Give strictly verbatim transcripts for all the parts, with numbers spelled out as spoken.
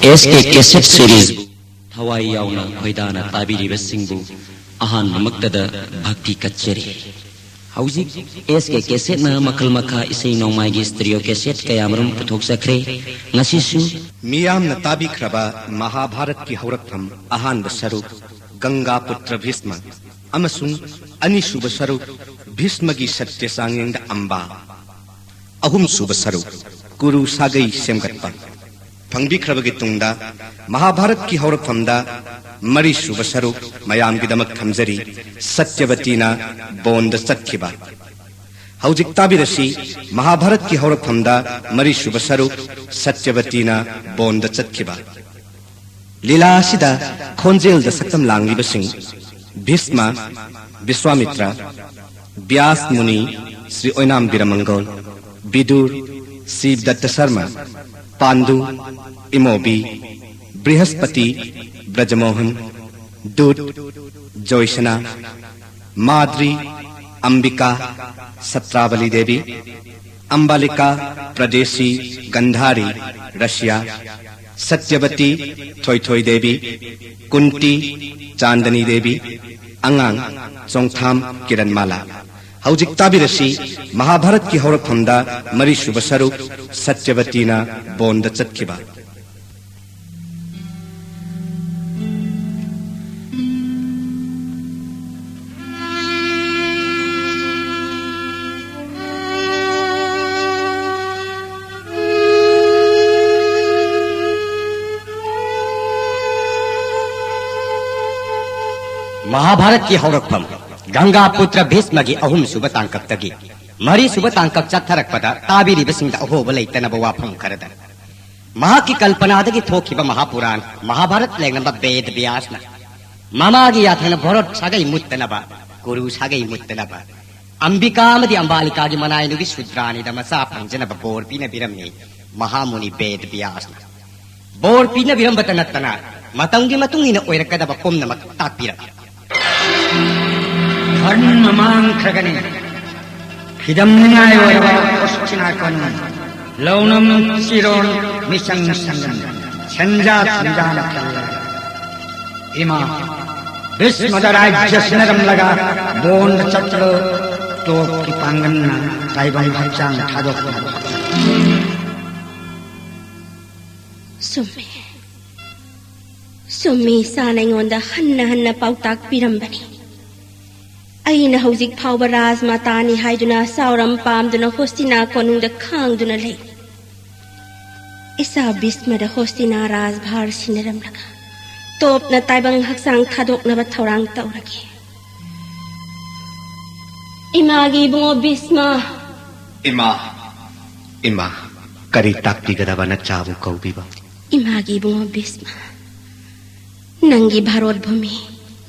ꯑꯦꯁ ꯀꯦ cassette ꯁꯤꯔꯤꯁꯕꯨ ꯊꯋꯥꯏ ꯌꯥꯎꯅ ꯈꯣꯏꯗꯥꯅ ꯇꯥꯕꯤꯔꯤꯕꯁꯤꯡꯕꯨ ꯑꯍꯥꯟꯕꯃꯛꯇꯗ ꯚꯛꯇꯤ ꯀꯠꯆꯔꯤ꯫ ꯍꯧꯖꯤꯛ ꯑꯦꯁ ꯀꯦ ꯀꯦꯁꯦꯠꯅ ꯃꯈꯜ ꯃꯈꯥ ꯏꯁꯩ ꯅꯣꯡꯃꯥꯏꯒꯤ ꯁ꯭ꯇꯦꯔꯤꯑꯣ ꯀꯦꯁꯦꯠ ꯀꯌꯥꯃꯔꯨꯝ ꯄꯨꯊꯣꯛꯆꯈ꯭ꯔꯦ꯫ ꯉꯁꯤꯁꯨ ꯃꯤꯌꯥꯝꯅ ꯇꯥꯕꯤꯈ꯭ꯔꯕ ꯃꯍꯥꯚꯥꯔꯠꯀꯤ ꯍꯧꯔꯛꯐꯝ ꯑꯍꯥꯟꯕ ꯁꯔꯨꯛ ꯒꯪꯒꯥ ꯄꯨꯇ꯭ꯔ ꯚꯤꯁꯃ ꯑꯃꯁꯨꯡ ꯑꯅꯤꯁꯨꯕ ꯁꯔꯨꯛ ꯚꯤꯁꯃꯒꯤ ꯁꯠꯌ ꯆꯥꯡꯌꯦꯡꯗ ꯑꯝꯕꯥ, ꯑꯍꯨꯝꯁꯨꯕ ꯁꯔꯨꯛ ꯀꯨꯔꯨ ꯁꯥꯒꯩ ꯁꯦꯝꯒꯠꯄ ꯐꯪꯕꯤꯈ꯭ꯔꯕꯒꯤ ꯇꯨꯡꯗ ꯃꯍꯥꯚꯥꯔꯠꯀꯤ ꯍꯧꯔꯛꯐꯝꯗ ꯃꯔꯤꯁꯨꯕ ꯁꯔꯨꯛ ꯃꯌꯥꯝꯒꯤꯗꯃꯛ ꯊꯝꯖꯔꯤ, ꯁꯠꯌꯕꯇꯤꯅ ꯕꯣꯟꯗ ꯆꯠꯈꯤꯕ꯫ ꯍꯧꯖꯤꯛ ꯇꯥꯕꯤꯔꯁꯤ ꯃꯍꯥꯚꯥꯔꯠꯀꯤ ꯍꯧꯔꯛꯐꯝꯗ ꯃꯔꯤꯁꯨꯕ ꯁꯔꯨꯛ ꯁꯠꯌꯕꯇꯤꯅ ꯕꯣꯟꯗ ꯆꯠꯈꯤꯕ꯫ ꯂꯤꯂꯥ ꯑꯁꯤꯗ ꯈꯣꯟꯖꯦꯜꯗ ꯁꯛꯇꯝ ꯂꯥꯡꯂꯤꯕꯁꯤꯡ ꯚꯤꯁꯃ, ꯕꯤꯁ꯭ꯋꯥꯃꯤꯇ꯭ꯔ, ꯕ꯭ꯌꯥꯁ ꯃꯨꯅꯤ, ꯁ꯭ꯔꯤ ꯑꯣꯏꯅꯥꯝ ꯕꯤꯔꯃꯪꯒꯣꯜ, ꯕꯤꯗꯨꯔ, ꯁꯤꯕꯗꯠꯇ ꯁꯔꯃ, ꯄꯥꯟꯗꯨ, ꯏꯃꯣꯕꯤ, ꯕ꯭ꯔꯤꯍꯁꯄꯇꯤ, ꯕ꯭ꯔꯖꯃꯣꯍꯟ, ꯗꯨꯠ, ꯖꯣꯏꯁꯅꯥ, ꯃꯥꯗ꯭ꯔꯤ, ꯑꯝꯕꯤꯀꯥ, ꯁꯇ꯭ꯔꯥꯕꯂꯤ ꯗꯦꯕꯤ, ꯑꯝꯕꯥꯂꯤꯀꯥ, ꯄ꯭ꯔꯗꯦꯁꯤ, ꯒꯟꯙꯥꯔꯤ, ꯔꯁꯤꯌꯥ, ꯁꯇ꯭ꯌꯕꯇꯤ, ꯊꯣꯏꯊꯣꯏ ꯗꯦꯕꯤ, ꯀꯨꯟꯇꯤ, ꯆꯥꯟꯗꯅꯤ ꯗꯦꯕꯤ, ꯑꯉꯥꯡ, ꯆꯣꯡꯊꯥꯝ, ꯀꯤꯔꯟꯃꯥꯂꯥ꯫ ꯍꯧꯖꯤꯛ ꯇꯥꯕꯤꯔꯁꯤ ꯃꯍꯥꯚꯥꯔꯠꯀꯤ ꯍꯧꯔꯛꯐꯝꯗ ꯃꯔꯤꯁꯨꯕ ꯁꯔꯨꯛ ꯁꯇ꯭ꯌꯕꯇꯤꯅ ꯕꯣꯟꯗ ꯆꯠꯈꯤꯕ꯫ ꯃꯍꯥꯚꯥꯔꯠꯀꯤ ꯍꯧꯔꯛꯐꯝ, ꯒꯪꯒꯥ ꯄꯨꯇ꯭ꯔ ꯚꯤꯁꯃꯒꯤ ꯑꯍꯨꯝꯁꯨꯕ ꯇꯥꯡꯀꯛꯇꯒꯤ ꯃꯔꯤꯁꯨꯕ ꯇꯥꯡꯀꯛ ꯆꯠꯊꯔꯛꯄꯗ ꯇꯥꯕꯤꯔꯤꯕꯁꯤꯡꯗ ꯑꯍꯣꯕ ꯂꯩꯇꯅꯕ ꯋꯥꯐꯝ ꯈꯔꯗ, ꯃꯍꯥꯛꯀꯤ ꯀꯜꯄꯅꯥꯗꯒꯤ ꯊꯣꯛꯈꯤꯕ ꯃꯍꯥꯄꯨꯔꯥꯟ ꯃꯍꯥꯚꯥꯔꯠ ꯂꯦꯡꯂꯝꯕ ꯚꯦꯗ ꯕ꯭ꯌꯥꯁꯅ ꯃꯃꯥꯒꯤ ꯌꯥꯊꯪꯅ ꯚꯣꯔꯠ ꯁꯥꯒꯩ ꯃꯨꯠꯇꯅꯕ, ꯀꯨꯔꯨ ꯁꯥꯒꯩ ꯃꯨꯠꯇꯅꯕ, ꯑꯝꯕꯤꯀꯥ ꯑꯃꯗꯤ ꯑꯝꯕꯥꯂꯤꯀꯥꯒꯤ ꯃꯅꯥꯏꯅꯨꯕꯤ ꯁꯨꯗ꯭ꯔꯥꯅꯤꯗ ꯃꯆꯥ ꯐꯪꯖꯅꯕ ꯕꯣꯔ ꯄꯤꯅꯕꯤꯔꯝꯃꯤ ꯃꯍꯥꯃꯨꯅꯤ ꯚꯦꯗ ꯕ꯭ꯌꯥꯁꯅ꯫ ꯕꯣꯔ ꯄꯤꯅꯕꯤꯔꯝꯕꯇ ꯅꯠꯇꯅ ꯃꯇꯝꯒꯤ ꯃꯇꯨꯡ ꯏꯟꯅ ꯑꯣꯏꯔꯛꯀꯗꯕ ꯄꯨꯝꯅꯃꯛ ꯇꯥꯛꯄꯤꯔꯝꯃꯤ꯫ ꯙꯔꯃ ꯃꯥꯡꯈ꯭ꯔꯒꯅꯤ꯫ ꯐꯤꯗꯝꯅꯤꯡꯉꯥꯏ ꯑꯣꯏꯔꯕ ꯈꯣꯁꯨꯛꯁꯤꯅꯥꯀꯣꯟ ꯂꯧꯅꯝ ꯆꯤꯔꯣꯟ ꯃꯤꯆꯪ ꯁꯪꯒꯅꯤ꯫ ꯇꯟꯖꯥ ꯇꯟꯖꯥꯅ ꯈꯜꯂꯦ꯫ ꯏꯃꯥ, ꯚꯤꯁꯃꯗ ꯔꯥꯖ꯭ꯌ ꯁꯤꯟꯅꯔꯝꯂꯒ ꯕꯣꯟꯗ ꯆꯠꯂꯣ, ꯇꯣꯞꯀꯤ ꯄꯥꯡꯒꯜꯅ ꯇꯥꯏꯕꯪ ꯍꯛꯆꯥꯡ ꯊꯥꯗꯣꯛꯅꯕ꯫ ꯆꯨꯝꯃꯦ꯫ ꯆꯨꯝꯃꯤ, ꯏꯆꯥꯅ ꯑꯩꯉꯣꯟꯗ ꯍꯟꯅ ꯍꯟꯅ ꯄꯥꯎꯇꯥꯛ ꯄꯤꯔꯝꯕꯅꯤ꯫ ꯑꯩꯅ ꯍꯧꯖꯤꯛ ꯐꯥꯎꯕ ꯔꯥꯖꯃꯥꯇꯥꯅꯤ ꯍꯥꯏꯗꯨꯅ ꯆꯥꯎꯔꯝ ꯄꯥꯝꯗꯨꯅ ꯍꯣꯁꯇꯤꯅꯥ ꯀꯣꯅꯨꯡꯗ ꯈꯥꯡꯗꯨꯅ ꯂꯩ꯫ ꯏꯆꯥ ꯚꯤꯁꯃꯗ ꯍꯣꯁꯇꯤꯅꯥ ꯔꯥꯖꯚꯥꯔ ꯁꯤꯟꯅꯔꯝꯂꯒ ꯇꯣꯞꯅ ꯇꯥꯏꯕꯪ ꯍꯛꯆꯥꯡ ꯊꯥꯗꯣꯛꯅꯕ ꯊꯧꯔꯥꯡ ꯇꯧꯔꯒꯦ꯫ ꯏꯃꯥꯒꯤ ꯏꯕꯨꯡꯉꯣ ꯚꯤꯁꯃ꯫ ꯏꯃꯥ, ꯏꯃꯥ, ꯀꯔꯤ ꯇꯥꯛꯄꯤꯒꯗꯕ ꯅꯆꯥꯕꯨ ꯀꯧꯕꯤꯕ? ꯏꯃꯥꯒꯤ ꯏꯕꯨꯡꯉꯣ ꯚꯤꯁꯃ, ꯅꯪꯒꯤ ꯚꯥꯔꯣꯠ ꯚꯨꯃꯤ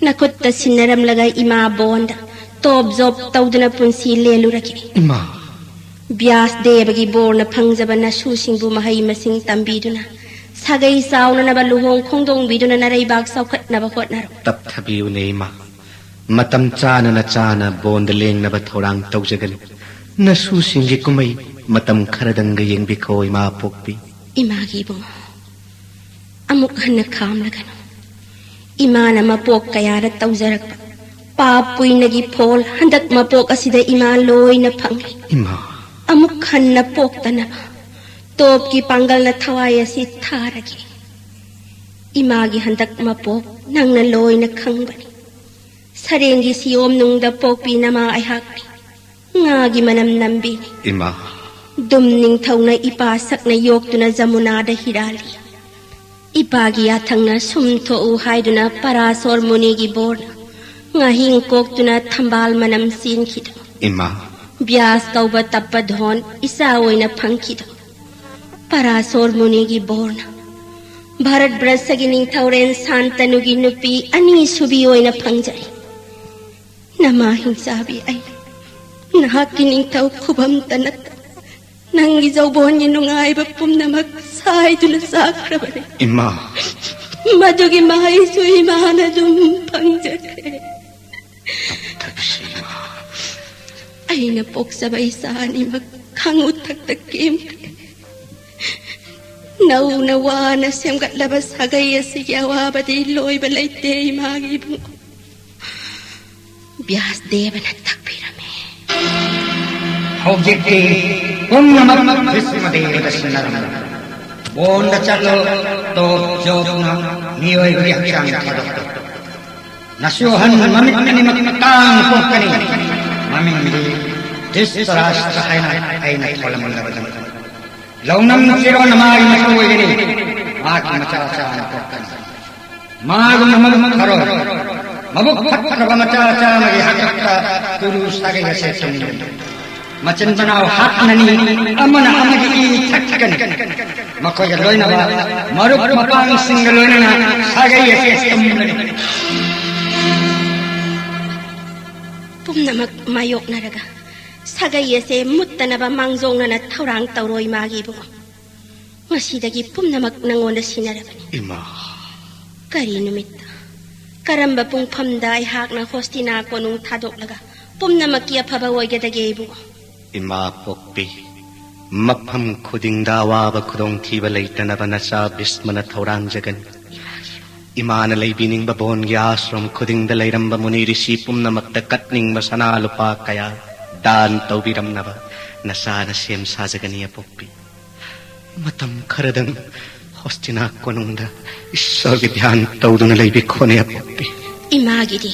ꯅꯈꯨꯠꯇ ꯁꯤꯟꯅꯔꯝꯂꯒ ꯏꯃꯥ ꯕꯣꯟꯗ ꯇꯣꯞ ꯖꯣꯞ ꯇꯧꯗꯨꯅ ꯄꯨꯟꯁꯤ ꯂꯦꯜꯂꯨꯔꯒꯦ꯫ ꯏꯃꯥ꯫ ꯕ꯭ꯌꯥꯁ ꯗꯦꯕꯒꯤ ꯕꯣꯔꯅ ꯐꯪꯖꯕ ꯅꯁꯨꯁꯤꯡꯕꯨ ꯃꯍꯩ ꯃꯁꯤꯡ ꯇꯝꯕꯤꯗꯨꯅ ꯁꯥꯒꯩ ꯆꯥꯎꯅꯅꯕ ꯂꯨꯍꯣꯡ ꯈꯣꯡꯗꯣꯡꯕꯤꯗꯨꯅ ꯅꯔꯩꯕꯥꯛ ꯆꯥꯎꯈꯠꯅꯕ ꯍꯣꯠꯅꯔꯣ꯫ ꯇꯞꯊꯕꯤꯌꯨꯅꯦ ꯏꯃꯥ꯫ ꯃꯇꯝ ꯆꯥꯅ ꯅꯆꯥꯅ ꯕꯣꯟꯗ ꯂꯦꯡꯅꯕ ꯊꯧꯔꯥꯡ ꯇꯧꯖꯒꯅꯤ꯫ ꯅꯁꯨꯁꯤꯡꯒꯤ ꯀꯨꯝꯍꯩ ꯃꯇꯝ ꯈꯔꯗꯪꯒ ꯌꯦꯡꯕꯤꯈꯣ ꯏꯃꯥ ꯄꯣꯛꯄꯤ꯫ ꯏꯃꯥꯒꯤ ꯏꯕꯨꯡꯉꯣ, ꯑꯃꯨꯛ ꯍꯟꯅ ꯈꯥꯝꯂꯒꯅꯨ꯫ ꯏꯃꯥꯅ ꯃꯄꯣꯛ ꯀꯌꯥꯗ ꯇꯧꯖꯔꯛꯄ ꯄꯥꯞ ꯄꯨꯏꯅꯒꯤ ꯐꯣꯜ ꯍꯟꯗꯛ ꯃꯄꯣꯛ ꯑꯁꯤꯗ ꯏꯃꯥ ꯂꯣꯏꯅ ꯐꯪꯂꯦ꯫ ꯏꯃꯥ꯫ ꯑꯃꯨꯛ ꯍꯟꯅ ꯄꯣꯛꯇꯅꯕ ꯇꯣꯞꯀꯤ ꯄꯥꯡꯒꯜꯅ ꯊꯋꯥꯏ ꯑꯁꯤ ꯊꯥꯔꯒꯦ꯫ ꯏꯃꯥꯒꯤ ꯍꯟꯗꯛ ꯃꯄꯣꯛ ꯅꯪꯅ ꯂꯣꯏꯅ ꯈꯪꯕꯅꯤ꯫ ꯁꯔꯦꯡꯒꯤ ꯁꯤꯌꯣꯝ ꯅꯨꯡꯗ ꯄꯣꯛꯄꯤ ꯅꯃꯥ ꯑꯩꯍꯥꯛꯅꯤ꯫ ꯉꯥꯒꯤ ꯃꯅꯝ ꯅꯝꯕꯤꯅꯤ꯫ ꯏꯃꯥ꯫ ꯗꯨꯝ ꯅꯤꯡꯊꯧꯅ ꯏꯄꯥ ꯁꯛꯅ ꯌꯣꯛꯇꯨꯅ ꯖꯃꯨꯅꯥꯗ ꯍꯤꯔꯥꯜꯂꯤ꯫ ꯏꯄꯥꯒꯤ ꯌꯥꯊꯪꯅ ꯁꯨꯝ ꯊꯣꯛꯎ ꯍꯥꯏꯗꯨꯅ ꯄꯔꯥꯁꯣꯔ ꯃꯨꯅꯤꯒꯤ ꯕꯣꯔꯅ ꯉꯥꯍꯤꯡ ꯀꯣꯛꯇꯨꯅ ꯊꯝꯕꯥꯜ ꯃꯅꯝ ꯆꯦꯟꯈꯤꯗꯣ꯫ ꯏꯃꯥ꯫ ꯕ꯭ꯌꯥꯁ ꯀꯧꯕ ꯇꯞꯄ ꯙꯣꯟ ꯏꯆꯥ ꯑꯣꯏꯅ ꯐꯪꯈꯤꯗꯣ꯫ ꯄꯔꯥꯁꯣꯔ ꯃꯨꯅꯤꯒꯤ ꯕꯣꯔꯅ ꯚꯥꯔꯠ ꯕ꯭ꯔꯁꯒꯤ ꯅꯤꯡꯊꯧꯔꯦꯜ ꯁꯥꯟꯇꯅꯨꯒꯤ ꯅꯨꯄꯤ ꯑꯅꯤꯁꯨꯕꯤ ꯑꯣꯏꯅ ꯐꯪꯖꯔꯦ꯫ ꯅꯃꯥ ꯍꯤꯡꯆꯥꯕꯤ ꯑꯩ ꯅꯍꯥꯛꯀꯤ ꯅꯤꯡꯊꯧ ꯈꯨꯕꯝꯇ ꯅꯠꯇꯅ ꯅꯪꯒꯤ ꯖꯧꯕꯣꯟꯒꯤ ꯅꯨꯡꯉꯥꯏꯕ ꯄꯨꯝꯅꯃꯛ ꯁꯥꯏꯗꯨꯅ ꯆꯥꯈ꯭ꯔꯕꯅꯤ꯫ ꯏꯃꯥ꯫ ꯃꯗꯨꯒꯤ ꯃꯍꯩꯁꯨ ꯏꯃꯥꯅ ꯑꯗꯨꯝ ꯐꯪꯖꯈ꯭ꯔꯦ꯫ ꯇꯞꯊꯕꯤꯁꯤ ꯏꯃꯥ꯫ ꯑꯩꯅ ꯄꯣꯛꯆꯕ ꯏꯆꯥ ꯑꯅꯤꯃꯛ ꯈꯥꯡꯎ ꯊꯛꯇ ꯀꯦꯝꯈ꯭ꯔꯦ꯫ ꯅꯧꯅ ꯋꯥꯅ ꯁꯦꯝꯒꯠꯂꯕ ꯁꯥꯒꯩ ꯑꯁꯤꯒꯤ ꯑꯋꯥꯕꯗꯤ ꯂꯣꯏꯕ ꯂꯩꯇꯦ, ꯏꯃꯥꯒꯤ ꯏꯕꯨꯡꯉꯣ꯫ ꯕ꯭ꯌꯥꯁ ꯗꯦꯕꯅ ꯇꯥꯛꯄꯤꯔꯝꯃꯤ꯫ ꯍꯧꯖꯤꯛꯇꯤ ꯄꯨꯝꯅꯃꯛ ꯚꯤꯁꯃ ꯗꯦꯕꯗ ꯁꯤꯟꯅꯔꯝꯂꯦ꯫ ꯕꯣꯟꯗ ꯆꯠꯂꯣ, ꯇꯣꯞ ꯖꯣꯞꯅ ꯃꯤꯑꯣꯏꯕꯒꯤ ꯍꯛꯆꯥꯡ ꯊꯥꯗꯣꯛꯂꯣ꯫ ꯅꯁꯨ ꯑꯍꯟ ꯃꯃꯤꯠ ꯑꯅꯤꯃꯛ ꯇꯥꯡꯅ ꯄꯣꯛꯀꯅꯤ꯫ ꯃꯃꯤꯡꯗꯤ ꯙ꯭ꯔꯤꯇꯔꯥꯁ꯭ꯇ꯭ꯔ ꯍꯥꯏꯅ ꯑꯩꯅ ꯊꯣꯜꯂꯝꯂꯕꯗꯨꯅꯤ꯫ ꯂꯧꯅꯝ ꯆꯦꯔꯣꯟ ꯃꯥꯒꯤ ꯃꯆꯥ ꯑꯣꯏꯒꯅꯤ꯫ ꯃꯍꯥꯛꯀꯤ ꯃꯆꯥ ꯆꯥꯝꯃ ꯄꯣꯛꯀꯅꯤ꯫ ꯃꯥꯒꯨꯝꯅ ꯃꯕꯨꯛ ꯐꯔꯣꯏ꯫ ꯃꯕꯨꯛ ꯐꯠꯇ꯭ꯔꯕ ꯃꯆꯥ ꯆꯥꯝꯃꯒꯤ ꯍꯥꯛꯇꯛꯇ ꯇꯨꯂꯨ ꯁꯥꯒꯩ ꯑꯁꯦ ꯇꯨꯝꯒꯅꯤ꯫ ꯃꯆꯤꯟ ꯃꯅꯥꯎ ꯍꯥꯠꯅꯅꯤ, ꯑꯃꯅ ꯑꯃꯒꯤ ꯏ ꯊꯛꯀꯅꯤ꯫ ꯃꯈꯣꯏꯒ ꯂꯣꯏꯅꯕ ꯃꯔꯨꯞ ꯃꯄꯥꯡꯁꯤꯡꯒ ꯂꯣꯏꯅꯅ ꯁꯥꯒꯩ ꯑꯁꯦ ꯇꯨꯝꯒꯅꯤ꯫ ꯄꯨꯝꯅꯃꯛ ꯃꯥꯌꯣꯛꯅꯔꯒ ꯁꯥꯒꯩ ꯑꯁꯦ ꯃꯨꯠꯇꯅꯕ ꯃꯥꯡꯖꯧꯅꯅ ꯊꯧꯔꯥꯡ ꯇꯧꯔꯣ, ꯏꯃꯥꯒꯤ ꯏꯕꯨꯡꯉꯣ꯫ ꯉꯁꯤꯗꯒꯤ ꯄꯨꯝꯅꯃꯛ ꯅꯪꯉꯣꯟꯗ ꯁꯤꯟꯅꯔꯕꯅꯤ꯫ ꯏꯃꯥ꯫ ꯀꯔꯤ ꯅꯨꯃꯤꯠꯇ, ꯀꯔꯝꯕ ꯄꯨꯡꯐꯝꯗ ꯑꯩꯍꯥꯛꯅ ꯍꯣꯁꯇꯤꯅꯥ ꯀꯣꯅꯨꯡ ꯊꯥꯗꯣꯛꯂꯒ ꯄꯨꯝꯅꯃꯛꯀꯤ ꯑꯐꯕ ꯑꯣꯏꯒꯗꯒꯦ, ꯏꯕꯨꯡꯉꯣ? ꯏꯃꯥ ꯄꯣꯛꯄꯤ, ꯃꯐꯝ ꯈꯨꯗꯤꯡꯗ ꯑꯋꯥꯕ ꯈꯨꯗꯣꯡꯊꯤꯕ ꯂꯩꯇꯅꯕ ꯅꯆꯥ ꯚꯤꯁꯃꯅ ꯊꯧꯔꯥꯡꯖꯒꯅꯤ꯫ ꯏꯃꯥꯅ ꯂꯩꯕꯤꯅꯤꯡꯕ ꯕꯣꯟꯒꯤ ꯑꯥꯁ꯭ꯔꯝ ꯈꯨꯗꯤꯡꯗ ꯂꯩꯔꯝꯕ ꯃꯨꯅꯤ ꯔꯤꯁꯤ ꯄꯨꯝꯅꯃꯛꯇ ꯀꯠꯅꯤꯡꯕ ꯁꯅꯥ ꯂꯨꯄꯥ ꯀꯌꯥ ꯗꯥꯟ ꯇꯧꯕꯤꯔꯝꯅꯕ ꯅꯆꯥꯅ ꯁꯦꯝ ꯁꯥꯖꯒꯅꯤ, ꯑꯄꯣꯛꯄꯤ꯫ ꯃꯇꯝ ꯈꯔꯗꯪ ꯍꯣꯁꯇꯤꯅꯥ ꯀꯣꯅꯨꯡꯗ ꯏꯁꯣꯔꯒꯤ ꯙ꯭ꯌꯥꯟ ꯇꯧꯗꯨꯅ ꯂꯩꯕꯤꯈꯣꯅꯦ, ꯑꯄꯣꯛꯄꯤ꯫ ꯏꯃꯥꯒꯤꯗꯤ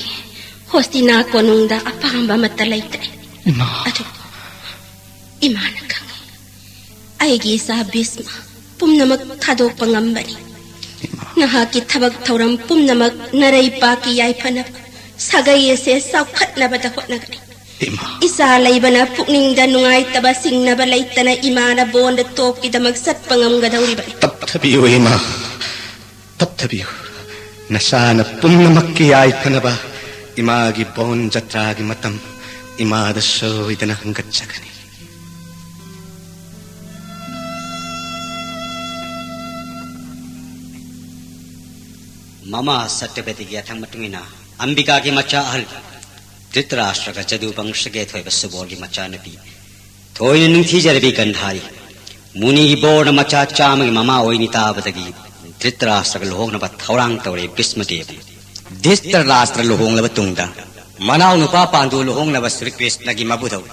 ꯍꯣꯁꯇꯤꯅꯥ ꯀꯣꯅꯨꯡꯗ ꯑꯄꯥꯝꯕ ꯑꯃꯠꯇ ꯂꯩꯇ꯭ꯔꯦ꯫ ꯏꯃꯥ꯫ ꯑꯗꯨꯕꯨ ꯏꯃꯥꯅ ꯈꯪꯏ, ꯑꯩꯒꯤ ꯏꯆꯥ ꯚꯤꯁꯃ ꯄꯨꯝꯅꯃꯛ ꯊꯥꯗꯣꯛꯄ ꯉꯝꯕꯅꯤ꯫ ꯏꯃꯥ꯫ ꯅꯍꯥꯛꯀꯤ ꯊꯕꯛ ꯊꯧꯔꯝ ꯄꯨꯝꯅꯃꯛ ꯅꯔꯩꯄꯥꯛꯀꯤ ꯌꯥꯏꯐꯅꯕ, ꯁꯥꯒꯩ ꯑꯁꯦ ꯆꯥꯎꯈꯠꯅꯕꯗ ꯍꯣꯠꯅꯒꯅꯤ꯫ ꯏꯃꯥ꯫ ꯏꯆꯥ ꯂꯩꯕꯅ ꯄꯨꯛꯅꯤꯡꯗ ꯅꯨꯡꯉꯥꯏꯇꯕ ꯆꯤꯡꯅꯕ ꯂꯩꯇꯅ ꯏꯃꯥꯅ ꯕꯣꯟꯗ ꯇꯣꯞꯀꯤꯗꯃꯛ ꯆꯠꯄ ꯉꯝꯒꯗꯧꯔꯤꯕꯅꯤ꯫ ꯇꯞꯊꯕꯤꯌꯨ ꯏꯃꯥ, ꯇꯞꯊꯕꯤꯌꯨ꯫ ꯅꯆꯥꯅ ꯄꯨꯝꯅꯃꯛꯀꯤ ꯌꯥꯏꯐꯅꯕ ꯏꯃꯥꯒꯤ ꯕꯣꯟ ꯖꯇ꯭ꯔꯥꯒꯤ ꯃꯇꯝ ꯏꯃꯥꯗ ꯁꯣꯏꯗꯅ ꯍꯪꯒꯠꯆꯒꯅꯤ꯫ ꯃꯃꯥ ꯁꯇ꯭ꯌꯕꯇꯤꯒꯤ ꯌꯥꯊꯪ ꯃꯇꯨꯡ ꯏꯟꯅ ꯑꯝꯕꯤꯀꯥꯒꯤ ꯃꯆꯥ ꯑꯍꯜ ꯙ꯭ꯔꯤꯇꯔꯥꯁ꯭ꯇ꯭ꯔꯒ ꯖꯗꯨ ꯕꯪꯁꯒꯤ ꯊꯣꯏꯕ ꯁꯨꯕꯣꯜꯒꯤ ꯃꯆꯥꯅꯨꯄꯤ ꯊꯣꯏꯅ ꯅꯤꯡꯊꯤꯖꯔꯕꯤ ꯒꯟꯙꯥꯔꯤ ꯃꯨꯅꯤꯒꯤ ꯕꯣꯔꯅ ꯃꯆꯥ ꯆꯥꯝꯃꯒꯤ ꯃꯃꯥ ꯑꯣꯏꯅꯤ ꯇꯥꯕꯗꯒꯤ ꯙ꯭ꯔꯤꯇꯔꯥꯁꯇ꯭ꯔꯒ ꯂꯨꯍꯣꯡꯅꯕ ꯊꯧꯔꯥꯡ ꯇꯧꯔꯦ ꯚꯤꯁꯃꯗꯦꯕꯅ꯫ ꯙ꯭ꯔꯤꯇꯔꯥꯁꯇ꯭ꯔ ꯂꯨꯍꯣꯡꯂꯕ ꯇꯨꯡꯗ ꯃꯅꯥꯎꯅꯨꯄꯥ ꯄꯥꯟꯗꯨ ꯂꯨꯍꯣꯡꯅꯕ ꯁ꯭ꯔꯤ ꯀ꯭ꯔꯤꯁꯅꯒꯤ ꯃꯕꯨꯙꯧ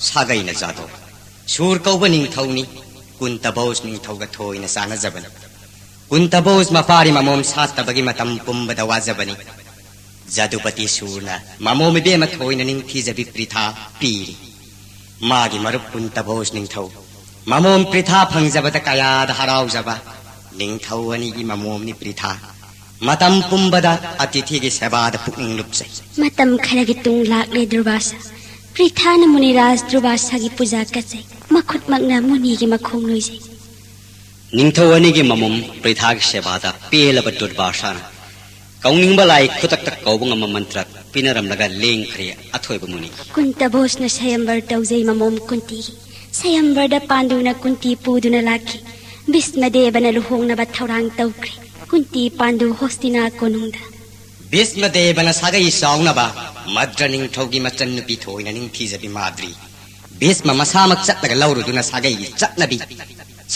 ꯁꯥꯒꯩꯅ ꯖꯥꯗꯧ ꯁꯨꯔ ꯀꯧꯕ ꯅꯤꯡꯊꯧꯅꯤ ꯀꯨꯟꯇ ꯚꯧꯁ ꯅꯤꯡꯊꯧꯒ ꯊꯣꯏꯅ ꯆꯥꯟꯅꯖꯕꯅꯤ꯫ ꯀꯨꯟꯇ ꯚꯧꯁ ꯃꯄꯥꯔꯤ ꯃꯃꯣꯝ ꯁꯥꯠꯇꯕꯒꯤ ꯃꯇꯝ ꯄꯨꯝꯕꯗ ꯋꯥꯖꯕꯅꯤ꯫ ꯖꯗꯨꯄꯇꯤ ꯁꯨꯔꯅ ꯃꯃꯣꯝ ꯏꯕꯦꯝꯃ ꯊꯣꯏꯅ ꯅꯤꯡꯊꯤꯖꯕꯤ ꯄ꯭ꯔꯤꯊꯥ ꯄꯤꯔꯤ꯫ ꯃꯥꯒꯤ ꯃꯔꯨꯞ ꯀꯨꯟꯇ ꯚꯧꯁ ꯅꯤꯡꯊꯧ ꯃꯃꯣꯝ ꯄ꯭ꯔꯤꯊꯥ ꯐꯪꯖꯕꯗ ꯀꯌꯥꯗ ꯍꯔꯥꯎꯖꯕ꯫ ꯅꯤꯡꯊꯧ ꯑꯅꯤꯒꯤ ꯃꯃꯣꯝꯅꯤ ꯄ꯭ꯔꯤꯊꯥ꯫ ꯃꯇꯝ ꯄꯨꯝꯕꯗ ꯑꯇꯤꯊꯤꯒꯤ ꯁꯦꯕꯥꯗ ꯄꯨꯛꯅꯤꯡ ꯂꯨꯞꯆꯩ꯫ ꯃꯇꯝ ꯈꯔꯒꯤ ꯇꯨꯡ ꯂꯥꯛꯂꯦ ꯗꯨꯔꯚꯥꯁꯥ꯫ ꯄ꯭ꯔꯤꯊꯥꯅ ꯃꯨꯅꯤꯔꯥꯖ ꯗꯨꯔꯚꯥꯁꯥꯒꯤ ꯄꯨꯖꯥ ꯀꯠꯆꯩ꯫ ꯃꯈꯨꯠꯃꯛꯅ ꯃꯨꯅꯤꯒꯤ ꯃꯈꯣꯡ ꯅꯣꯏꯖꯩ꯫ ꯅꯤꯡꯊꯧ ꯑꯅꯤꯒꯤ ꯃꯃꯣꯝ ꯄ꯭ꯔꯤꯊꯥꯒꯤ ꯁꯦꯕꯥꯗ ꯄꯦꯜꯂꯕ ꯗꯨꯔꯚꯥꯁꯥꯅ ꯀꯧꯅꯤꯡꯕ ꯂꯥꯏ ꯈꯨꯗꯛꯇ ꯀꯧꯕ ꯉꯝꯕ ꯃꯟꯇ꯭ꯔ ꯄꯤꯅꯔꯝꯂꯒ ꯂꯦꯡꯈ꯭ꯔꯦ ꯑꯊꯣꯏꯕ ꯃꯨꯅꯤ꯫ ꯀꯨꯟꯇ ꯚꯧꯁꯅ ꯁꯌꯝꯕꯔ ꯇꯧꯖꯩ ꯃꯃꯣꯝ ꯀꯨꯟꯇꯤꯒꯤ꯫ ꯁꯌꯝꯕꯔꯗ ꯄꯥꯟꯗꯨꯅ ꯀꯨꯟꯇꯤ ꯄꯨꯗꯨꯅ ꯂꯥꯛꯈꯤ꯫ ꯚꯤꯁꯃꯗꯦꯕꯅ ꯂꯨꯍꯣꯡꯅꯕ ꯊꯧꯔꯥꯡ ꯇꯧꯈ꯭ꯔꯦ꯫ ꯀꯨꯟꯇꯤ ꯄꯥꯟꯗꯨ ꯍꯣꯁꯇꯤꯅꯥ ꯀꯣꯅꯨꯡꯗ꯫ ꯚꯤꯁꯃꯗꯦꯕꯅ ꯁꯥꯒꯩ ꯆꯥꯎꯅꯕ ꯃꯗ꯭ꯔ ꯅꯤꯡꯊꯧꯒꯤ ꯃꯆꯟꯅꯨꯄꯤ ꯊꯣꯏꯅ ꯅꯤꯡꯊꯤꯖꯕꯤ ꯃꯥꯗ꯭ꯔꯤ ꯚꯤꯁꯃ ꯃꯁꯥꯃꯛ ꯆꯠꯂꯒ ꯂꯧꯔꯨꯗꯨꯅ ꯁꯥꯒꯩꯒꯤ ꯆꯠꯅꯕꯤ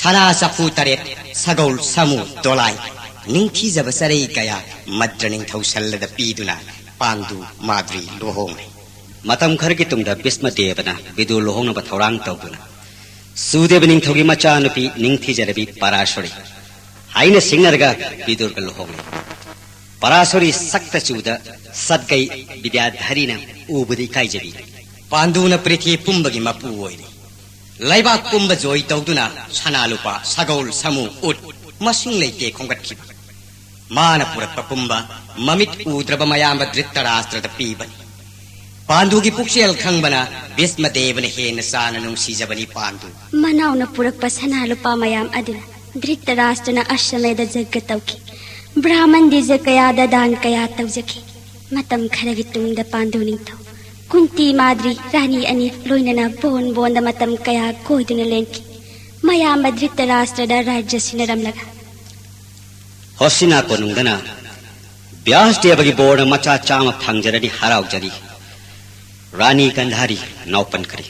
ꯁꯅꯥ ꯆꯐꯨ ꯇꯔꯦꯠ, ꯁꯒꯧꯜ, ꯁꯥꯃꯨ, ꯗꯣꯂꯥꯏ, ꯅꯤꯡꯊꯤꯖꯕ ꯆꯔꯩ ꯀꯌꯥ ꯃꯗ꯭ꯔ ꯅꯤꯡꯊꯧ ꯁꯜꯂꯗ ꯄꯤꯗꯨꯅ ꯄꯥꯟꯗꯨ ꯃꯥꯗ꯭ꯔꯤ ꯂꯨꯍꯣꯡꯂꯦ꯫ ꯃꯇꯝ ꯈꯔꯒꯤ ꯇꯨꯡꯗ ꯚꯤꯁꯃꯗꯦꯕꯅ ꯕꯤꯗꯨꯔ ꯂꯨꯍꯣꯡꯅꯕ ꯊꯧꯔꯥꯡ ꯇꯧꯗꯨꯅ ꯁꯨꯗꯦꯕ ꯅꯤꯡꯊꯧꯒꯤ ꯃꯆꯥꯅꯨꯄꯤ ꯅꯤꯡꯊꯤꯖꯔꯕꯤ ꯄꯔꯥꯁꯣꯔꯤ ꯍꯥꯏꯅ ꯁꯤꯡꯅꯔꯒ ꯕꯤꯗꯨꯔꯒ ꯂꯨꯍꯣꯡꯂꯦ꯫ ꯄꯔꯥꯁꯣꯔꯤ ꯁꯛꯇ ꯆꯨꯗ ꯁꯠꯒꯩ ꯕꯤꯗ꯭ꯌꯥꯙꯔꯤꯅ ꯎꯕꯗ ꯏꯀꯥꯏꯖꯕꯤ꯫ ꯄꯥꯟꯗꯨꯅ ꯄ꯭ꯔꯤꯊꯤ ꯄꯨꯝꯕꯒꯤ ꯃꯄꯨ ꯑꯣꯏꯔꯤ꯫ ꯂꯩꯕꯥꯛ ꯄꯨꯝꯕ ꯖꯣꯏ ꯇꯧꯗꯨꯅ ꯁꯅꯥ ꯂꯨꯄꯥ, ꯁꯒꯧꯜ, ꯁꯥꯃꯨ, ꯎꯠ ꯃꯁꯤꯡ ꯂꯩꯇꯦ ꯈꯣꯝꯒꯠꯈꯤꯕ꯫ ꯃꯥꯅ ꯄꯨꯔꯛꯄ ꯄꯨꯝꯕ ꯃꯃꯤꯠ ꯎꯗ꯭ꯔꯕ ꯃꯌꯥꯝꯕ ꯙ꯭ꯔꯤꯇꯔꯥꯁꯇ꯭ꯔꯗ ꯄꯤꯕꯅꯤ꯫ ꯄꯥꯟꯗꯨꯒꯤ ꯄꯨꯛꯆꯦꯜ ꯈꯪꯕꯅ ꯚꯤꯁꯃꯗꯦꯕꯅ ꯍꯦꯟꯅ ꯆꯥꯅ ꯅꯨꯡꯁꯤꯖꯕꯅꯤ ꯄꯥꯟꯗꯨ꯫ ꯃꯅꯥꯎꯅ ꯄꯨꯔꯛꯄ ꯁꯅꯥ ꯂꯨꯄꯥ ꯃꯌꯥꯝ ꯑꯗꯨꯅ ꯙ꯭ꯔꯤꯇꯔꯥꯁꯇ꯭ꯔꯅ ꯑꯁ꯭ꯋꯃꯦꯙ ꯖꯒ ꯇꯧꯈꯤ꯫ ꯕ꯭ꯔꯥꯍꯃꯟ ꯗꯤꯖ ꯀꯌꯥꯗ ꯗꯥꯟ ꯀꯌꯥ ꯇꯧꯖꯈꯤ꯫ ꯃꯇꯝ ꯈꯔꯒꯤ ꯇꯨꯡꯗ ꯄꯥꯟꯗꯨ ꯅꯤꯡꯊꯧ ꯀꯨꯟꯇꯤ ꯃꯥꯗ꯭ꯔꯤ ꯔꯥꯅꯤ ꯑꯅꯤ ꯂꯣꯏꯅꯅ ꯕꯣꯟ ꯕꯣꯟꯗ ꯃꯇꯝ ꯀꯌꯥ ꯀꯣꯏꯗꯨꯅ ꯂꯦꯟꯈꯤ꯫ ꯃꯌꯥꯝꯕ ꯙ꯭ꯔꯤꯇꯔꯥꯁꯇ꯭ꯔꯗ ꯔꯥꯖ꯭ꯌ ꯁꯤꯟꯅꯔꯝꯂꯒ ꯍꯣꯁꯤꯅꯥ ꯀꯣꯅꯨꯡꯗꯅ ꯕ꯭ꯌꯥꯁꯗꯦꯕꯒꯤ ꯕꯣꯔꯅ ꯃꯆꯥ ꯆꯥꯝꯃ ꯐꯪꯖꯔꯅꯤ ꯍꯔꯥꯎꯖꯔꯤ꯫ ꯔꯥꯅꯤ ꯒꯟꯙꯥꯔꯤ ꯅꯥꯎꯄꯟꯈ꯭ꯔꯦ꯫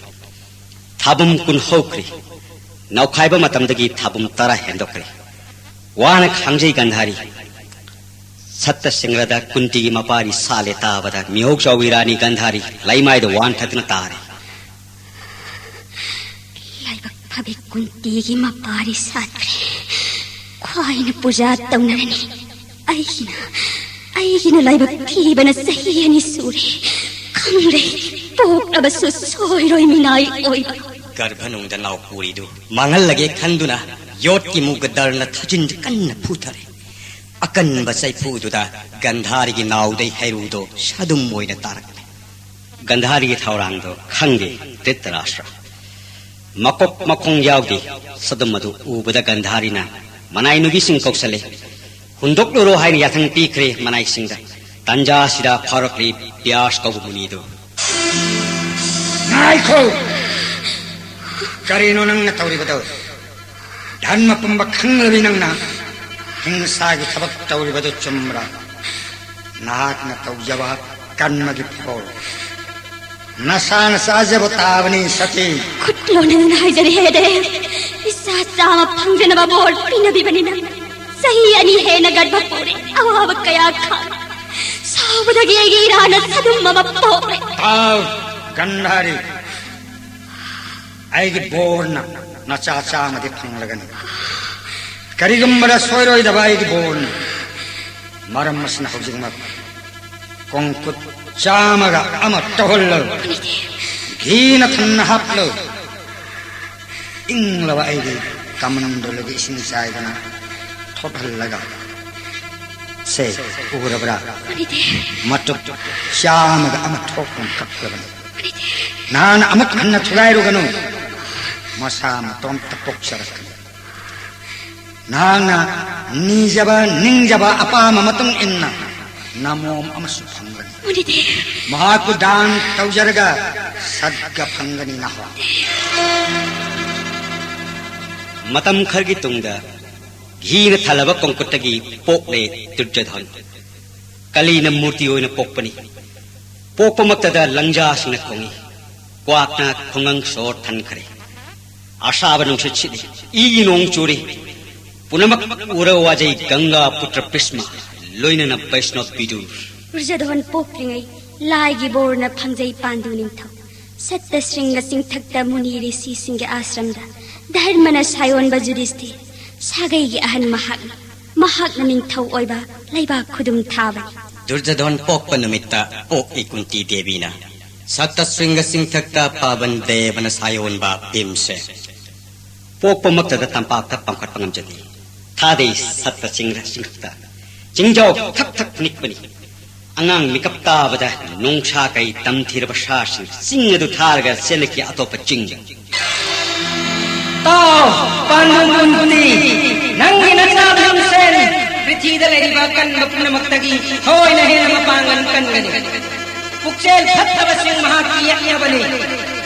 ꯊꯥꯕꯨꯝ ꯀꯨꯟ ꯍꯧꯈ꯭ꯔꯦ꯫ ꯅꯧꯈꯥꯏꯕ ꯃꯇꯝꯗꯒꯤ ꯊꯥꯕꯨꯝ ꯇꯔꯥ ꯍꯦꯟꯗꯣꯛꯈ꯭ꯔꯦ꯫ ꯋꯥꯅ ꯈꯥꯡꯖꯩ ꯒꯟꯙꯥꯔꯤ꯫ ꯁꯠꯇ ꯁꯤꯡꯒ꯭ꯔꯗ ꯀꯨꯟꯇꯤꯒꯤ ꯃꯄꯥꯔꯤ ꯁꯥꯠꯂꯦ ꯇꯥꯕꯗ ꯃꯤꯍꯧ ꯆꯥꯎꯕꯤ ꯔꯥꯅꯤ ꯒꯟꯙꯥꯔꯤ ꯂꯩꯃꯥꯏꯗ ꯋꯥꯟꯊꯗꯨꯅ ꯇꯥꯔꯦ꯫ ꯂꯥꯏꯕꯛ ꯐꯕꯤ ꯀꯨꯟꯇꯤꯒꯤ ꯃꯄꯥꯔꯤ ꯁꯥꯠꯈ꯭ꯔꯦ꯫ ꯈ꯭ꯋꯥꯏꯅ ꯄꯨꯖꯥ ꯇꯧꯅꯔꯅꯤ꯫ ꯑꯩꯒꯤꯅ ꯑꯩꯒꯤꯅ ꯂꯥꯏꯕꯛ ꯊꯤꯕꯅ ꯆꯍꯤ ꯑꯅꯤ ꯁꯨꯔꯦ꯫ ꯈꯪꯂꯦ, ꯄꯣꯛꯂꯕꯁꯨ ꯁꯣꯏꯔꯣꯏ ꯃꯤꯅꯥꯏ ꯑꯣꯏꯕ꯫ ꯒꯔꯚꯅꯨꯡꯗ ꯅꯥꯎ ꯄꯨꯔꯤꯗꯨ ꯃꯥꯡꯍꯜꯂꯒꯦ ꯈꯟꯗꯨꯅ ꯌꯣꯠꯀꯤ ꯃꯨꯒ ꯗꯔꯅ ꯊꯥꯖꯤꯟꯗ ꯀꯟꯅ ꯐꯨꯊꯔꯦ꯫ ꯑꯀꯟꯕ ꯆꯩꯐꯨꯗꯨꯗ ꯒꯟꯙꯥꯔꯤꯒꯤ ꯅꯥꯎꯗꯩ ꯍꯩꯔꯨꯗꯣ ꯁꯥꯗꯨꯝ ꯑꯣꯏꯅ ꯇꯥꯔꯛꯂꯦ꯫ ꯒꯟꯙꯥꯔꯤꯒꯤ ꯊꯧꯔꯥꯡꯗꯣ ꯈꯪꯗꯦ ꯙ꯭ꯔꯤꯇꯔꯥꯁ꯭ꯇ꯭ꯔ꯫ ꯃꯀꯣꯛ ꯃꯈꯣꯡ ꯌꯥꯎꯗꯦ꯫ ꯁꯥꯗꯨꯝ ꯑꯗꯨ ꯎꯕꯗ ꯒꯟꯙꯥꯔꯤꯅ ꯃꯅꯥꯏ ꯅꯨꯄꯤꯁꯤꯡ ꯀꯧꯁꯜꯂꯦ꯫ ꯍꯨꯟꯗꯣꯛꯂꯨꯔꯣ ꯍꯥꯏꯅ ꯌꯥꯊꯪ ꯄꯤꯈ꯭ꯔꯦ ꯃꯅꯥꯏꯁꯤꯡꯗ꯫ ꯇꯥꯟꯖꯥ ꯑꯁꯤꯗ ꯐꯥꯎꯔꯛꯂꯤ ꯕ꯭ꯌꯥꯁ ꯀꯧꯕ ꯃꯨꯅꯤꯗꯨ꯫ ꯉꯥꯏꯈꯣ! ꯀꯔꯤꯅꯣ ꯅꯪꯅ ꯇꯧꯔꯤꯕꯗꯣ? ꯙꯔꯃ ꯄꯨꯝꯕ ꯈꯪꯂꯕꯤ ꯅꯪꯅ ꯍꯤꯡꯁꯥꯒꯤ ꯊꯕꯛ ꯇꯧꯔꯤꯕꯗꯨ ꯆꯨꯝꯕ꯭ꯔꯥ? ꯅꯍꯥꯛꯅ ꯇꯧꯖꯕ ꯀꯔꯃꯒꯤ ꯐꯣꯜ ꯅꯁꯥꯅ ꯆꯥꯖꯕ ꯇꯥꯕꯅꯤ ꯁꯇꯤ꯫ ꯈꯨꯠ ꯂꯣꯟꯅꯗꯨꯅ ꯍꯥꯏꯖꯔꯤ ꯍꯦ ꯗꯦꯕ, ꯏꯆꯥ ꯆꯥꯝꯃ ꯐꯪꯖꯅꯕ ꯕꯣꯔ ꯄꯤꯅꯕꯤꯕꯅꯤ ꯅꯪ꯫ ꯆꯍꯤ ꯑꯅꯤ ꯍꯦꯟꯅ ꯒꯔꯚ ꯄꯨꯔꯦ, ꯑꯋꯥꯕ ꯀꯌꯥ ꯈꯥꯡ ꯁꯥꯎꯕꯗꯒꯤ ꯑꯩꯒꯤ ꯏꯔꯥꯅ ꯁꯥꯗꯨꯝ ꯑꯃ ꯄꯣꯛꯂꯦ꯫ ꯇꯥꯎ ꯒꯟꯙꯥꯔꯤ, ꯑꯩꯒꯤ ꯕꯣꯔꯅ ꯅꯆꯥ ꯆꯥꯝꯃꯗꯤ ꯐꯪꯂꯒꯅꯤ꯫ ꯀꯔꯤꯒꯨꯝꯕꯗ ꯁꯣꯏꯔꯣꯏꯗꯕ ꯑꯩꯒꯤ ꯕꯣꯔꯅꯤ꯫ ꯃꯔꯝ ꯑꯁꯤꯅ ꯍꯧꯖꯤꯛꯃꯛ ꯀꯣꯡꯀꯨꯠ ꯆꯥꯝꯃꯒ ꯑꯃ ꯇꯧꯍꯜꯂꯨ꯫ ꯘꯤꯅ ꯊꯟꯅ ꯍꯥꯞꯂꯨ꯫ ꯏꯪꯂꯕ ꯑꯩꯒꯤ ꯀꯃꯟꯗꯣꯂꯨꯒꯤ ꯏꯁꯤꯡ ꯆꯥꯏꯗꯨꯅ ꯊꯣꯛꯍꯜꯂꯒ, ꯁꯦ, ꯎꯔꯕ꯭ꯔꯥ? ꯃꯇꯨꯞ ꯆꯥꯝꯃꯒ ꯑꯃ ꯊꯣꯛꯄ ꯀꯛꯂꯕꯅꯤ꯫ ꯅꯍꯥꯛꯅ ꯑꯃꯨꯛ ꯍꯟꯅ ꯊꯨꯒꯥꯏꯔꯨꯒꯅꯨ꯫ ꯃꯁꯥ ꯃꯇꯣꯝꯇ ꯄꯣꯛꯆꯔꯛꯀꯅꯤ꯫ ꯅꯍꯥꯛꯅ ꯅꯤꯖꯕ ꯅꯤꯡꯖꯕ ꯑꯄꯥꯝꯕ ꯃꯇꯨꯡ ꯏꯟꯅ ꯅꯃꯣꯝ ꯑꯃꯁꯨ ꯐꯪꯒꯅꯤ꯫ ꯃꯨꯅꯤꯗꯦꯕ꯫ ꯃꯍꯥꯛꯄꯨ ꯗꯥꯟ ꯇꯧꯖꯔꯒ ꯁꯠꯒ ꯐꯪꯒꯅꯤ ꯅꯍꯥꯛ꯫ ꯃꯇꯝ ꯈꯔꯒꯤ ꯇꯨꯡꯗ ꯘꯤꯅ ꯊꯜꯂꯕ ꯀꯣꯡꯀꯨꯠꯇꯒꯤ ꯄꯣꯛꯂꯦ ꯗꯨꯔꯖꯣꯙꯟ꯫ ꯀꯂꯤꯅ ꯃꯨꯔꯇꯤ ꯑꯣꯏꯅ ꯄꯣꯛꯄꯅꯤ꯫ ꯄꯣꯛꯄꯃꯛꯇꯗ ꯂꯪꯖꯥꯁꯤꯡꯅ ꯈꯣꯡꯏ꯫ ꯀ꯭ꯋꯥꯛꯅ ꯈꯨꯡꯒꯪ ꯁꯣꯔ ꯊꯟꯈ꯭ꯔꯦ꯫ ꯑꯁꯥꯕ ꯅꯨꯡꯁꯤꯠ ꯁꯤꯠꯂꯤ, ꯏꯒꯤ ꯅꯣꯡ ꯆꯨꯔꯤ꯫ ꯄꯨꯝꯅꯃꯛ ꯎꯔ ꯋꯥꯖꯩ ꯒꯪꯒꯥ ꯄꯨꯇ꯭ꯔ ꯚꯤꯁꯃ, ꯂꯣꯏꯅꯅ ꯕꯩꯁꯅꯣꯞ ꯕꯤꯗꯨꯔ꯫ ꯗꯨꯔꯖꯣꯙꯣꯟ ꯄꯣꯛꯇ꯭ꯔꯤꯉꯩ ꯂꯥꯏꯒꯤ ꯕꯣꯔꯅ ꯐꯪꯖꯩ ꯄꯥꯟꯗꯨ ꯅꯤꯡꯊꯧ꯫ ꯁꯠꯇ ꯁ꯭ꯔꯤꯡꯒ ꯆꯤꯡꯊꯛꯇ ꯃꯨꯅꯤ ꯔꯤꯁꯤꯁꯤꯡꯒꯤ ꯑꯥꯁ꯭ꯔꯝꯗ ꯙꯔꯃꯅ ꯁꯥꯌꯣꯟꯕ ꯌꯨꯙꯤꯁꯊꯤꯔ, ꯁꯥꯒꯩꯒꯤ ꯑꯍꯟ ꯃꯍꯥꯛꯅꯤ꯫ ꯃꯍꯥꯛꯅ ꯅꯤꯡꯊꯧ ꯑꯣꯏꯕ ꯂꯩꯕꯥꯛ ꯈꯨꯗꯨꯝ ꯊꯥꯕꯅꯤ꯫ ꯗꯨꯔꯖꯣꯙꯣꯟ ꯄꯣꯛꯄ ꯅꯨꯃꯤꯠꯇ ꯄꯣꯛꯏ ꯀꯨꯟꯇꯤ ꯗꯦꯕꯤꯅ꯫ ꯁꯠꯇ ꯁ꯭ꯔꯤꯡꯒ ꯆꯤꯡꯊꯛꯇ ꯄꯥꯕꯟ ꯗꯦꯕꯅ ꯁꯥꯌꯣꯟꯕ ꯚꯤꯝꯁꯦ꯫ ꯄꯣꯛꯄꯃꯛꯇꯗ ꯇꯝꯄꯥꯛꯇ ꯄꯥꯡꯈꯠꯄ ꯉꯝꯖꯗꯦ꯫ ꯊꯥꯗꯩ ꯁꯠꯇ ꯆꯤꯡꯔ ꯆꯤꯡꯊꯛꯇ ꯆꯤꯡꯖꯥꯎ ꯊꯛ ꯊꯛ ꯅꯤꯛꯄꯅꯤ꯫ ꯑꯉꯥꯡ ꯃꯤꯀꯞ ꯇꯥꯕꯗ ꯅꯣꯡꯁꯥ ꯀꯩ ꯇꯝꯊꯤꯔꯕ ꯁꯥꯁꯤꯡ ꯆꯤꯡ ꯑꯗꯨ ꯊꯥꯔꯒ ꯆꯦꯜꯂꯛꯈꯤ ꯑꯇꯣꯞꯄ ꯆꯤꯡ꯫ ꯇꯥꯎ, ꯄꯥꯟꯗꯨ ꯀꯨꯟꯇꯤ, ꯅꯪꯒꯤ ꯅꯆꯥ ꯚꯤꯝꯁꯦꯟ ꯄ꯭ꯔꯤꯊꯤꯗ ꯂꯩꯔꯤꯕ ꯑꯀꯟꯕ ꯄꯨꯝꯅꯃꯛꯇꯒꯤ ꯊꯣꯏꯅ ꯍꯦꯟꯅ ꯃꯄꯥꯡꯒꯜ ꯀꯟꯒꯅꯤ꯫ ꯄꯨꯛꯆꯦꯜ ꯐꯠꯇꯕꯁꯤꯡ ꯃꯍꯥꯛꯀꯤ ꯌꯦꯛꯅꯕꯅꯤ꯫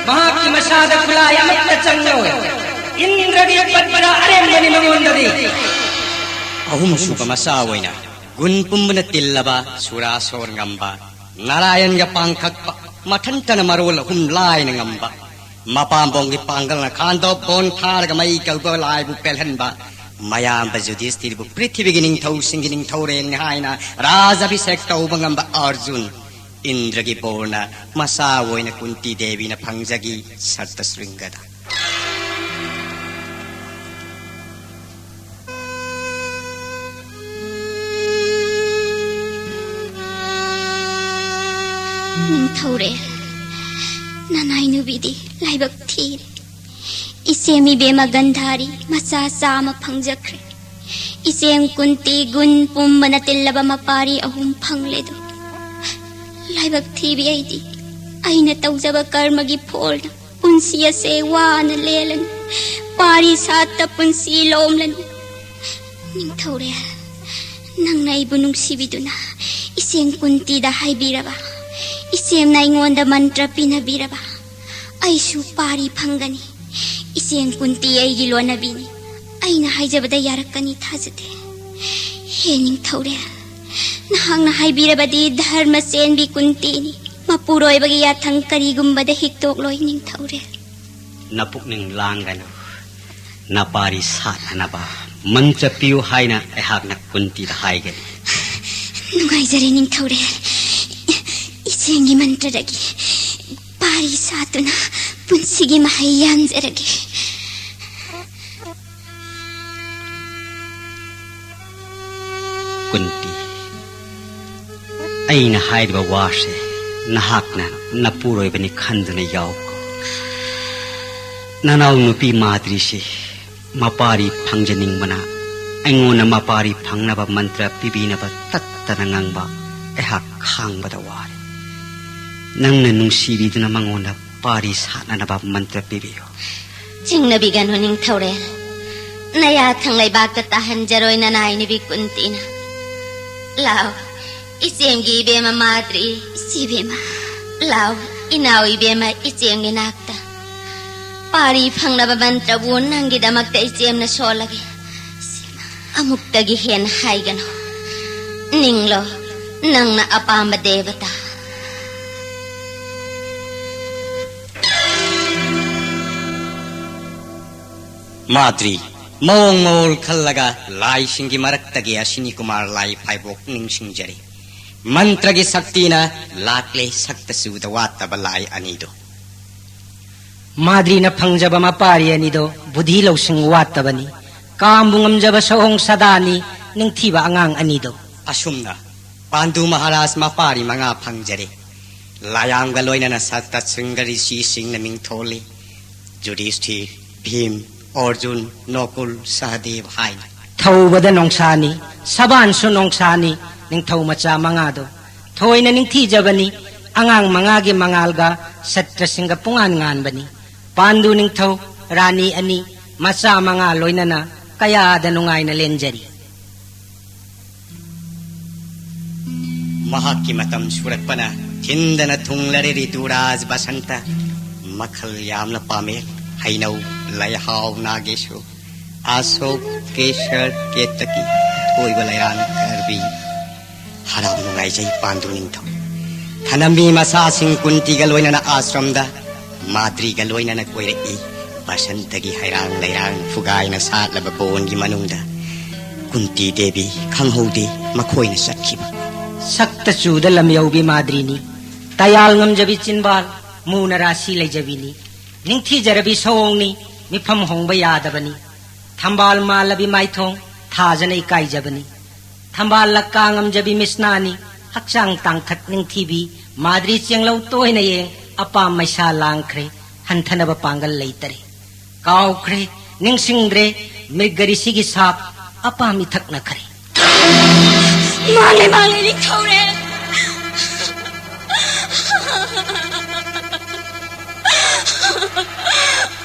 ꯃꯍꯥꯛꯀꯤ ꯃꯁꯥꯗ ꯈꯨꯠꯂꯥꯏ ꯑꯃꯠꯇ ꯆꯪꯂꯣꯏ꯫ ꯏꯟꯗ꯭ꯔꯒꯤ ꯄꯠꯄꯗ ꯑꯔꯦꯝꯕꯅꯤ ꯃꯉꯣꯟꯗꯗꯤ꯫ ꯑꯍꯨꯝꯁꯨꯕ ꯃꯆꯥ ꯑꯣꯏꯅ ꯒꯨꯟ ꯄꯨꯝꯕꯅ ꯇꯤꯜꯂꯕ ꯁꯨꯔꯥꯁꯣꯔ ꯉꯝꯕ, ꯅꯥꯔꯥꯌꯟꯒ ꯄꯥꯡꯈꯛꯄ, ꯃꯊꯟꯇꯅ ꯃꯔꯣꯜ ꯑꯍꯨꯝ ꯂꯥꯏꯅ ꯉꯝꯕ, ꯃꯄꯥꯝꯕꯣꯝꯒꯤ ꯄꯥꯡꯒꯜꯅ ꯈꯥꯟꯗꯣꯛ ꯕꯣꯟ ꯊꯥꯔꯒ ꯃꯩ ꯀꯧꯕ ꯂꯥꯏꯕꯨ ꯄꯦꯜꯍꯟꯕ, ꯃꯌꯥꯝꯕ ꯌꯨꯙꯤꯁꯊꯤꯔꯕꯨ ꯄ꯭ꯔꯤꯊꯤꯕꯤꯒꯤ ꯅꯤꯡꯊꯧꯁꯤꯡꯒꯤ ꯅꯤꯡꯊꯧꯔꯦꯜꯅꯤ ꯍꯥꯏꯅ ꯔꯥꯖ ꯑꯚꯤꯁꯦꯛ ꯇꯧꯕ ꯉꯝꯕ ꯑꯔꯖꯨꯟ, ꯏꯟꯗ꯭ꯔꯒꯤ ꯕꯣꯔꯅ ꯃꯆꯥ ꯑꯣꯏꯅ ꯀꯨꯟꯇꯤ ꯗꯦꯕꯤꯅ ꯐꯪꯖꯈꯤ ꯁꯠꯇ ꯁ꯭ꯔꯤꯡꯒꯗ꯫ ꯅꯤꯡꯊꯧꯔꯦꯜ, ꯅꯅꯥꯏ ꯅꯨꯕꯤꯗꯤ ꯂꯥꯏꯕꯛ ꯊꯤꯔꯦ꯫ ꯏꯆꯦꯝ ꯏꯕꯦꯝꯃ ꯒꯟꯙꯥꯔꯤ ꯃꯆꯥ ꯆꯥꯝꯃ ꯐꯪꯖꯈ꯭ꯔꯦ꯫ ꯏꯆꯦꯝ ꯀꯨꯟꯇꯤ ꯒꯨꯟ ꯄꯨꯝꯕꯅ ꯇꯤꯜꯂꯕ ꯃꯄꯥꯔꯤ ꯑꯍꯨꯝ ꯐꯪꯂꯦꯗꯣ꯫ ꯂꯥꯏꯕꯛ ꯊꯤꯕꯤ ꯑꯩꯗꯤ ꯑꯩꯅ ꯇꯧꯖꯕ ꯀꯔꯃꯒꯤ ꯐꯣꯜꯅ ꯄꯨꯟꯁꯤ ꯑꯁꯦ ꯋꯥꯅ ꯂꯦꯜꯂꯅꯤ꯫ ꯄꯥꯔꯤ ꯁꯥꯠꯇ ꯄꯨꯟꯁꯤ ꯂꯣꯝꯂꯅꯤ꯫ ꯅꯤꯡꯊꯧꯔꯦꯜ, ꯅꯪꯅ ꯑꯩꯕꯨ ꯅꯨꯡꯁꯤꯕꯤꯗꯨꯅ ꯏꯆꯦꯝ ꯀꯨꯟꯇꯤꯗ ꯍꯥꯏꯕꯤꯔꯕ, ꯏꯆꯦꯝꯅ ꯑꯩꯉꯣꯟꯗ ꯃꯟꯇ꯭ꯔ ꯄꯤꯅꯕꯤꯔꯕ, ꯑꯩꯁꯨ ꯄꯥꯔꯤ ꯐꯪꯒꯅꯤ꯫ ꯏꯆꯦꯝ ꯀꯨꯟꯇꯤ ꯑꯩꯒꯤ ꯂꯣꯟꯅꯕꯤꯅꯤ꯫ ꯑꯩꯅ ꯍꯥꯏꯖꯕꯗ ꯌꯥꯔꯛꯀꯅꯤ ꯊꯥꯖꯗꯦ꯫ ꯍꯦ ꯅꯤꯡꯊꯧꯔꯦꯜ, ꯅꯍꯥꯛꯅ ꯍꯥꯏꯕꯤꯔꯕꯗꯤ ꯙꯔꯃ ꯆꯦꯟꯕꯤ ꯀꯨꯟꯇꯤꯅꯤ꯫ ꯃꯄꯨꯔꯣꯏꯕꯒꯤ ꯌꯥꯊꯪ ꯀꯔꯤꯒꯨꯝꯕꯗ ꯍꯤꯛꯇꯣꯛꯂꯣꯏ ꯅꯤꯡꯊꯧꯔꯦꯜ꯫ ꯅꯄꯨꯛꯅꯤꯡ ꯂꯥꯡꯒꯅꯨ꯫ ꯅꯄꯥꯔꯤ ꯁꯥꯠꯅꯅꯕ ꯃꯟꯇ꯭ꯔ ꯄꯤꯌꯨ ꯍꯥꯏꯅ ꯑꯩꯍꯥꯛꯅ ꯀꯨꯟꯇꯤꯗ ꯍꯥꯏꯒꯅꯤ꯫ ꯅꯨꯡꯉꯥꯏꯖꯔꯦ ꯅꯤꯡꯊꯧꯔꯦꯜ꯫ ꯏꯆꯦꯜꯒꯤ ꯃꯟꯇ꯭ꯔꯗꯒꯤ ꯄꯥꯔꯤ ꯁꯥꯠꯇꯨꯅ ꯄꯨꯟꯁꯤꯒꯤ ꯃꯍꯩ ꯌꯥꯟꯖꯔꯒꯦ꯫ ꯀꯨꯟꯇꯤ, ꯑꯩꯅ ꯍꯥꯏꯔꯤꯕ ꯋꯥꯁꯦ ꯅꯍꯥꯛꯅ ꯅꯄꯨꯔꯣꯏꯕꯅꯤ ꯈꯟꯗꯨꯅ ꯌꯥꯎꯀꯣ꯫ ꯅꯅꯥꯎ ꯅꯨꯄꯤ ꯃꯥꯗ꯭ꯔꯤꯁꯤ ꯃꯄꯥꯔꯤ ꯐꯪꯖꯅꯤꯡꯕꯅ ꯑꯩꯉꯣꯟꯗ ꯃꯄꯥꯔꯤ ꯐꯪꯅꯕ ꯃꯟꯇ꯭ꯔ ꯄꯤꯕꯤꯅꯕ ꯇꯠꯇꯅ ꯉꯪꯕ ꯑꯩꯍꯥꯛ ꯈꯥꯡꯕꯗ ꯋꯥꯔꯦ꯫ ꯅꯪꯅ ꯅꯨꯡꯁꯤꯕꯤꯗꯨꯅ ꯃꯉꯣꯟꯗ ꯄꯥꯔꯤ ꯁꯥꯠꯅꯅꯕ ꯃꯟꯇ꯭ꯔ ꯄꯤꯕꯤꯌꯨ꯫ ꯆꯤꯡꯅꯕꯤꯒꯅꯨ ꯅꯤꯡꯊꯧꯔꯦꯜ꯫ ꯅꯌꯥ ꯊꯪ ꯂꯩꯕꯥꯛꯇ ꯇꯥꯍꯟꯖꯔꯣꯏ ꯅꯅꯥꯏ ꯅꯨꯄꯤ ꯀꯨꯟꯇꯤꯅ꯫ ꯂꯥꯎ, ꯏꯆꯦꯝꯒꯤ ꯏꯕꯦꯝꯃ ꯃꯥꯗ꯭ꯔꯤ꯫ ꯏꯆꯦ ꯏꯕꯦꯝꯃ꯫ ꯂꯥꯎ, ꯏꯅꯥꯎ ꯏꯕꯦꯝꯃ ꯏꯆꯦꯝꯒꯤ ꯅꯥꯛꯇ꯫ ꯄꯥꯔꯤ ꯐꯪꯅꯕ ꯃꯟꯇ꯭ꯔꯕꯨ ꯅꯪꯒꯤꯗꯃꯛꯇ ꯏꯆꯦꯝꯅ ꯁꯣꯜꯂꯒꯦ꯫ ꯑꯃꯨꯛꯇꯒꯤ ꯍꯦꯟꯅ ꯍꯥꯏꯒꯅꯨ꯫ ꯅꯤꯡꯂꯣ, ꯅꯪꯅ ꯑꯄꯥꯝꯕ ꯗꯦꯕꯇꯥ꯫ ꯃꯥꯗ꯭ꯔꯤ, ꯃꯑꯣꯡ ꯃꯑꯣꯜ ꯈꯜꯂꯒ ꯂꯥꯏꯁꯤꯡꯒꯤ ꯃꯔꯛꯇꯒꯤ ꯑꯁꯤꯅꯤ ꯀꯨꯃꯥꯔ ꯂꯥꯏ ꯐꯥꯏꯕꯣꯛ ꯅꯤꯡꯁꯤꯡꯖꯔꯤ꯫ ꯃꯟꯇ꯭ꯔꯒꯤ ꯁꯛꯇꯤꯅ ꯂꯥꯛꯂꯦ ꯁꯛꯇ ꯆꯨꯗ ꯋꯥꯠꯇꯕ ꯂꯥꯏ ꯑꯅꯤꯗꯨ꯫ ꯃꯥꯗ꯭ꯔꯤꯅ ꯐꯪꯖꯕ ꯃꯄꯥꯔꯤ ꯑꯅꯤꯗꯣ ꯕꯨꯙꯤ ꯂꯧꯁꯤꯡ ꯋꯥꯠꯇꯕꯅꯤ꯫ ꯀꯥꯝꯕꯨ ꯉꯝꯖꯕ ꯁꯑꯣꯡ ꯁꯥꯗꯥꯅꯤ ꯅꯤꯡꯊꯤꯕ ꯑꯉꯥꯡ ꯑꯅꯤꯗꯣ꯫ ꯑꯁꯨꯝꯅ ꯄꯥꯟꯗꯨ ꯃꯍꯥꯔꯥꯖ ꯃꯄꯥꯔꯤ ꯃꯉꯥ ꯐꯪꯖꯔꯦ꯫ ꯂꯥꯌꯥꯝꯒ ꯂꯣꯏꯅꯅ ꯁꯠꯇ ꯁꯤꯡꯒ ꯔꯤꯁꯤꯁꯤꯡꯅ ꯃꯤꯡꯊꯣꯜꯂꯤ꯫ ꯖꯨꯙꯤꯁꯊꯤꯔ, ꯚꯤꯝ, ꯑꯔꯖꯨꯟ, ꯅꯣꯀꯨꯜ, ꯁꯍꯗꯦꯕ ꯍꯥꯏꯅ꯫ ꯊꯧꯕꯗ ꯅꯣꯡꯁꯥꯅꯤ, ꯁꯕꯥꯟꯁꯨ ꯅꯣꯡꯁꯥꯅꯤ, ꯅꯤꯡꯊꯧ ꯃꯆꯥ ꯃꯉꯥꯗꯣ꯫ ꯊꯣꯏꯅ ꯅꯤꯡꯊꯤꯖꯕꯅꯤ, ꯑꯉꯥꯡ ꯃꯉꯥꯒꯤ ꯃꯉꯥꯜꯒ ꯁꯠꯇ꯭ꯔꯁꯤꯡꯒ ꯄꯨꯡꯉꯥꯟ ꯉꯥꯟꯕꯅꯤ꯫ ꯄꯥꯟꯗꯨ ꯅꯤꯡꯊꯧ, ꯔꯥꯅꯤ ꯑꯅꯤ, ꯃꯆꯥ ꯃꯉꯥ ꯂꯣꯏꯅꯅ ꯀꯌꯥꯗ ꯅꯨꯡꯉꯥꯏꯅ ꯂꯦꯟꯖꯔꯤ꯫ ꯃꯍꯥꯛꯀꯤ ꯃꯇꯝ ꯁꯨꯔꯛꯄꯅ ꯊꯤꯟꯗꯅ ꯊꯨꯡꯂꯔꯦ ꯔꯤꯇꯨꯔꯥꯖ ꯕꯁꯟꯇ꯫ ꯃꯈꯜ ꯌꯥꯝꯅ ꯄꯥꯝꯃꯦ꯫ ꯍꯩꯅꯧ, ꯂꯩꯍꯥꯎ, ꯅꯥꯒꯦꯁꯨ, ꯑꯁꯣꯛ, ꯀꯦꯁꯔ, ꯀꯦꯇꯀꯤ, ꯊꯣꯏꯕ ꯂꯩꯔꯥꯡ, ꯀꯔꯕꯤ꯫ ꯍꯔꯥꯎ ꯅꯨꯡꯉꯥꯏꯖꯩ ꯄꯥꯟꯗꯨ ꯅꯤꯡꯊꯧ꯫ ꯊꯅꯝꯃꯤ ꯃꯆꯥꯁꯤꯡ ꯀꯨꯟꯇꯤꯒ ꯂꯣꯏꯅꯅ ꯑꯥꯁ꯭ꯔꯝꯗ ꯃꯥꯗ꯭ꯔꯤꯒ ꯂꯣꯏꯅꯅ ꯀꯣꯏꯔꯛꯏ꯫ ꯕꯁꯟꯇꯒꯤ ꯍꯩꯔꯥꯡ ꯂꯩꯔꯥꯡ ꯐꯨꯒꯥꯏꯅ ꯁꯥꯠꯂꯕ ꯕꯣꯟꯒꯤ ꯃꯅꯨꯡꯗ ꯀꯨꯟꯇꯤ ꯗꯦꯕꯤ ꯈꯪꯍꯧꯗꯦ ꯃꯈꯣꯏꯅ ꯆꯠꯈꯤꯕ꯫ ꯁꯛꯇ ꯆꯨꯗ ꯂꯝꯌꯧꯕꯤ ꯃꯥꯗ꯭ꯔꯤꯅꯤ꯫ ꯇꯌꯥꯜ ꯉꯝꯖꯕꯤ ꯆꯤꯟꯕꯥꯜ, ꯃꯨꯅ ꯔꯥꯁꯤ ꯂꯩꯖꯕꯤꯅꯤ꯫ ꯅꯤꯡꯊꯤꯖꯔꯕꯤ ꯁꯑꯣꯡꯅꯤ, ꯃꯤꯐꯝ ꯍꯣꯡꯕ ꯌꯥꯗꯕꯅꯤ꯫ ꯊꯝꯕꯥꯜ ꯃꯥꯜꯂꯕꯤ ꯃꯥꯏꯊꯣꯡ, ꯊꯥꯖꯅ ꯏꯀꯥꯏꯖꯕꯅꯤ꯫ ꯊꯝꯕꯥꯜ ꯂꯛꯀꯥ ꯉꯝꯖꯕꯤ ꯃꯤꯁꯅꯥꯅꯤ, ꯍꯛꯆꯥꯡ ꯇꯥꯡꯊꯛ ꯅꯤꯡꯊꯤꯕꯤ꯫ ꯃꯥꯗ꯭ꯔꯤ ꯆꯦꯡꯂꯧ ꯇꯣꯏꯅ ꯌꯦꯡ, ꯑꯄꯥꯝ ꯃꯩꯁꯥ ꯂꯥꯡꯈ꯭ꯔꯦ, ꯍꯟꯊꯅꯕ ꯄꯥꯡꯒꯜ ꯂꯩꯇꯔꯦ꯫ ꯀꯥꯎꯈ꯭ꯔꯦ, ꯅꯤꯡꯁꯤꯡꯗ꯭ꯔꯦ, ꯃꯤꯔꯒꯔꯤꯁꯤꯒꯤ ꯁꯥꯞ ꯑꯄꯥꯝ ꯏꯊꯛꯅꯈ꯭ꯔꯦ꯫ ꯃꯥꯡꯂꯦ, ꯃꯥꯡꯂꯦ, ꯅꯤꯡꯊꯧꯔꯦꯜ꯫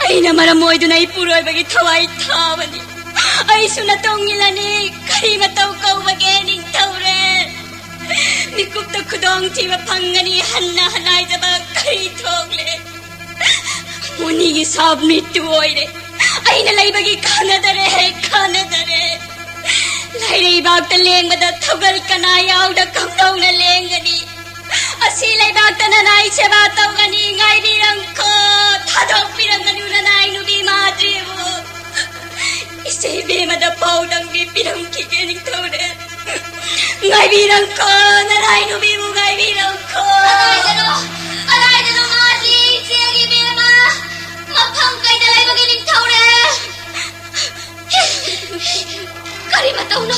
ꯑꯩꯅ ꯃꯔꯝ ꯑꯣꯏꯗꯨꯅ ꯏꯄꯨꯔꯣꯏꯕꯒꯤ ꯊꯋꯥꯏ ꯊꯥꯕꯅꯤ꯫ ꯑꯩꯁꯨ ꯅꯇꯣꯡ ꯏꯜꯂꯅꯤ꯫ ꯀꯔꯤ ꯃꯇꯧ ꯀꯧꯕꯒꯦ, ꯅꯤꯡꯊꯧꯔꯦꯜ? ꯃꯤꯀꯨꯞꯇ ꯈꯨꯗꯣꯡꯊꯤꯕ ꯐꯪꯒꯅꯤ ꯍꯟꯅ ꯍꯟꯅꯥꯏꯖꯕ ꯀꯔꯤ ꯊꯣꯛꯂꯦ? ꯃꯨꯅꯤꯒꯤ ꯁꯥꯞ ꯃꯤꯠꯇꯨ ꯑꯣꯏꯔꯦ꯫ ꯑꯩꯅ ꯂꯩꯕꯒꯤ ꯀꯥꯟꯅꯗꯔꯦ, ꯀꯥꯟꯅꯗꯔꯦ꯫ ꯂꯥꯏꯔꯩꯕꯥꯛꯇ ꯂꯦꯡꯕꯗ ꯊꯧꯒꯜ ꯀꯅꯥ ꯌꯥꯎꯗ ꯀꯝꯗꯧꯅ ꯂꯦꯡꯒꯅꯤ? ꯑꯁꯤ ꯂꯩꯕꯥꯛꯇ ꯅꯅꯥꯏ ꯁꯦꯕꯥ ꯇꯧꯒꯅꯤ, ꯉꯥꯏꯕꯤꯔꯝꯈꯣ꯫ ꯊꯥꯗꯣꯛꯄꯤꯔꯝꯒꯅꯨ ꯅꯅꯥꯏ ꯅꯨꯄꯤ ꯃꯥꯗ꯭ꯔꯤꯕꯨ꯫ ꯏꯆꯦ ꯏꯕꯦꯝꯃꯗ ꯄꯥꯎꯗꯪꯗꯤ ꯄꯤꯔꯝꯈꯤꯒꯦ, ꯅꯤꯡꯊꯧꯔꯦꯜ꯫ ꯉꯥꯏꯕꯤꯔꯝꯈꯣ, ꯅꯅꯥꯏ ꯅꯨꯄꯤꯕꯨ ꯉꯥꯏꯕꯤꯔꯝꯈꯣ꯫ ꯀꯗꯥꯏꯗꯅꯣ? ꯀꯗꯥꯏꯗꯅꯣ ꯃꯥꯗꯤ? ꯏꯆꯦꯒꯤ ꯏꯕꯦꯝꯃ, ꯃꯐꯝ ꯀꯩꯗ ꯂꯩꯕꯒꯦ, ꯅꯤꯡꯊꯧꯔꯦꯜ? ꯀꯔꯤ ꯃꯇꯧꯅꯣ?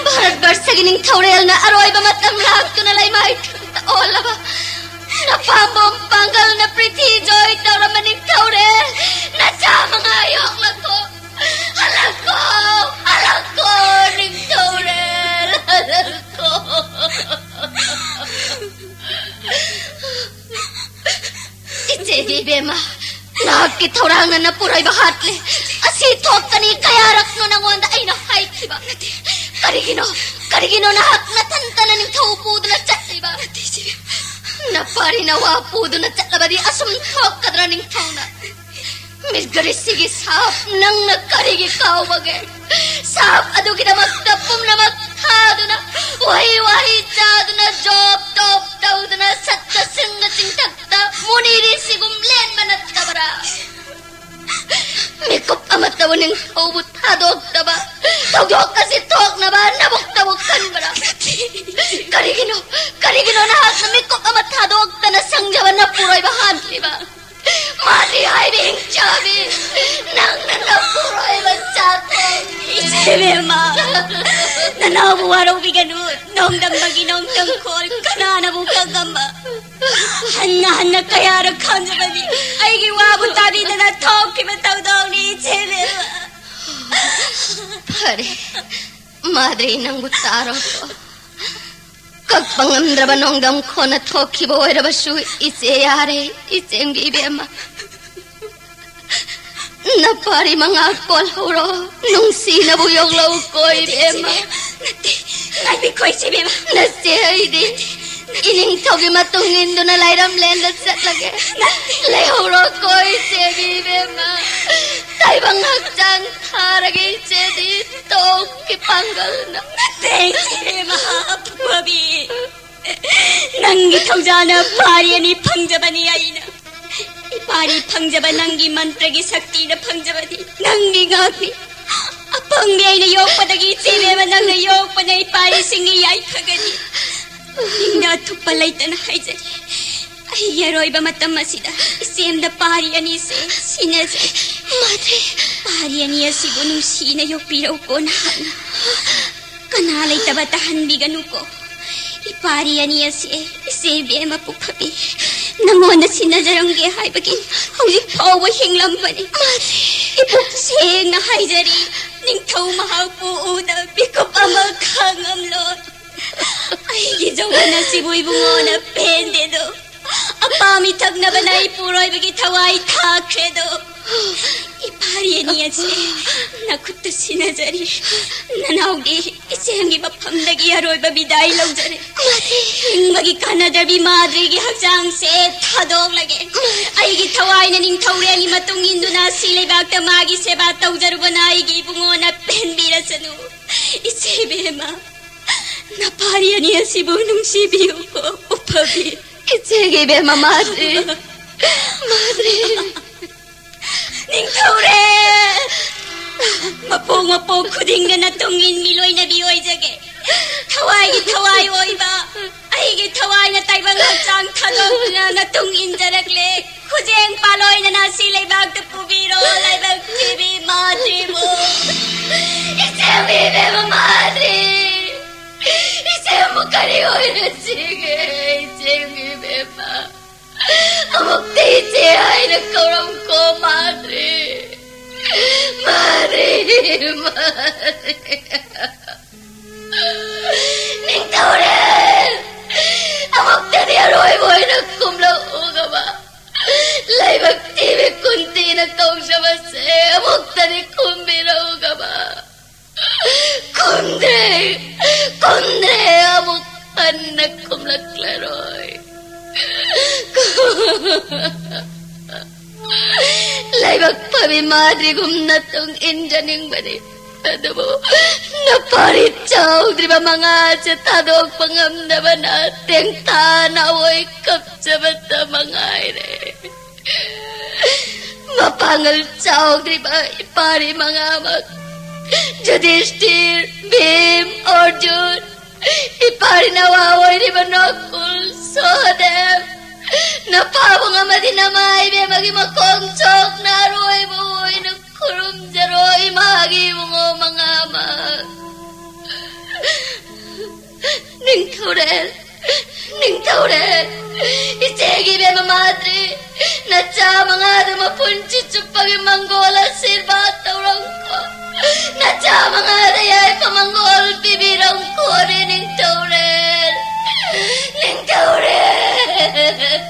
ꯚꯥꯔꯠ ꯕꯔꯁꯒꯤ ꯅꯤꯡꯊꯧꯔꯦꯜꯅ ꯑꯔꯣꯏꯕ ꯃꯇꯝ ꯂꯥꯛꯇꯨꯅ ꯂꯩꯃꯥꯏ ꯊꯛꯇ ꯑꯣꯜꯂꯕ ꯅꯄꯥꯝꯕꯣꯝ ꯄꯥꯡꯒꯜꯅ ꯄ꯭ꯔꯤꯊꯤ ꯖꯣꯏ ꯇꯧꯔꯝꯕ ꯅꯤꯡꯊꯧꯔꯦꯜ, ꯅꯆꯥ ꯃꯉꯥ ꯌꯣꯛꯂꯛꯈꯣ꯫ ꯍꯜꯂꯛꯈꯣ, ꯍꯜꯂꯛꯈꯣ, ꯅꯤꯡꯊꯧꯔꯦꯜ, ꯍꯜꯂꯛꯈꯣ꯫ ꯏꯆꯦꯒꯤ ꯏꯕꯦꯝꯃ, ꯅꯍꯥꯛꯀꯤ ꯊꯧꯔꯥꯡꯅ ꯅꯄꯨꯔꯣꯏꯕ ꯍꯥꯠꯂꯦ꯫ ꯑꯁꯤ ꯊꯣꯛꯀꯅꯤ ꯀꯌꯥꯔꯛꯅꯣ ꯅꯉꯣꯟꯗ ꯑꯩꯅ ꯍꯥꯏꯈꯤꯕ? ꯅꯠꯇꯦ꯫ ꯀꯔꯤꯒꯤꯅꯣ, ꯀꯔꯤꯒꯤꯅꯣ ꯅꯍꯥꯛ ꯅꯊꯟꯇꯅ ꯅꯤꯡꯊꯧ ꯄꯨꯗꯨꯅ ꯆꯠꯂꯤꯕ? ꯅꯠꯇꯦ, ꯏꯆꯦ꯫ ꯅꯄꯥꯔꯤ ꯅꯋꯥ ꯄꯨꯗꯨꯅ ꯆꯠꯂꯕꯗꯤ ꯑꯁꯨꯝ ꯊꯣꯛꯀꯗ꯭ꯔꯥ ꯅꯤꯡꯊꯧꯅ? ꯃꯤꯔꯒꯔꯤꯁꯤꯒꯤ ꯁꯥꯞ, ꯅꯪꯅ ꯀꯔꯤꯒꯤ ꯀꯥꯎꯕꯒꯦ? ꯁꯥꯞ ꯑꯗꯨꯒꯤꯗꯃꯛꯇ ꯄꯨꯝꯅꯃꯛ ꯊꯥꯗꯨꯅ, ꯋꯥꯍꯩ ꯋꯥꯍꯩ ꯆꯥꯗꯨꯅ, ꯖꯣꯞ ꯇꯣꯞ ꯇꯧꯗꯨꯅ, ꯁꯠꯇ ꯁꯤꯡꯒ ꯆꯤꯡꯊꯛꯇ ꯃꯨꯅꯤꯔꯤꯁꯤꯒꯨꯝ ꯅꯅꯥꯎꯕꯨ ꯋꯥꯔꯧꯕꯤꯒꯅꯨ꯫ ꯅꯣꯡꯗꯝꯕꯒꯤ ꯅꯣꯡꯗꯝꯈꯣꯜ ꯀꯅꯥꯅꯕꯨ ꯈꯪꯉꯝꯕ? ꯍꯟꯅ ꯍꯟꯅ ꯀꯌꯥꯔꯛ ꯈꯥꯝꯖꯕꯅꯤ꯫ ꯑꯩꯒꯤ ꯋꯥꯕꯨ ꯇꯥꯕꯤꯗꯅ ꯊꯣꯛꯈꯤꯕ ꯊꯧꯗꯣꯛꯅꯤ, ꯏꯆꯦꯕꯦꯝꯃ꯫ ꯐꯔꯦ, ꯃꯥꯗ꯭ꯔꯤ, ꯅꯪꯕꯨ ꯇꯥꯔꯣꯀꯣ꯫ ꯀꯛꯄ ꯉꯝꯗ꯭ꯔꯕ ꯅꯣꯡꯗꯝ ꯈꯣꯟꯅ ꯊꯣꯛꯈꯤꯕ ꯑꯣꯏꯔꯕꯁꯨ, ꯏꯆꯦ ꯌꯥꯔꯦ, ꯏꯆꯦꯝꯒꯤ ꯏꯕꯦꯝꯃ꯫ ꯅꯄꯥꯔꯤ ꯃꯉꯥ ꯀꯣꯜꯍꯧꯔꯣ, ꯅꯨꯡꯁꯤꯅꯕꯨ ꯌꯣꯛꯂꯧꯀꯣ, ꯏꯕꯦꯝꯃ꯫ ꯅꯠꯇꯦ, ꯉꯥꯏꯕꯤꯈꯣ, ꯏꯆꯦꯕꯦꯝꯃ꯫ ꯅꯆꯦ ꯑꯩꯗꯤ ꯏꯅꯤꯡꯊꯧꯒꯤ ꯃꯇꯨꯡ ꯏꯟꯗꯨꯅ ꯂꯥꯏꯔꯝꯂꯦꯟꯗ ꯆꯠꯂꯒꯦ꯫ ꯂꯩꯍꯧꯔꯣꯀꯣ, ꯏꯆꯦꯒꯤ ꯏꯕꯦꯝꯃ꯫ ꯇꯥꯏꯕꯪ ꯍꯛꯆꯥꯡ ꯊꯥꯔꯒꯦ, ꯏꯆꯦꯗꯤ ꯇꯣꯛꯀꯤ ꯄꯥꯡꯒꯜꯅ꯫ ꯅꯠꯇꯦ, ꯏꯆꯦꯕꯦꯝꯃ, ꯐꯕꯤ꯫ ꯅꯪꯒꯤ ꯊꯧꯖꯥꯅ ꯄꯥꯔꯤ ꯑꯅꯤ ꯐꯪꯖꯕꯅꯤ ꯑꯩꯅ꯫ ꯏꯄꯥꯔꯤ ꯐꯪꯖꯕ ꯅꯪꯒꯤ ꯃꯟꯇ꯭ꯔꯒꯤ ꯁꯛꯇꯤꯅ ꯐꯪꯖꯕꯅꯤ꯫ ꯅꯪꯒꯤ ꯉꯥꯛꯅꯤ꯫ ꯑꯄꯪꯕꯤ ꯑꯩꯅ ꯌꯣꯛꯄꯗꯒꯤ ꯏꯆꯦꯕꯦꯝꯃ ꯅꯪꯅ ꯌꯣꯛꯄꯅ ꯏꯄꯥꯔꯤꯁꯤꯡꯒꯤ ꯌꯥꯏꯐꯒꯅꯤ꯫ ꯄꯨꯛꯅꯤꯡꯗ ꯑꯊꯨꯞꯄ ꯂꯩꯇꯅ ꯍꯥꯏꯖꯔꯤ꯫ ꯑꯩꯒꯤ ꯑꯔꯣꯏꯕ ꯃꯇꯝ ꯑꯁꯤꯗ ꯏꯆꯦꯝꯗ ꯄꯥꯔꯤ ꯑꯅꯤꯁꯦ ꯁꯤꯟꯅꯖꯩ꯫ ꯃꯥꯗ꯭ꯔꯤ꯫ ꯄꯥꯔꯤ ꯑꯅꯤ ꯑꯁꯤꯕꯨ ꯅꯨꯡꯁꯤꯅ ꯌꯣꯛꯄꯤꯔꯧꯀꯣ ꯅꯍꯥꯛꯅ꯫ ꯀꯅꯥ ꯂꯩꯇꯕ ꯇꯥꯍꯟꯕꯤꯒꯅꯨꯀꯣ꯫ ꯏꯄꯥꯔꯤ ꯑꯅꯤ ꯑꯁꯤ ꯏꯆꯦ ꯏꯕꯦꯝꯃ ꯄꯨꯈ꯭ꯔꯕꯤ ꯅꯪꯉꯣꯟꯗ ꯁꯤꯟꯅꯖꯔꯝꯒꯦ ꯍꯥꯏꯕꯒꯤ ꯍꯧꯖꯤꯛ ꯐꯥꯎꯕ ꯍꯤꯡꯂꯝꯕꯅꯤ꯫ ꯏꯄꯨꯛ ꯁꯦꯡꯅ ꯍꯥꯏꯖꯔꯤ, ꯅꯤꯡꯊꯧ ꯃꯍꯥꯛꯄꯨ ꯎꯗ ꯃꯤꯀꯨꯞ ꯑꯃ ꯈꯥꯡꯉꯝꯂꯣꯏ꯫ ꯑꯩꯒꯤ ꯖꯧꯒꯟ ꯑꯁꯤꯕꯨ ꯏꯕꯨꯡꯉꯣꯅ ꯄꯦꯟꯗꯦꯗꯣ꯫ ꯑꯄꯥꯝꯃꯤ ꯊꯛꯅꯕꯅ ꯏꯄꯨꯔꯣꯏꯕꯒꯤ ꯊꯋꯥꯏ ꯊꯥꯈ꯭ꯔꯦꯗꯣ꯫ ꯏꯄꯥꯔꯤ ꯑꯅꯤ ꯑꯁꯦ ꯅꯈꯨꯠꯇ ꯁꯤꯟꯅꯖꯔꯤ꯫ ꯅꯅꯥꯎꯒꯤ ꯏꯆꯦꯝꯒꯤ ꯃꯐꯝꯗꯒꯤ ꯑꯔꯣꯏꯕ ꯕꯤꯗꯥꯏ ꯂꯧꯖꯔꯦ꯫ ꯍꯤꯡꯕꯒꯤ ꯀꯥꯟꯅꯗꯕꯤ ꯃꯥꯗ꯭ꯔꯤꯒꯤ ꯍꯛꯆꯥꯡꯁꯦ ꯊꯥꯗꯣꯛꯂꯒꯦ꯫ ꯑꯩꯒꯤ ꯊꯋꯥꯏꯅ ꯅꯤꯡꯊꯧꯔꯦꯜꯒꯤ ꯃꯇꯨꯡ ꯏꯟꯗꯨꯅ ꯁꯤ ꯂꯩꯕꯥꯛꯇ ꯃꯥꯒꯤ ꯁꯦꯕꯥ ꯇꯧꯖꯔꯨꯕꯅ ꯑꯩꯒꯤ ꯏꯕꯨꯡꯉꯣꯅ ꯄꯦꯟꯕꯤꯔꯁꯅꯨ꯫ ꯏꯆꯦ ꯏꯕꯦꯝꯃ, ꯅꯄꯥꯔꯤ ꯑꯅꯤ ꯑꯁꯤꯕꯨ ꯅꯨꯡꯁꯤꯕꯤꯌꯨꯀꯣ, ꯎꯐꯕꯤ꯫ ꯏꯆꯦꯒꯤ ꯏꯕꯦꯝꯃ ꯃꯥꯗ꯭ꯔꯤ, ꯃꯥꯗ꯭ꯔꯤ꯫ ꯅꯤꯡꯊꯧꯔꯦ! ꯃꯄꯣꯛ ꯃꯄꯣꯛ ꯈꯨꯗꯤꯡꯗ ꯅꯇꯨꯡ ꯏꯟꯕꯤ ꯂꯣꯏꯅꯕꯤ ꯑꯣꯏꯖꯒꯦ꯫ ꯊꯋꯥꯏꯒꯤ ꯊꯋꯥꯏ ꯑꯣꯏꯕ, ꯑꯩꯒꯤ ꯊꯋꯥꯏꯅ ꯇꯥꯏꯕꯪ ꯍꯛꯆꯥꯡ ꯊꯥꯗꯣꯛꯇꯨꯅ ꯅꯇꯨꯡ ꯏꯟꯖꯔꯛꯂꯦ꯫ ꯈꯨꯖꯦꯡ ꯄꯥꯂꯣꯏꯅꯅ ꯁꯤ ꯂꯩꯕꯥꯛꯇ ꯄꯨꯕꯤꯔꯣ, ꯂꯥꯏꯕꯛ ꯊꯤꯕꯤ ꯃꯥꯗ꯭ꯔꯤꯕꯨ꯫ ꯏꯆꯦꯒꯤ ꯏꯕꯦꯝꯃ ꯑꯦ ꯍꯥꯏꯅ ꯀꯧꯔꯝꯀꯣ ꯃꯥꯗ꯭ꯔꯤ꯫ ꯃꯥꯗ꯭ꯔꯤ, ꯃꯥꯗ꯭ꯔꯤ꯫ ꯅꯤꯡꯊꯧꯔꯦꯜ! ꯑꯃꯨꯛꯇꯗꯤ ꯑꯔꯣꯏꯕ ꯑꯣꯏꯅ ꯈꯨꯝꯂꯛꯎꯒꯕ꯫ ꯂꯥꯏꯕꯛ ꯊꯤꯕꯤ ꯀꯨꯟꯇꯤꯅ ꯀꯧꯖꯕꯁꯦ ꯑꯃꯨꯛꯇꯗꯤ ꯈꯨꯝꯕꯤꯔꯛꯎꯒꯕ꯫ ꯈꯨꯝꯗ꯭ꯔꯦ, ꯈꯨꯝꯗ꯭ꯔꯦ, ꯑꯃꯨꯛ ꯍꯟꯅ ꯈꯨꯝꯂꯛꯂꯔꯣꯏ꯫ ꯂꯥꯏꯕꯛ ꯐꯕꯤ ꯃꯥꯗ꯭ꯔꯤꯒꯨꯝꯅ ꯇꯨꯡ ꯏꯟꯖꯅꯤꯡꯕꯅꯤ꯫ ꯑꯗꯨꯕꯨ ꯅꯄꯥꯔꯤ ꯆꯥꯎꯗ꯭ꯔꯤꯕ ꯃꯉꯥꯁꯦ ꯊꯥꯗꯣꯛꯄ ꯉꯝꯗꯕꯅ ꯇꯦꯡꯊꯥ ꯅꯥꯑꯣꯏ ꯀꯞꯆꯕꯇ ꯃꯉꯥꯏꯔꯦ꯫ ꯃꯄꯥꯡꯒꯜ ꯆꯥꯎꯗ꯭ꯔꯤꯕ ꯏꯄꯥꯔꯤ ꯃꯉꯥꯃꯛ, ꯌꯨꯙꯤꯁꯇꯤꯔ, ꯚꯤꯝ, ꯑꯔꯖꯨꯟ, ꯏꯄꯥꯔꯤ ꯅꯋꯥ ꯑꯣꯏꯔꯤꯕ ꯅꯀꯨꯜ, ꯁꯍꯗꯦꯕ, ꯅꯄꯥꯕꯨꯡ ꯑꯃꯗꯤ ꯅꯃꯥ ꯏꯕꯦꯝꯃꯒꯤ ꯃꯈꯣꯡ ꯆꯣꯛꯅ ꯑꯔꯣꯏꯕ ꯑꯣꯏꯅ ꯈꯨꯔꯨꯝꯖꯔꯣ, ꯏꯃꯥꯒꯤ ꯏꯕꯨꯡꯉꯣ ꯃꯉꯥꯃꯛ꯫ ꯅꯤꯡꯊꯧꯔꯦꯜ, ꯅꯤꯡꯊꯧꯔꯦꯜ, ꯏꯆꯦꯒꯤ ꯏꯕꯦꯝꯃ ꯃꯥꯗ꯭ꯔꯤ, ꯅꯆꯥ ꯃꯉꯥꯗꯨ ꯃꯄꯨꯟꯁꯤ ꯆꯨꯞꯄꯒꯤ ꯃꯪꯒꯣꯜ ꯑꯁꯤꯔꯕꯥꯗ ꯇꯧꯔꯝꯀꯣ꯫ ꯅꯆꯥ ꯃꯉꯥꯗ ꯌꯥꯏꯐ ꯃꯪꯒꯣꯜ ꯄꯤꯕꯤꯔꯝꯀꯣꯅꯦ, ꯅꯤꯡꯊꯧꯔꯦꯜ, ꯅꯤꯡꯊꯧꯔꯦꯜ꯫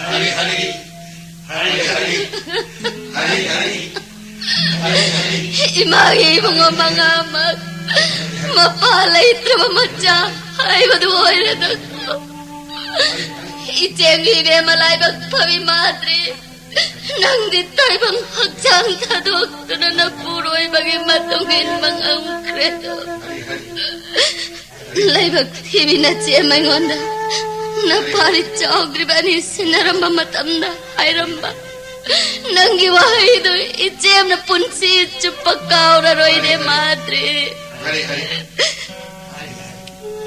ꯍꯔꯤ ꯍꯔꯤ, ꯍꯔꯤ ꯍꯔꯤ, ꯍꯔꯤ ꯍꯔꯤ, ꯍꯔꯤ ꯍꯔꯤ꯫ ꯏꯃꯥꯒꯤ ꯏꯕꯨꯡꯉꯣ ꯃꯉꯥꯃꯛ ꯃꯄꯥ ꯂꯩꯇ꯭ꯔꯕ ꯃꯆꯥ ꯍꯥꯏꯕꯗꯨ ꯑꯣꯏꯔꯦꯗꯀꯣ꯫ ꯏꯆꯦꯒꯤ ꯏꯕꯦꯝꯃ ꯂꯥꯏꯕꯛ ꯐꯕꯤ ꯃꯥꯗ꯭ꯔꯤ, ꯅꯪꯗꯤ ꯇꯥꯏꯕꯪ ꯍꯛꯆꯥꯡ ꯊꯥꯗꯣꯛꯇꯨꯅ ꯅꯄꯨꯔꯣꯏꯕꯒꯤ ꯃꯇꯨꯡ ꯏꯟꯕ ꯉꯝꯈ꯭ꯔꯦꯗꯣ꯫ ꯂꯥꯏꯕꯛ ꯊꯤꯕꯤ ꯅꯆꯦ ꯑꯃ ꯑꯩꯉꯣꯟꯗ ꯅꯄꯥꯔꯤ ꯆꯥꯎꯗ꯭ꯔꯤꯕ ꯑꯅꯤ ꯁꯤꯟꯅꯔꯝꯕ ꯃꯇꯝꯗ ꯍꯥꯏꯔꯝꯕ ꯅꯪꯒꯤ ꯋꯥꯍꯩꯗꯨ ꯏꯆꯦꯝꯅ ꯄꯨꯟꯁꯤ ꯆꯨꯞꯄ ꯀꯥꯎꯔꯔꯣꯏꯅꯦ ꯃꯥꯗ꯭ꯔꯤ꯫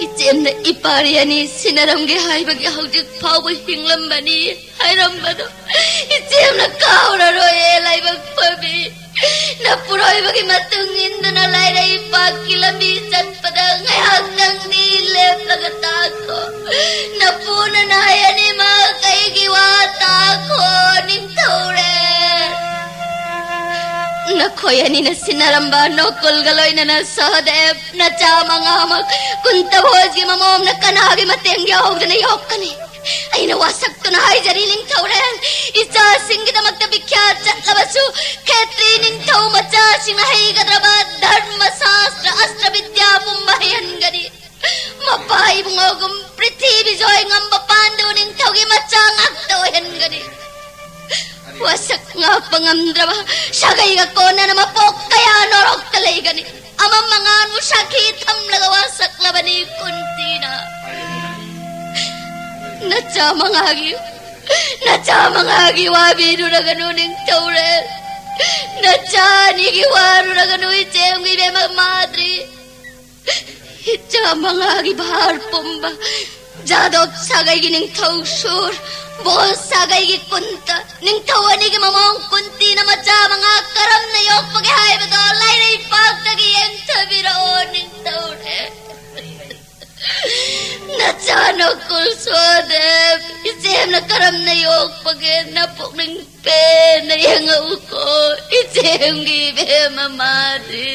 ꯏꯆꯦꯝꯅ ꯏꯄꯥꯔꯤ ꯑꯅꯤ ꯁꯤꯟꯅꯔꯝꯒꯦ ꯍꯥꯏꯕꯒꯤ ꯍꯧꯖꯤꯛ ꯐꯥꯎꯕ ꯍꯤꯡꯂꯝꯕꯅꯤ ꯍꯥꯏꯔꯝꯕꯗꯣ ꯏꯆꯦꯝꯅ ꯀꯥꯎꯔꯔꯣꯏꯌꯦ, ꯂꯥꯏꯕꯛ ꯐꯕꯤ꯫ ꯅꯄꯨꯔꯣꯏꯕꯒꯤ ꯃꯇꯨꯡ ꯏꯟꯗꯨꯅ ꯂꯥꯏꯔꯩ ꯄꯥꯛꯀꯤ ꯂꯝꯕꯤ ꯆꯠꯄꯗ ꯉꯥꯏꯍꯥꯛꯇꯪꯗꯤ ꯂꯦꯞꯂꯒ ꯇꯥꯈꯣ꯫ ꯅꯄꯨꯅ ꯅꯍꯩ ꯑꯅꯤꯃꯛ ꯑꯩꯒꯤ ꯋꯥ ꯇꯥꯈꯣ, ꯅꯤꯡꯊꯧꯔꯦꯜ꯫ ꯅꯈꯣꯏ ꯑꯅꯤꯅ ꯁꯤꯟꯅꯔꯝꯕ ꯅꯣꯀꯨꯜꯒ ꯂꯣꯏꯅꯅ ꯁꯍꯗꯦꯕ ꯅꯆꯥ ꯃꯉꯥꯃꯛ ꯀꯨꯟꯇ ꯚꯣꯖꯒꯤ ꯃꯃꯣꯝꯅ ꯀꯅꯥꯒꯤ ꯃꯇꯦꯡ ꯌꯥꯎꯗꯅ ꯌꯣꯛꯀꯅꯤ? ꯑꯩꯅ ꯋꯥꯁꯛꯇꯨꯅ ꯍꯥꯏꯖꯔꯤ, ꯅꯤꯡꯊꯧꯔꯦꯜ, ꯏꯆꯥꯁꯤꯡꯒꯤꯗꯃꯛꯇ ꯕꯤꯈ꯭ꯌꯥꯠ ꯆꯠꯂꯕꯁꯨ ꯈꯦꯇ꯭ꯔꯤ ꯅꯤꯡꯊꯧ ꯃꯆꯥꯁꯤꯡꯅ ꯍꯩꯒꯗ꯭ꯔꯕ ꯙꯔꯃ ꯁꯥꯁꯇ꯭ꯔ ꯑꯁꯇ꯭ꯔ ꯕꯤꯗ꯭ꯌꯥ ꯄꯨꯝꯕ ꯍꯩꯍꯟꯒꯅꯤ꯫ ꯃꯄꯥ ꯏꯕꯨꯡꯉꯣꯒꯨꯝ ꯄ꯭ꯔꯤꯊꯤꯕꯤ ꯖꯣꯏ ꯉꯝꯕ ꯄꯥꯟꯗꯨ ꯅꯤꯡꯊꯧꯒꯤ ꯃꯆꯥ ꯉꯥꯛꯇ ꯑꯣꯏꯍꯟꯒꯅꯤ꯫ ꯋꯥꯁꯛ ꯉꯥꯛꯄ ꯉꯝꯗ꯭ꯔꯕ ꯁꯥꯒꯩꯒ ꯀꯣꯟꯅꯅ ꯃꯄꯣꯛ ꯀꯌꯥ ꯅꯣꯔꯣꯛꯇ ꯂꯩꯒꯅꯤ꯫ ꯑꯃꯝ ꯑꯉꯥꯟꯕꯨ ꯁꯥꯈꯤ ꯊꯝꯂꯒ ꯋꯥꯁꯛꯂꯕꯅꯤ ꯀꯨꯟꯇꯤꯅ꯫ ꯅꯆꯥ ꯃꯉꯥꯒꯤ, ꯅꯆꯥ ꯃꯉꯥꯒꯤ ꯋꯥꯕꯤꯔꯨꯔꯒꯅꯨ ꯅꯤꯡꯊꯧꯔꯦꯜ꯫ ꯅꯆꯥ ꯑꯅꯤꯒꯤ ꯋꯥꯔꯨꯔꯒꯅꯨ ꯏꯆꯦꯝꯒꯤ ꯏꯕꯦꯝꯃ ꯃꯥꯗ꯭ꯔꯤ꯫ ꯏꯆꯥ ꯃꯉꯥꯒꯤ ꯚꯥꯔ ꯄꯨꯝꯕ ꯖꯥꯗꯣꯕ ꯁꯥꯒꯩꯒꯤ ꯅꯤꯡꯊꯧ ꯁꯨꯔ, ꯕꯣꯜ ꯁꯥꯒꯩꯒꯤ ꯀꯨꯟꯇ, ꯅꯤꯡꯊꯧ ꯑꯅꯤꯒꯤ ꯃꯃꯣꯝ ꯀꯨꯟꯇꯤꯅ ꯃꯆꯥ ꯃꯉꯥ ꯀꯔꯝꯅ ꯌꯣꯛꯄꯒꯦ ꯍꯥꯏꯕꯗꯣ ꯂꯥꯏꯔꯩꯄꯥꯛꯇꯒꯤ ꯌꯦꯡꯊꯕꯤꯔꯛꯑꯣ ꯅꯤꯡꯊꯧꯔꯦ꯫ ꯅꯆꯥ ꯅꯀꯨꯜ ꯁꯣꯗꯦꯕ ꯏꯆꯦꯝꯅ ꯀꯔꯝꯅ ꯌꯣꯛꯄꯒꯦ? ꯅꯄꯨꯛꯅꯤꯡ ꯄꯦꯟꯅ ꯌꯦꯡꯉꯛꯎꯀꯣ, ꯏꯆꯦꯝꯒꯤ ꯏꯕꯦꯝꯃ ꯃꯥꯗꯤ꯫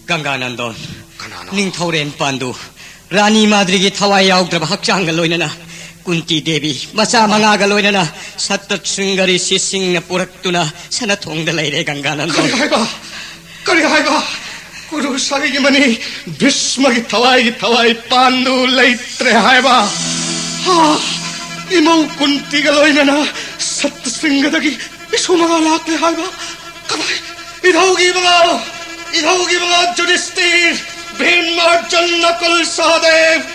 ꯒꯪꯒꯥꯅꯟꯗꯣꯟ, ꯀꯅꯥꯅꯣ? ꯅꯤꯡꯊꯧꯔꯦꯜ ꯄꯥꯟꯗꯨ, ꯔꯥꯅꯤ ꯃꯥꯗ꯭ꯔꯤꯒꯤ ꯊꯋꯥꯏ ꯌꯥꯎꯗ꯭ꯔꯕ ꯍꯛꯆꯥꯡꯒ ꯂꯣꯏꯅꯅ ꯀꯨꯟꯇꯤ ꯗꯦꯕꯤ ꯃꯆꯥ ꯃꯉꯥꯒ ꯂꯣꯏꯅꯅ ꯁꯠꯇ꯭ꯔꯁ꯭ꯔꯤꯡꯒ ꯔꯤꯁꯤꯁꯤꯡꯅ ꯄꯨꯔꯛꯇꯨꯅ ꯁꯅꯊꯣꯡꯗ ꯂꯩꯔꯦ, ꯒꯪꯒꯥꯅꯟꯗꯣꯟ꯫ ꯀꯔꯤ ꯍꯥꯏꯕ? ꯀꯔꯤ ꯍꯥꯏꯕ? ꯀꯨꯔꯨ ꯁꯥꯒꯩꯒꯤ ꯃꯅꯤ ꯚꯤꯁꯃꯒꯤ ꯊꯋꯥꯏꯒꯤ ꯊꯋꯥꯏ ꯄꯥꯟꯗꯨ ꯂꯩꯇ꯭ꯔꯦ ꯍꯥꯏꯕ? ꯍꯥ? ꯏꯃꯧ ꯀꯨꯟꯇꯤꯒ ꯂꯣꯏꯅꯅ ꯁꯠꯇ꯭ꯔꯁ꯭ꯔꯤꯡꯒꯗꯒꯤ ꯏꯁꯨ ꯃꯉꯥ ꯂꯥꯛꯂꯦ ꯍꯥꯏꯕ? ꯀꯗꯥꯏ? ꯏꯙꯧꯒꯤ ꯃꯉꯥ! ꯏꯙꯧꯒꯤ ꯃꯉꯥ ꯖꯨꯗꯤꯁꯇꯤꯔ, ꯚꯤꯝ, ꯑꯔꯖꯨꯟ, ꯅꯀꯨꯜ, ꯁꯍꯗꯦꯕ!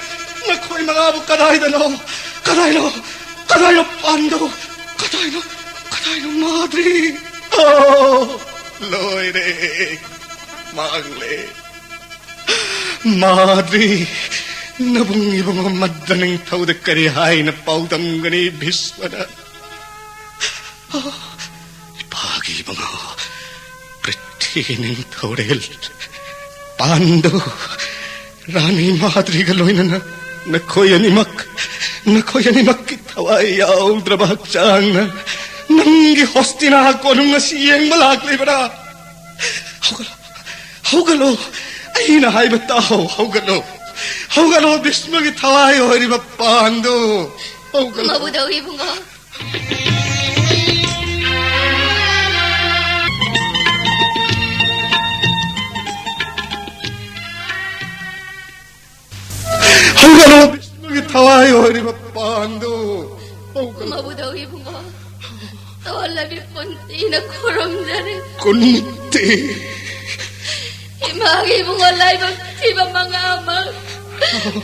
ꯅꯈꯣꯏ ꯃꯉꯥꯕꯨ ꯀꯗꯥꯏꯗꯅꯣ? ꯀꯗꯥꯏꯅꯣ? ꯀꯗꯥꯏꯅꯣ ꯄꯥꯟꯗꯨ? ꯀꯗꯥꯏꯅꯣ? ꯀꯗꯥꯏꯅꯣ ꯃꯥꯗ꯭ꯔꯤ? ꯑꯣ, ꯂꯣꯏꯔꯦ꯫ ꯃꯥꯡꯂꯦ꯫ ꯃꯥꯗ꯭ꯔꯤ, ꯅꯕꯨꯡ ꯏꯕꯨꯡꯉꯣ ꯃꯗ꯭ꯔ ꯅꯤꯡꯊꯧꯗ ꯀꯔꯤ ꯍꯥꯏꯅ ꯄꯥꯎꯗꯝꯒꯅꯤ ꯚꯤꯁꯃꯅ? ꯑꯣ, ꯏꯄꯥꯒꯤ ꯏꯕꯨꯡꯉꯣ ꯄ꯭ꯔꯤꯊꯤ ꯅꯤꯡꯊꯧꯔꯦꯜ꯫ ꯄꯥꯟꯗꯨ, ꯔꯥꯅꯤ ꯃꯥꯗ꯭ꯔꯤꯒ ꯂꯣꯏꯅꯅ ꯅꯈꯣꯏ ꯑꯅꯤꯃꯛ, ꯅꯈꯣꯏ ꯑꯅꯤꯃꯛꯀꯤ ꯊꯋꯥꯏ ꯌꯥꯎꯗ꯭ꯔꯕ ꯍꯛꯆꯥꯡꯅ ꯅꯪꯒꯤ ꯍꯣꯁꯇꯤꯅꯥ ꯀꯣꯅꯨꯡ ꯑꯁꯤ ꯌꯦꯡꯕ ꯂꯥꯛꯂꯤꯕ꯭ꯔꯥ? ꯍꯧꯒꯠꯂꯣ, ꯍꯧꯒꯠꯂꯣ, ꯑꯩꯅ ꯍꯥꯏꯕ ꯇꯥꯎ, ꯍꯧꯒꯠꯂꯣ, ꯍꯧꯒꯠꯂꯣ, ꯚꯤꯁꯃꯒꯤ ꯊꯋꯥꯏ ꯑꯣꯏꯔꯤꯕ ꯄꯥꯟꯗꯨ, ꯍꯧꯒꯠꯂꯣ꯫ ꯃꯕꯨꯗꯧ ꯏꯕꯨꯡꯉꯣ꯫ ꯍꯧꯒꯠꯂꯣ, ꯚꯤꯁꯃꯒꯤ ꯊꯋꯥꯏ ꯑꯣꯏꯔꯤꯕ ꯄꯥꯟꯗꯨ, ꯍꯧꯒꯠꯂꯣ꯫ ꯃꯕꯨꯗꯧ ꯏꯕꯨꯡꯉꯣ, ꯇꯣꯜꯂꯕꯤ ꯀꯨꯟꯇꯤꯅ ꯈꯨꯔꯨꯝꯖꯔꯤ꯫ ꯀꯨꯟꯇꯤ꯫ ꯏꯃꯥꯒꯤ ꯏꯕꯨꯡꯉꯣ ꯂꯥꯏꯕꯛ ꯊꯤꯕ ꯃꯉꯥꯃꯛ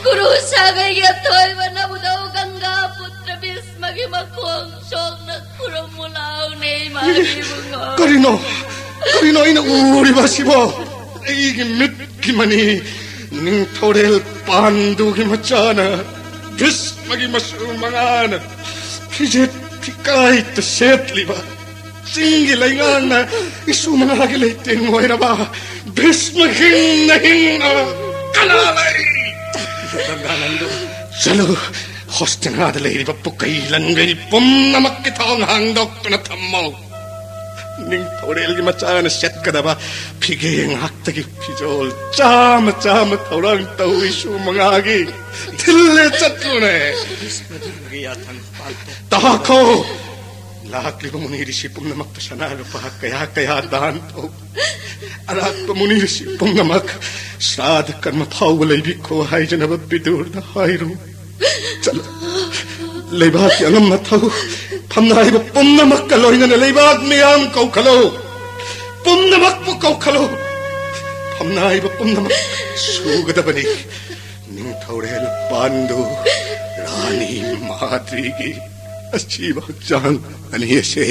ꯀꯨꯔꯨ ꯁꯥꯒꯩꯒꯤ ꯑꯊꯣꯏꯕ ꯅꯕꯨꯗꯧ ꯒꯪꯒꯥ ꯄꯨꯇ꯭ꯔ ꯚꯤꯁꯃꯒꯤ ꯃꯈꯣꯡ ꯁꯣꯛꯅ ꯈꯨꯔꯨꯝꯃꯨ ꯂꯥꯎꯅꯦ, ꯏꯃꯥꯒꯤ ꯏꯕꯨꯡꯉꯣ꯫ ꯀꯔꯤꯅꯣ? ꯀꯔꯤꯅꯣ ꯑꯩꯅ ꯎꯔꯤꯕ ꯑꯁꯤꯕꯣ? ꯑꯩꯒꯤ ꯃꯤꯠꯀꯤ ꯃꯅꯤ, ꯅꯤꯡꯊꯧꯔꯦꯜ ꯄꯥꯟꯗꯨꯒꯤ ꯃꯆꯥꯅ, ꯚꯤꯁꯃꯒꯤ ꯃꯁꯨ ꯃꯉꯥꯅ ꯐꯤꯖꯦꯠ ꯐꯤꯀꯥꯏꯇ ꯁꯦꯠꯂꯤꯕ, ꯆꯤꯡꯒꯤ ꯂꯩꯉꯥꯛꯅ ꯏꯁꯨ ꯃꯉꯥꯒꯤ ꯂꯩꯇꯦꯡ ꯑꯣꯏꯔꯕ ꯚꯤꯁꯃ ꯍꯤꯡꯅ ꯍꯤꯡꯅ ꯀꯅꯥ ꯂꯩ? ꯒꯪꯒꯥꯅꯟꯗ꯫ ꯆꯠꯂꯨ, ꯍꯣꯁꯇꯤꯅꯥꯗ ꯂꯩꯔꯤꯕ ꯄꯨꯀꯩ ꯂꯟꯒꯩ ꯄꯨꯝꯅꯃꯛꯀꯤ ꯊꯣꯡ ꯍꯥꯡꯗꯣꯛꯇꯨꯅ ꯊꯝꯃꯨ꯫ ꯅꯤꯡꯊꯧꯔꯦꯜꯒꯤ ꯃꯆꯥꯅ ꯁꯦꯠꯀꯗꯕ ꯐꯤꯒꯦ ꯉꯥꯛꯇꯒꯤ ꯐꯤꯖꯣꯜ ꯆꯥꯝꯃ ꯆꯥꯝꯃ ꯊꯧꯔꯥꯡ ꯇꯧ, ꯏꯁꯨ ꯃꯉꯥꯒꯤ ꯊꯤꯜꯂꯦ ꯆꯠꯂꯨꯅꯦ꯫ ꯇꯥꯈꯣ! ꯂꯥꯛꯂꯤꯕ ꯃꯨꯅꯤ ꯔꯤꯁꯤ ꯄꯨꯝꯅꯃꯛꯇ ꯁꯅꯥ ꯂꯨꯄꯥ ꯀꯌꯥ ꯀꯌꯥ ꯗꯥꯟ ꯇꯧ꯫ ꯑꯔꯥꯛꯄ ꯃꯨꯅꯤ ꯔꯤꯁꯤ ꯄꯨꯝꯅꯃꯛ ꯁ꯭ꯔꯥꯗ ꯀꯔꯃ ꯐꯥꯎꯕ ꯂꯩꯕꯤꯈꯣ ꯍꯥꯏꯖꯅꯕ ꯕꯤꯗꯨꯔꯗ ꯍꯥꯏꯔꯨ꯫ ꯆꯠꯂꯨ꯫ ꯂꯩꯕꯥꯛꯀꯤ ꯑꯉꯝ ꯑꯊꯧ ꯐꯝꯅꯥꯏꯕ ꯄꯨꯝꯅꯃꯛꯀ ꯂꯣꯏꯅꯅ ꯂꯩꯕꯥꯛ ꯃꯤꯌꯥꯝ ꯀꯧꯈꯠꯂꯨ꯫ ꯄꯨꯝꯅꯃꯛꯄꯨ ꯀꯧꯈꯠꯂꯨ꯫ ꯐꯝꯅꯥꯏꯕ ꯄꯨꯝꯅꯃꯛ ꯁꯨꯒꯗꯕꯅꯤ꯫ ꯅꯤꯡꯊꯧꯔꯦꯜ ꯄꯥꯟꯗꯨ, ꯔꯥꯅꯤ ꯃꯥꯗ꯭ꯔꯤꯒꯤ ꯑꯁꯤꯕ ꯍꯛꯆꯥꯡ ꯑꯅꯤ ꯑꯁꯦ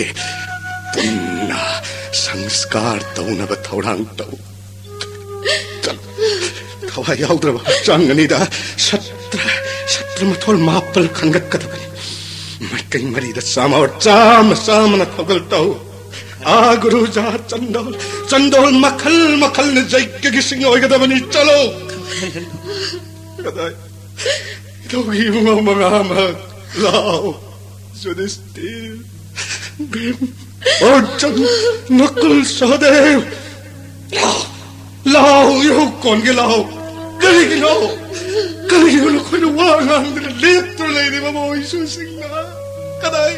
ꯄꯨꯟꯅ ꯁꯪꯁꯀꯥꯔ ꯇꯧꯅꯕ ꯊꯧꯔꯥꯡ ꯇꯧ꯫ ꯆꯠꯂꯨ꯫ ꯊꯋꯥꯏ ꯌꯥꯎꯗ꯭ꯔꯕ ꯍꯛꯆꯥꯡ ꯑꯅꯤꯗ ꯁꯇ꯭ꯔ, ꯁꯇ꯭ꯔ ꯃꯊꯣꯜ ꯃꯥꯄꯜ ꯈꯟꯒꯠꯀꯗꯕꯅꯤ꯫ ꯃꯥꯏꯀꯩ ꯃꯔꯤꯗ ꯆꯥꯝꯃ, ꯆꯥꯝꯃ, ꯆꯥꯝꯃꯅ ꯊꯧꯒꯜ ꯇꯧ꯫ ꯑꯥ, ꯒꯨꯔꯨꯖꯥ, ꯆꯟꯗꯣꯜ, ꯆꯟꯗꯣꯜ ꯃꯈꯜ ꯃꯈꯜꯅ ꯌꯩꯀꯒꯤ ꯁꯤꯡ ꯑꯣꯏꯒꯗꯕꯅꯤ꯫ ꯆꯠꯂꯣ꯫ ꯀꯗꯥꯏ? ꯏꯙꯧꯒꯤ ꯏꯕꯨꯡꯉꯣ ꯃꯉꯥꯃꯛ꯫ ꯂꯥꯎ꯫ ꯌꯨꯙꯤꯁꯇꯤꯔ, ꯚꯤꯝ, ꯑꯔꯖꯨꯟ, ꯅꯀꯨꯜ, ꯁꯍꯗꯦꯕ꯫ ꯂꯥꯎ, ꯂꯥꯎ, ꯏꯍꯧ ꯀꯣꯟꯒꯦ ꯂꯥꯎ꯫ ꯀꯔꯤꯒꯤꯅꯣ? ꯀꯔꯤꯒꯤꯅꯣ ꯅꯈꯣꯏꯅ ꯋꯥ ꯉꯥꯡꯗꯅ ꯂꯦꯞꯇꯨꯅ ꯂꯩꯔꯤꯕ ꯃꯣꯏꯁꯨꯁꯤꯡꯅ? ꯀꯗꯥꯏ?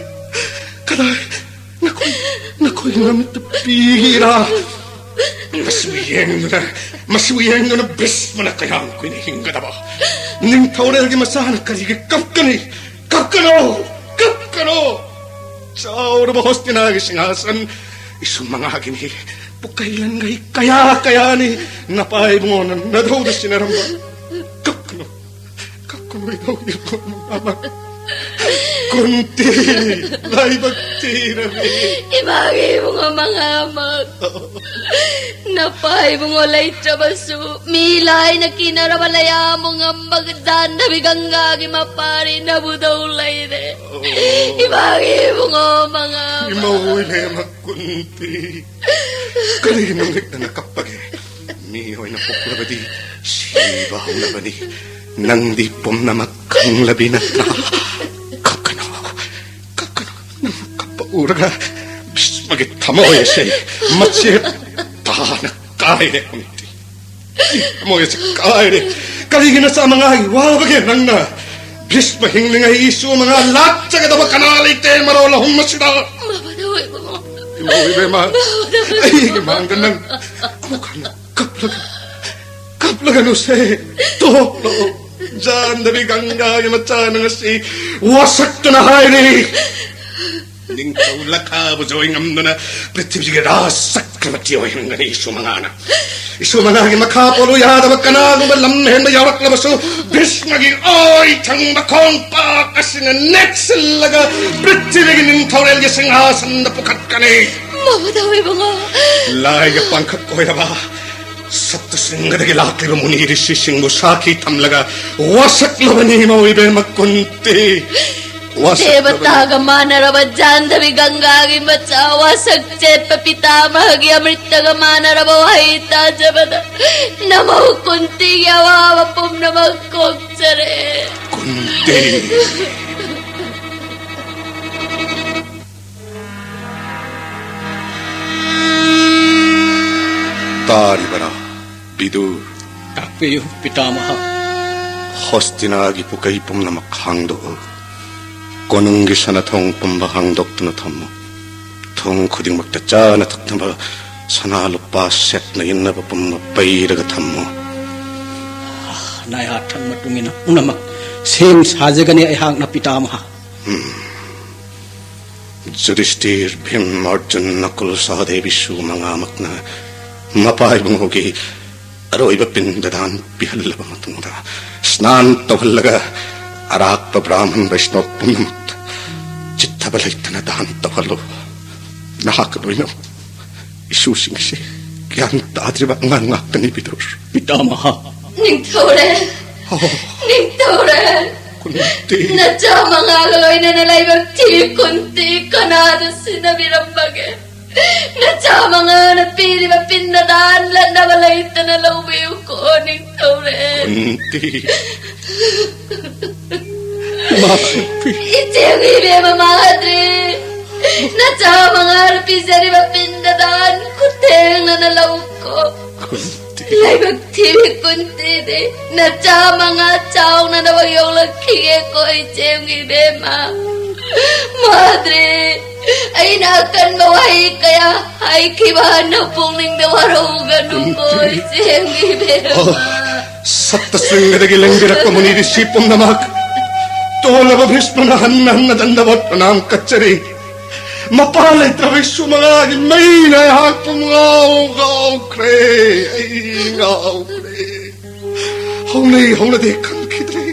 ꯀꯗꯥꯏ? ꯅꯈꯣꯏ, ꯅꯈꯣꯏ ꯅꯃꯤꯠꯇ ꯄꯤꯒꯦꯔꯥ? ꯃꯁꯤꯕꯨ ꯌꯦꯡꯗꯨꯅ, ꯃꯁꯤꯕꯨ ꯌꯦꯡꯗꯨꯅ ꯚꯤꯁꯃꯅ ꯀꯌꯥꯝ ꯀꯨꯏꯅ ꯍꯤꯡꯒꯗꯕ? ꯅꯤꯡꯊꯧꯔꯦꯜꯒꯤ ꯃꯆꯥꯅ ꯀꯔꯤꯒꯤ ꯀꯞꯀꯅꯤ? ꯀꯞꯀꯅꯣ! ꯀꯞꯀꯅꯣ! ꯆꯥꯎꯔꯕ ꯍꯣꯁꯇꯤꯅꯥꯒꯤ ꯁꯤꯡꯍꯥꯁꯟ ꯏꯁꯨ ꯃꯉꯥꯒꯤꯅꯤ꯫ ꯄꯨꯀꯩ ꯂꯟꯒꯩ ꯀꯌꯥ ꯀꯌꯥꯅꯤ ꯅꯄꯥ ꯏꯕꯨꯡꯉꯣꯅ ꯅꯙꯧꯗ ꯁꯤꯟꯅꯔꯝꯕ꯫ ꯀꯞꯀꯅꯨ, ꯀꯞꯀꯅꯨ ꯏꯙꯧ ꯏꯕꯨꯡꯉꯣ ꯃꯉꯥꯃꯛ꯫ ꯀꯨꯟꯇꯤ, ꯂꯥꯏꯕꯛ ꯊꯤꯔꯕꯤ꯫ ꯏꯃꯥꯒꯤ ꯏꯕꯨꯡꯉꯣ ꯃꯉꯥꯃꯛ꯫ ꯅꯄꯥ ꯏꯕꯨꯡꯉꯣ ꯂꯩꯇ꯭ꯔꯕꯁꯨ ꯃꯤ ꯂꯥꯏꯅ ꯀꯤꯅꯔꯕ ꯂꯩꯌꯥꯝꯕꯨ ꯉꯝꯕ ꯖꯥꯟꯗꯕꯤ ꯒꯪꯒꯥꯒꯤ ꯃꯄꯥꯔꯤ ꯅꯕꯨꯗꯧ ꯂꯩꯔꯦ꯫ ꯏꯃꯥꯒꯤ ꯏꯕꯨꯡꯉꯣ ꯃꯉꯥꯃꯛ꯫ ꯏꯃꯧ ꯏꯕꯦꯝꯃ ꯀꯨꯟꯇꯤ꯫ ꯀꯔꯤꯒꯤ ꯅꯨꯡꯂꯤꯛꯅꯅ ꯀꯞꯄꯒꯦ? ꯃꯤ ꯑꯣꯏꯅ ꯄꯣꯛꯂꯕꯗꯤ ꯁꯤꯕ ꯍꯧꯅꯕꯅꯤ꯫ ꯅꯪꯗꯤ ꯄꯨꯝꯅꯃꯛ ꯈꯪꯂꯕꯤ ꯅꯠꯇ꯭ꯔꯥ? ꯀꯞꯀꯅꯨ, ꯀꯞꯀꯅꯨ꯫ ꯅꯪ ꯀꯞꯄ ꯎꯔꯒ ꯚꯤꯁꯃꯒꯤ ꯊꯃꯣꯏ ꯑꯁꯤ ꯃꯆꯦꯠ ꯇꯥꯅ ꯀꯥꯏꯔꯦ ꯀꯨꯟꯇꯤ꯫ ꯊꯃꯣꯏ ꯑꯁꯤ ꯀꯥꯏꯔꯦ꯫ ꯀꯔꯤꯒꯤ ꯅꯆꯥ ꯃꯉꯥꯒꯤ ꯋꯥꯕꯒꯦ ꯅꯪꯅ? ꯚꯤꯁꯃ ꯍꯤꯡꯂꯤꯉꯩ ꯏꯁꯨ ꯃꯉꯥ ꯂꯥꯠꯆꯒꯗꯕ ꯀꯅꯥ ꯂꯩꯇꯦ ꯃꯔꯣꯜ ꯑꯍꯨꯝ ꯑꯁꯤꯗ? ꯃꯃꯗ ꯑꯣꯏꯕ ꯏꯃꯧ ꯏꯕꯦꯝꯃ, ꯑꯩꯒꯤ ꯃꯥꯡꯗ ꯅꯪ ꯑꯃꯨꯛ ꯍꯟꯅ ꯀꯞꯂꯒ, ꯀꯞꯂꯒꯅꯨꯁꯦ, ꯇꯣꯛꯂꯣ꯫ ꯖꯥꯟꯗꯕꯤ ꯒꯪꯒꯥꯒꯤ ꯃꯆꯥꯅ ꯉꯁꯤ ꯋꯥꯁꯛꯇꯨꯅ ꯍꯥꯏꯔꯤ꯫ ꯅꯤꯡꯊꯧ ꯂꯈꯥꯕꯨ ꯖꯣꯏ ꯉꯝꯗꯨꯅ ꯄ꯭ꯔꯤꯊꯤꯕꯤꯒꯤ ꯔꯥꯖ ꯆꯀ꯭ꯔꯕꯔꯇꯤ ꯑꯣꯏꯍꯟꯒꯅꯤ ꯏꯁꯨ ꯃꯉꯥꯅ꯫ ꯏꯁꯨ ꯃꯉꯥꯒꯤ ꯃꯈꯥ ꯄꯣꯜꯂꯨ ꯌꯥꯗꯕ ꯀꯅꯥꯒꯨꯝꯕ ꯂꯝ ꯍꯦꯟꯕ ꯌꯥꯎꯔꯛꯂꯕꯁꯨ ꯚꯤꯁꯃꯒꯤ ꯑꯣꯏ ꯊꯪꯕ ꯈꯣꯡꯄꯥꯛ ꯑꯁꯤꯅ ꯅꯦꯠꯁꯤꯜꯂꯒ ꯄ꯭ꯔꯤꯊꯤꯕꯤꯒꯤ ꯅꯤꯡꯊꯧꯔꯦꯜꯒꯤ ꯁꯤꯡꯍꯥꯁꯟꯗ ꯄꯨꯈꯠꯀꯅꯤ꯫ ꯃꯃꯗ ꯑꯣꯏꯕ ꯉꯥ꯫ ꯂꯥꯏꯒ ꯄꯥꯡꯈꯛ ꯑꯣꯏꯔꯕ ꯁꯠꯇꯁꯤꯡꯒꯗꯒꯤ ꯂꯥꯛꯂꯤꯕ ꯃꯨꯅꯤ ꯔꯤꯁꯤꯁꯤꯡꯕꯨ ꯁꯥꯈꯤ ꯊꯝꯂꯒ ꯋꯥꯁꯛꯂꯕꯅꯤ ꯏꯃꯧ ꯏꯕꯦꯝꯃ ꯀꯨꯟꯇꯤ꯫ ꯋꯥꯁꯛꯇꯕꯅꯤ꯫ ꯗꯦꯕꯇꯥꯒ ꯃꯥꯟꯅꯔꯕ ꯖꯥꯟꯗꯕꯤ ꯒꯪꯒꯥꯒꯤ ꯃꯆꯥ, ꯋꯥꯁꯛ ꯆꯦꯠꯄ ꯄꯤꯇꯥꯃꯍꯒꯤ ꯑꯃ꯭ꯔꯤꯇꯒ ꯃꯥꯟꯅꯔꯕ ꯋꯥꯍꯩ ꯇꯥꯖꯕꯗ ꯅꯃꯧ ꯀꯨꯟꯇꯤꯒꯤ ꯑꯋꯥꯕ ꯄꯨꯝꯅꯃꯛ ꯀꯣꯛꯆꯔꯦ꯫ ꯀꯨꯟꯇꯤ꯫ ꯇꯥꯔꯤꯕꯔꯥ, ꯕꯤꯗꯨꯔ? ꯇꯥꯛꯄꯤꯌꯨ, ꯄꯤꯇꯥꯃꯍ꯫ ꯍꯣꯁꯇꯤꯅꯥꯒꯤ ꯄꯨꯀꯩ ꯄꯨꯝꯅꯃꯛ ꯍꯥꯡꯗꯣꯛꯎ꯫ ꯀꯣꯅꯨꯡꯒꯤ ꯁꯅꯥꯊꯣꯡ ꯄꯨꯝꯕ ꯍꯥꯡꯗꯣꯛꯇꯨꯅ ꯊꯝꯃꯨ꯫ ꯊꯣꯡ ꯈꯨꯗꯤꯡꯃꯛꯇ ꯆꯥꯅ ꯊꯛꯅꯕ ꯁꯅꯥ ꯂꯨꯄꯥ ꯁꯦꯠꯅ ꯏꯟꯅꯕ ꯄꯨꯝꯕ ꯄꯩꯔꯒ ꯊꯝꯃꯨ꯫ ꯅꯥꯌꯥꯊꯪ ꯃꯇꯨꯡ ꯏꯟꯅ ꯄꯨꯝꯅꯃꯛ ꯁꯦꯝ ꯁꯥꯖꯒꯅꯤ ꯑꯩꯍꯥꯛꯅ, ꯄꯤꯇꯥꯃꯍ꯫ ꯎꯝ꯫ ꯖꯨꯗꯤꯁꯇꯤꯔ, ꯚꯤꯝ, ꯑꯔꯖꯨꯟ, ꯅꯀꯨꯜ, ꯁꯍꯗꯦꯕ, ꯏꯁꯨ ꯃꯉꯥꯃꯛꯅ ꯃꯄꯥ ꯏꯕꯨꯡꯉꯣꯒꯤ ꯑꯔꯣꯏꯕ ꯄꯤꯟꯗ ꯗꯥꯟ ꯄꯤꯍꯜꯂꯕ ꯃꯇꯨꯡꯗ, ꯁ꯭ꯅꯥꯟ ꯇꯧꯍꯜꯂꯒ, ꯑꯔꯥꯛꯄ ꯕ꯭ꯔꯥꯍꯃꯟ ꯕꯩꯁꯅꯣꯕ ꯄꯨꯝꯅꯃꯛꯇ ꯆꯤꯠꯊꯕ ꯂꯩꯇꯅ ꯗꯥꯟ ꯇꯧꯍꯜꯂꯨ꯫ ꯅꯍꯥꯛꯀ ꯂꯣꯏꯅ ꯏꯁꯨꯁꯤꯡ ꯑꯁꯤ ꯒ꯭ꯌꯥꯟ ꯇꯥꯗ꯭ꯔꯤꯕ ꯑꯉꯥꯡ ꯉꯥꯛꯇꯅꯤ, ꯕꯤꯗꯨꯔ꯫ ꯄꯤꯇꯥꯃꯍ꯫ ꯅꯤꯡꯊꯧꯔꯦꯜ꯫ ꯑꯣ꯫ ꯅꯤꯡꯊꯧꯔꯦꯜ꯫ ꯀꯨꯟꯇꯤ꯫ ꯅꯆꯥ ꯃꯉꯥꯒ ꯂꯣꯏꯅꯅ ꯂꯥꯏꯕꯛ ꯊꯤ ꯀꯨꯟꯇꯤ ꯀꯅꯥꯗ ꯁꯤꯟꯅꯕꯤꯔꯝꯕꯒꯦ? ꯅꯆꯥ ꯃꯉꯥꯅ ꯄꯤꯔꯤꯕ ꯄꯤꯟꯗ ꯗꯥꯟ ꯂꯠꯅꯕ ꯂꯩꯇꯅ ꯂꯧꯕꯤꯌꯨꯀꯣ, ꯅꯤꯡꯊꯧꯔꯦꯜ꯫ ꯀꯨꯟꯇꯤ꯫ ꯏꯃꯥ ꯀꯨꯟꯇꯤ꯫ ꯏꯆꯦꯒꯤ ꯏꯕꯦꯝꯃ ꯃꯥꯗ꯭ꯔꯤ, ꯅꯆꯥ ꯃꯉꯥꯅ ꯄꯤꯖꯔꯤꯕ ꯄꯤꯟꯗ ꯗꯥꯟ ꯈꯨꯊꯦꯡꯅꯅ ꯂꯧꯀꯣ꯫ ꯀꯨꯟꯇꯤ꯫ ꯂꯥꯏꯕꯛ ꯊꯤꯕꯤ ꯀꯨꯟꯇꯤꯗꯤ ꯅꯆꯥ ꯃꯉꯥ ꯆꯥꯎꯅꯅꯕ ꯌꯣꯛꯂꯛꯈꯤꯒꯦꯀꯣ, ꯏꯆꯦꯝꯒꯤ ꯏꯕꯦꯝꯃ꯫ ꯃꯥꯗ꯭ꯔꯤ, ꯑꯩꯅ ꯑꯀꯟꯕ ꯋꯥꯍꯩ ꯀꯌꯥ ꯍꯥꯏꯈꯤꯕ ꯍꯟꯅ ꯄꯨꯛꯅꯤꯡꯗ ꯋꯥꯔꯧꯒꯅꯨꯀꯣ, ꯀꯨꯟꯇꯤ꯫ ꯏꯆꯦꯝꯒꯤ ꯏꯕꯦꯝꯃ꯫ ꯑꯣ, ꯁꯞꯇ ꯁ꯭ꯔꯤꯡꯒꯗꯒꯤ ꯂꯦꯡꯕꯤꯔꯛꯄ ꯃꯨꯅꯤ ꯔꯤꯁꯤ ꯄꯨꯝꯅꯃꯛ, ꯇꯣꯜꯂꯕ ꯚꯤꯁꯃꯅ ꯍꯟꯅ ꯍꯟꯅ ꯗꯟꯗꯕꯠ ꯄ꯭ꯔꯅꯥꯝ ꯀꯠꯆꯔꯤ꯫ ꯃꯄꯥ ꯂꯩꯇ꯭ꯔꯕ ꯏꯁꯨ ꯃꯉꯥꯒꯤ ꯃꯩꯅ ꯑꯩꯍꯥꯛꯄꯨ ꯉꯥꯎ ꯉꯥꯎꯈ꯭ꯔꯦ꯫ ꯑꯩ ꯉꯥꯎꯈ꯭ꯔꯦ꯫ ꯍꯧꯅꯩ ꯍꯧꯅꯗꯦ ꯈꯪꯈꯤꯗ꯭ꯔꯦ꯫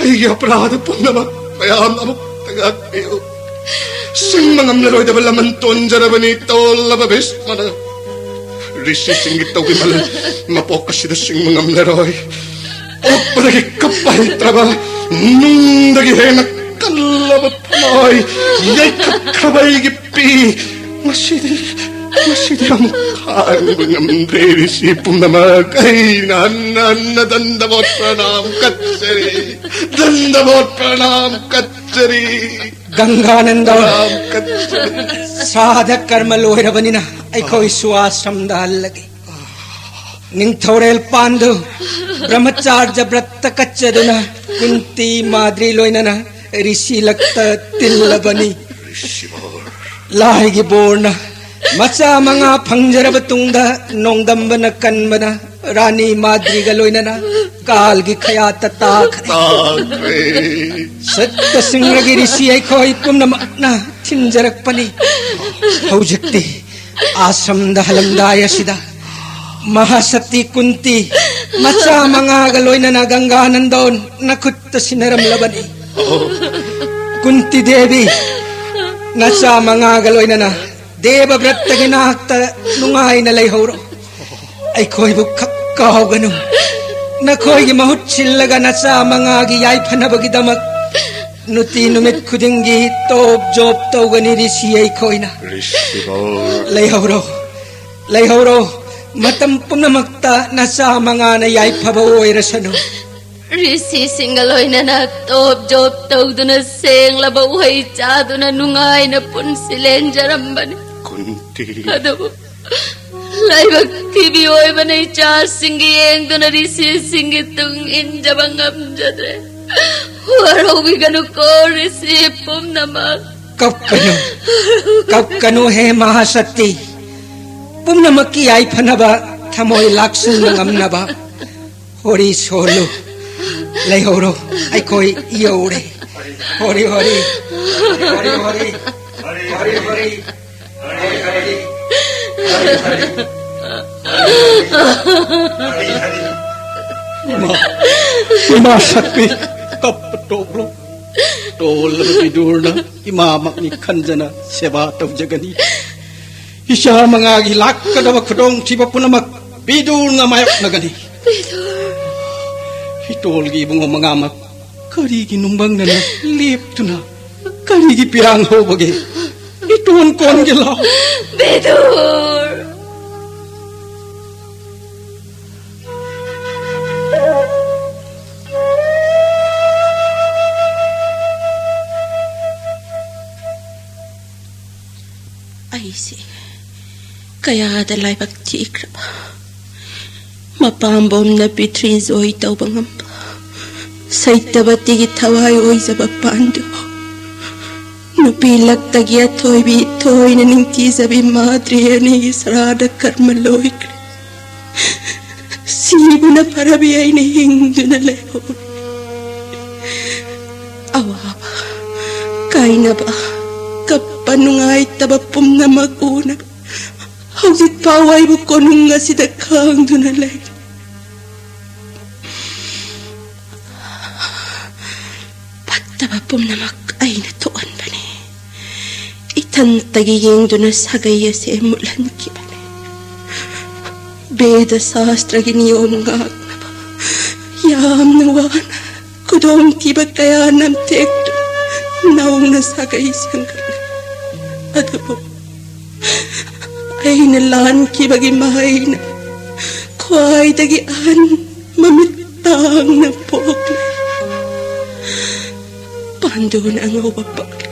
ꯑꯩꯒꯤ ꯑꯄꯔꯥꯙ ꯄꯨꯝꯅꯃꯛ ꯃꯌꯥꯝ ꯑꯃꯨꯛꯇ ꯉꯥꯛꯄꯤꯌꯨ꯫ ꯁꯤꯡꯕ ꯉꯝꯂꯔꯣꯏꯗꯕ ꯂꯃꯟ ꯇꯣꯟꯖꯔꯕꯅꯤ, ꯇꯣꯜꯂꯕ ꯚꯤꯁꯃꯅ꯫ ꯔꯤꯁꯤꯁꯤꯡꯒꯤ ꯇꯧꯕꯤꯃꯜ ꯃꯄꯣꯛ ꯑꯁꯤꯗ ꯁꯤꯡꯕ ꯉꯝꯂꯔꯣꯏ꯫ ꯄꯣꯛꯄꯗꯒꯤ ꯀꯞꯄ ꯍꯩꯇ꯭ꯔꯕ, ꯅꯨꯡꯗꯒꯤ ꯍꯦꯟꯅ ꯀꯜꯂꯕ ꯊꯃꯣꯏ ꯌꯩꯈꯠꯈ꯭ꯔꯕ ꯑꯩꯒꯤ ꯄꯤ, ꯉꯁꯤꯗꯤ, ꯉꯁꯤꯗꯤ ꯑꯃꯨꯛ ꯈꯥꯡꯕ ꯉꯝꯗ꯭ꯔꯦ꯫ ꯔꯤꯁꯤ ꯄꯨꯝꯅꯃꯛ, ꯑꯩꯅ ꯍꯟꯅ ꯍꯟꯅ ꯗꯟꯗꯕꯣꯠ ꯄ꯭ꯔꯅꯥꯝ ꯀꯠꯆꯔꯤ, ꯗꯟꯗꯕꯣꯠ ꯄ꯭ꯔꯅꯥꯝ ꯀꯠꯆꯔꯤ, ꯒꯪꯒꯥꯅꯟꯗ꯫ ꯄ꯭ꯔꯅꯥꯝ ꯀꯠꯆꯔꯤ꯫ ꯁ꯭ꯔꯥꯗ ꯀꯔꯃ ꯂꯣꯏꯔꯕꯅꯤꯅ ꯑꯩꯈꯣꯏꯁꯨ ꯑꯥꯁ꯭ꯔꯝꯗ ꯍꯜꯂꯒꯦ꯫ ꯅꯤꯡꯊꯧꯔꯦꯜ ꯄꯥꯟꯗꯨ ꯕ꯭ꯔꯍꯃꯆꯥꯔꯖ ꯕ꯭ꯔꯠꯇ ꯀꯠꯆꯗꯨꯅ ꯀꯨꯟꯇꯤ ꯃꯥꯗ꯭ꯔꯤ ꯂꯣꯏꯅꯅ ꯔꯤꯁꯤ ꯂꯛꯇ ꯇꯤꯜꯂꯕꯅꯤ꯫ ꯂꯥꯏꯒꯤ ꯕꯣꯔꯅ ꯃꯆꯥ ꯃꯉꯥ ꯐꯪꯖꯔꯕ ꯇꯨꯡꯗ ꯅꯣꯡꯗꯝꯕꯅ ꯀꯟꯕꯅ ꯔꯥꯅꯤ ꯃꯥꯗ꯭ꯔꯤꯒ ꯂꯣꯏꯅꯅ ꯀꯥꯜꯒꯤ ꯈꯌꯥꯠꯇ ꯇꯥꯈ꯭ꯔꯦ꯫ ꯇꯥꯈ꯭ꯔꯦ꯫ ꯁꯠꯇ ꯁꯤꯡꯔꯒꯤ ꯔꯤꯁꯤ ꯑꯩꯈꯣꯏ ꯄꯨꯝꯅꯃꯛꯅ ꯊꯤꯟꯖꯔꯛꯄꯅꯤ꯫ ꯍꯧꯖꯤꯛꯇꯤ ꯑꯥꯁ꯭ꯔꯝꯗ ꯍꯜꯂꯝꯗꯥꯏ ꯑꯁꯤꯗ ꯃꯍꯥꯁꯇꯤ ꯀꯨꯟꯇꯤ ꯃꯆꯥ ꯃꯉꯥꯒ ꯂꯣꯏꯅꯅ ꯒꯪꯒꯥꯅꯟꯗꯣꯟ ꯅꯈꯨꯠꯇ ꯁꯤꯟꯅꯔꯝꯂꯕꯅꯤ꯫ ꯀꯨꯟꯇꯤ ꯗꯦꯕꯤ, ꯅꯆꯥ ꯃꯉꯥꯒ ꯂꯣꯏꯅꯅ ꯗꯦꯕ ꯕ꯭ꯔꯠꯇꯒꯤ ꯅꯥꯛꯇ ꯅꯨꯡꯉꯥꯏꯅ ꯂꯩꯍꯧꯔꯣ꯫ ꯑꯩꯈꯣꯏꯕꯨ ꯈꯛ ꯀꯥꯎꯒꯅꯨ꯫ ꯅꯈꯣꯏꯒꯤ ꯃꯍꯨꯠ ꯁꯤꯜꯂꯒ ꯅꯆꯥ ꯃꯉꯥꯒꯤ ꯌꯥꯏꯐꯅꯕꯒꯤꯗꯃꯛ ꯅꯨꯡꯇꯤ ꯅꯨꯃꯤꯠ ꯈꯨꯗꯤꯡꯒꯤ ꯇꯣꯞ ꯖꯣꯞ ꯇꯧꯒꯅꯤ ꯔꯤꯁꯤ ꯑꯩꯈꯣꯏꯅ꯫ ꯔꯤꯁꯤꯕꯣ꯫ ꯂꯩꯍꯧꯔꯣ, ꯂꯩꯍꯧꯔꯣ꯫ ꯃꯇꯝ ꯄꯨꯝꯅꯃꯛꯇ ꯅꯆꯥ ꯃꯉꯥꯅ ꯌꯥꯏꯐꯕ ꯑꯣꯏꯔꯁꯅꯨ꯫ ꯔꯤꯁꯤꯁꯤꯡꯒ ꯂꯣꯏꯅꯅ ꯇꯣꯞ ꯖꯣꯞ ꯇꯧꯗꯨꯅ ꯁꯦꯡꯂꯕ ꯎꯍꯩ ꯆꯥꯗꯨꯅ ꯅꯨꯡꯉꯥꯏꯅ ꯄꯨꯟꯁꯤ ꯂꯦꯟꯖꯔꯝꯕꯅꯤ꯫ ꯀꯨꯟꯇꯤ꯫ ꯑꯗꯨꯕꯨ ꯂꯥꯏꯕꯛ ꯊꯤꯕꯤ ꯑꯣꯏꯕꯅ ꯏꯆꯥꯁꯤꯡꯒꯤ ꯌꯦꯡꯗꯨꯅ ꯔꯤꯁꯤꯁꯤꯡꯒꯤ ꯇꯨꯡ ꯏꯟꯖꯕ ꯉꯝꯖꯗ꯭ꯔꯦ꯫ ꯋꯥꯔꯧꯕꯤꯒꯅꯨꯀꯣ ꯔꯤꯁꯤ ꯄꯨꯝꯅꯃꯛ꯫ ꯀꯞꯀꯅꯨ, ꯀꯞꯀꯅꯨ ꯍꯦ ꯃꯍꯥꯁꯛꯇꯤ꯫ ꯄꯨꯝꯅꯃꯛꯀꯤ ꯌꯥꯏꯐꯅꯕ, ꯊꯃꯣꯏ ꯂꯥꯛꯁꯤꯟꯕ ꯉꯝꯅꯕ꯫ ꯍꯣꯔꯤ ꯁꯣꯜꯂꯨ, ꯂꯩꯍꯧꯔꯣ, ꯑꯩꯈꯣꯏ ꯌꯧꯔꯦ꯫ ꯍꯣꯔꯤ ꯍꯣꯔꯤ, ꯍꯣꯔꯤ ꯍꯣꯔꯤ, ꯍꯣꯔꯤ ꯍꯣꯔꯤ꯫ ꯏꯃꯥ, ꯏꯃꯥ ꯁꯛꯄꯤ, ꯀꯞꯄ ꯇꯣꯛꯂꯣ꯫ ꯇꯣꯜꯂꯕ ꯕꯤꯗꯨꯔꯅ ꯏꯃꯥꯃꯛꯅꯤ ꯈꯟꯖꯅ ꯁꯦꯕꯥ ꯇꯧꯖꯒꯅꯤ꯫ ꯏꯆꯥ ꯃꯉꯥꯒꯤ ꯂꯥꯛꯀꯗꯕ ꯈꯨꯗꯣꯡꯊꯤꯕ ꯄꯨꯝꯅꯃꯛ ꯕꯤꯗꯨꯔꯅ ꯃꯥꯌꯣꯛꯅꯒꯅꯤ꯫ ꯕꯤꯗꯨꯔ꯫ ꯍꯤꯇꯣꯜꯒꯤ ꯏꯕꯨꯡꯉꯣ ꯃꯉꯥꯃꯛ ꯀꯔꯤꯒꯤ ꯅꯨꯡꯕꯪꯅꯅ ꯂꯦꯞꯇꯨꯅ ꯑꯅꯤꯒꯤ ꯄꯤꯌꯥꯡ ꯍꯧꯕꯒꯤ ꯏꯇꯣꯟ ꯀꯣꯟꯒꯦ ꯂꯥꯎ꯫ ꯕꯦꯗꯨꯔ! ꯑꯩꯁꯦ ꯀꯌꯥꯗ ꯂꯥꯏꯕꯛ ꯊꯤꯈ꯭ꯔꯕ, ꯃꯄꯥꯝꯕꯣꯝꯅ ꯄꯤꯊ꯭ꯔꯤ ꯖꯣꯏ ꯇꯧꯕ ꯉꯝꯕ, ꯁꯩꯇꯕꯇꯤꯒꯤ ꯊꯋꯥꯏ ꯑꯣꯏꯖꯕ ꯄꯥꯟꯗꯨ, ꯅꯨꯄꯤ ꯂꯛꯇꯒꯤ ꯑꯊꯣꯏꯕꯤ ꯊꯣꯏꯅ ꯅꯤꯡꯊꯤꯖꯕꯤ ꯃꯥꯗ꯭ꯔꯤ ꯑꯅꯤꯒꯤ ꯁꯔꯥꯗ ꯀꯔꯃ ꯂꯣꯏꯈ꯭ꯔꯦ꯫ ꯁꯤꯕꯅ ꯐꯔꯕꯤ ꯑꯩꯅ ꯍꯤꯡꯗꯨꯅ ꯂꯩꯍꯧꯔꯦ꯫ ꯑꯋꯥꯕ, ꯀꯥꯏꯅꯕ, ꯀꯞꯄ, ꯅꯨꯡꯉꯥꯏꯇꯕ ꯄꯨꯝꯅꯃꯛ ꯎꯅꯕ ꯍꯧꯖꯤꯛ ꯐꯥꯎ ꯑꯩꯕꯨ ꯀꯣꯅꯨꯡ ꯑꯁꯤꯗ ꯈꯥꯡꯗꯨꯅ ꯂꯩ꯫ ꯐꯠꯇꯕ ꯄꯨꯝꯅꯃꯛ ꯑꯩꯅ ꯊꯣꯛꯍꯟꯕꯅꯤ꯫ ꯏꯊꯟꯇꯒꯤ ꯌꯦꯡꯗꯨꯅ ꯁꯥꯒꯩ ꯑꯁꯦ ꯃꯨꯠꯍꯟꯈꯤꯕꯅꯤ꯫ ꯕꯦꯗ ꯁꯥꯁꯇ꯭ꯔꯒꯤ ꯅꯤꯌꯣꯝ ꯉꯥꯛꯅꯕ ꯌꯥꯝꯅ ꯋꯥꯅ ꯈꯨꯗꯣꯡꯊꯤꯕ ꯀꯌꯥ ꯅꯝꯊꯦꯛꯇꯨꯅ ꯅꯧꯅ ꯁꯥꯒꯩ ꯁꯦꯝꯒꯠꯂꯦ꯫ ꯑꯗꯨꯕꯨ ꯑꯩꯅ ꯂꯥꯟꯈꯤꯕꯒꯤ ꯃꯍꯩꯅ ꯈ꯭ꯋꯥꯏꯗꯒꯤ ꯑꯍꯟ ꯃꯃꯤꯠ ꯇꯥꯡꯅ ꯄꯣꯛꯂꯦ꯫ ꯄꯥꯟꯗꯨꯅ ꯑꯉꯧꯕ ꯄꯛꯂꯦ꯫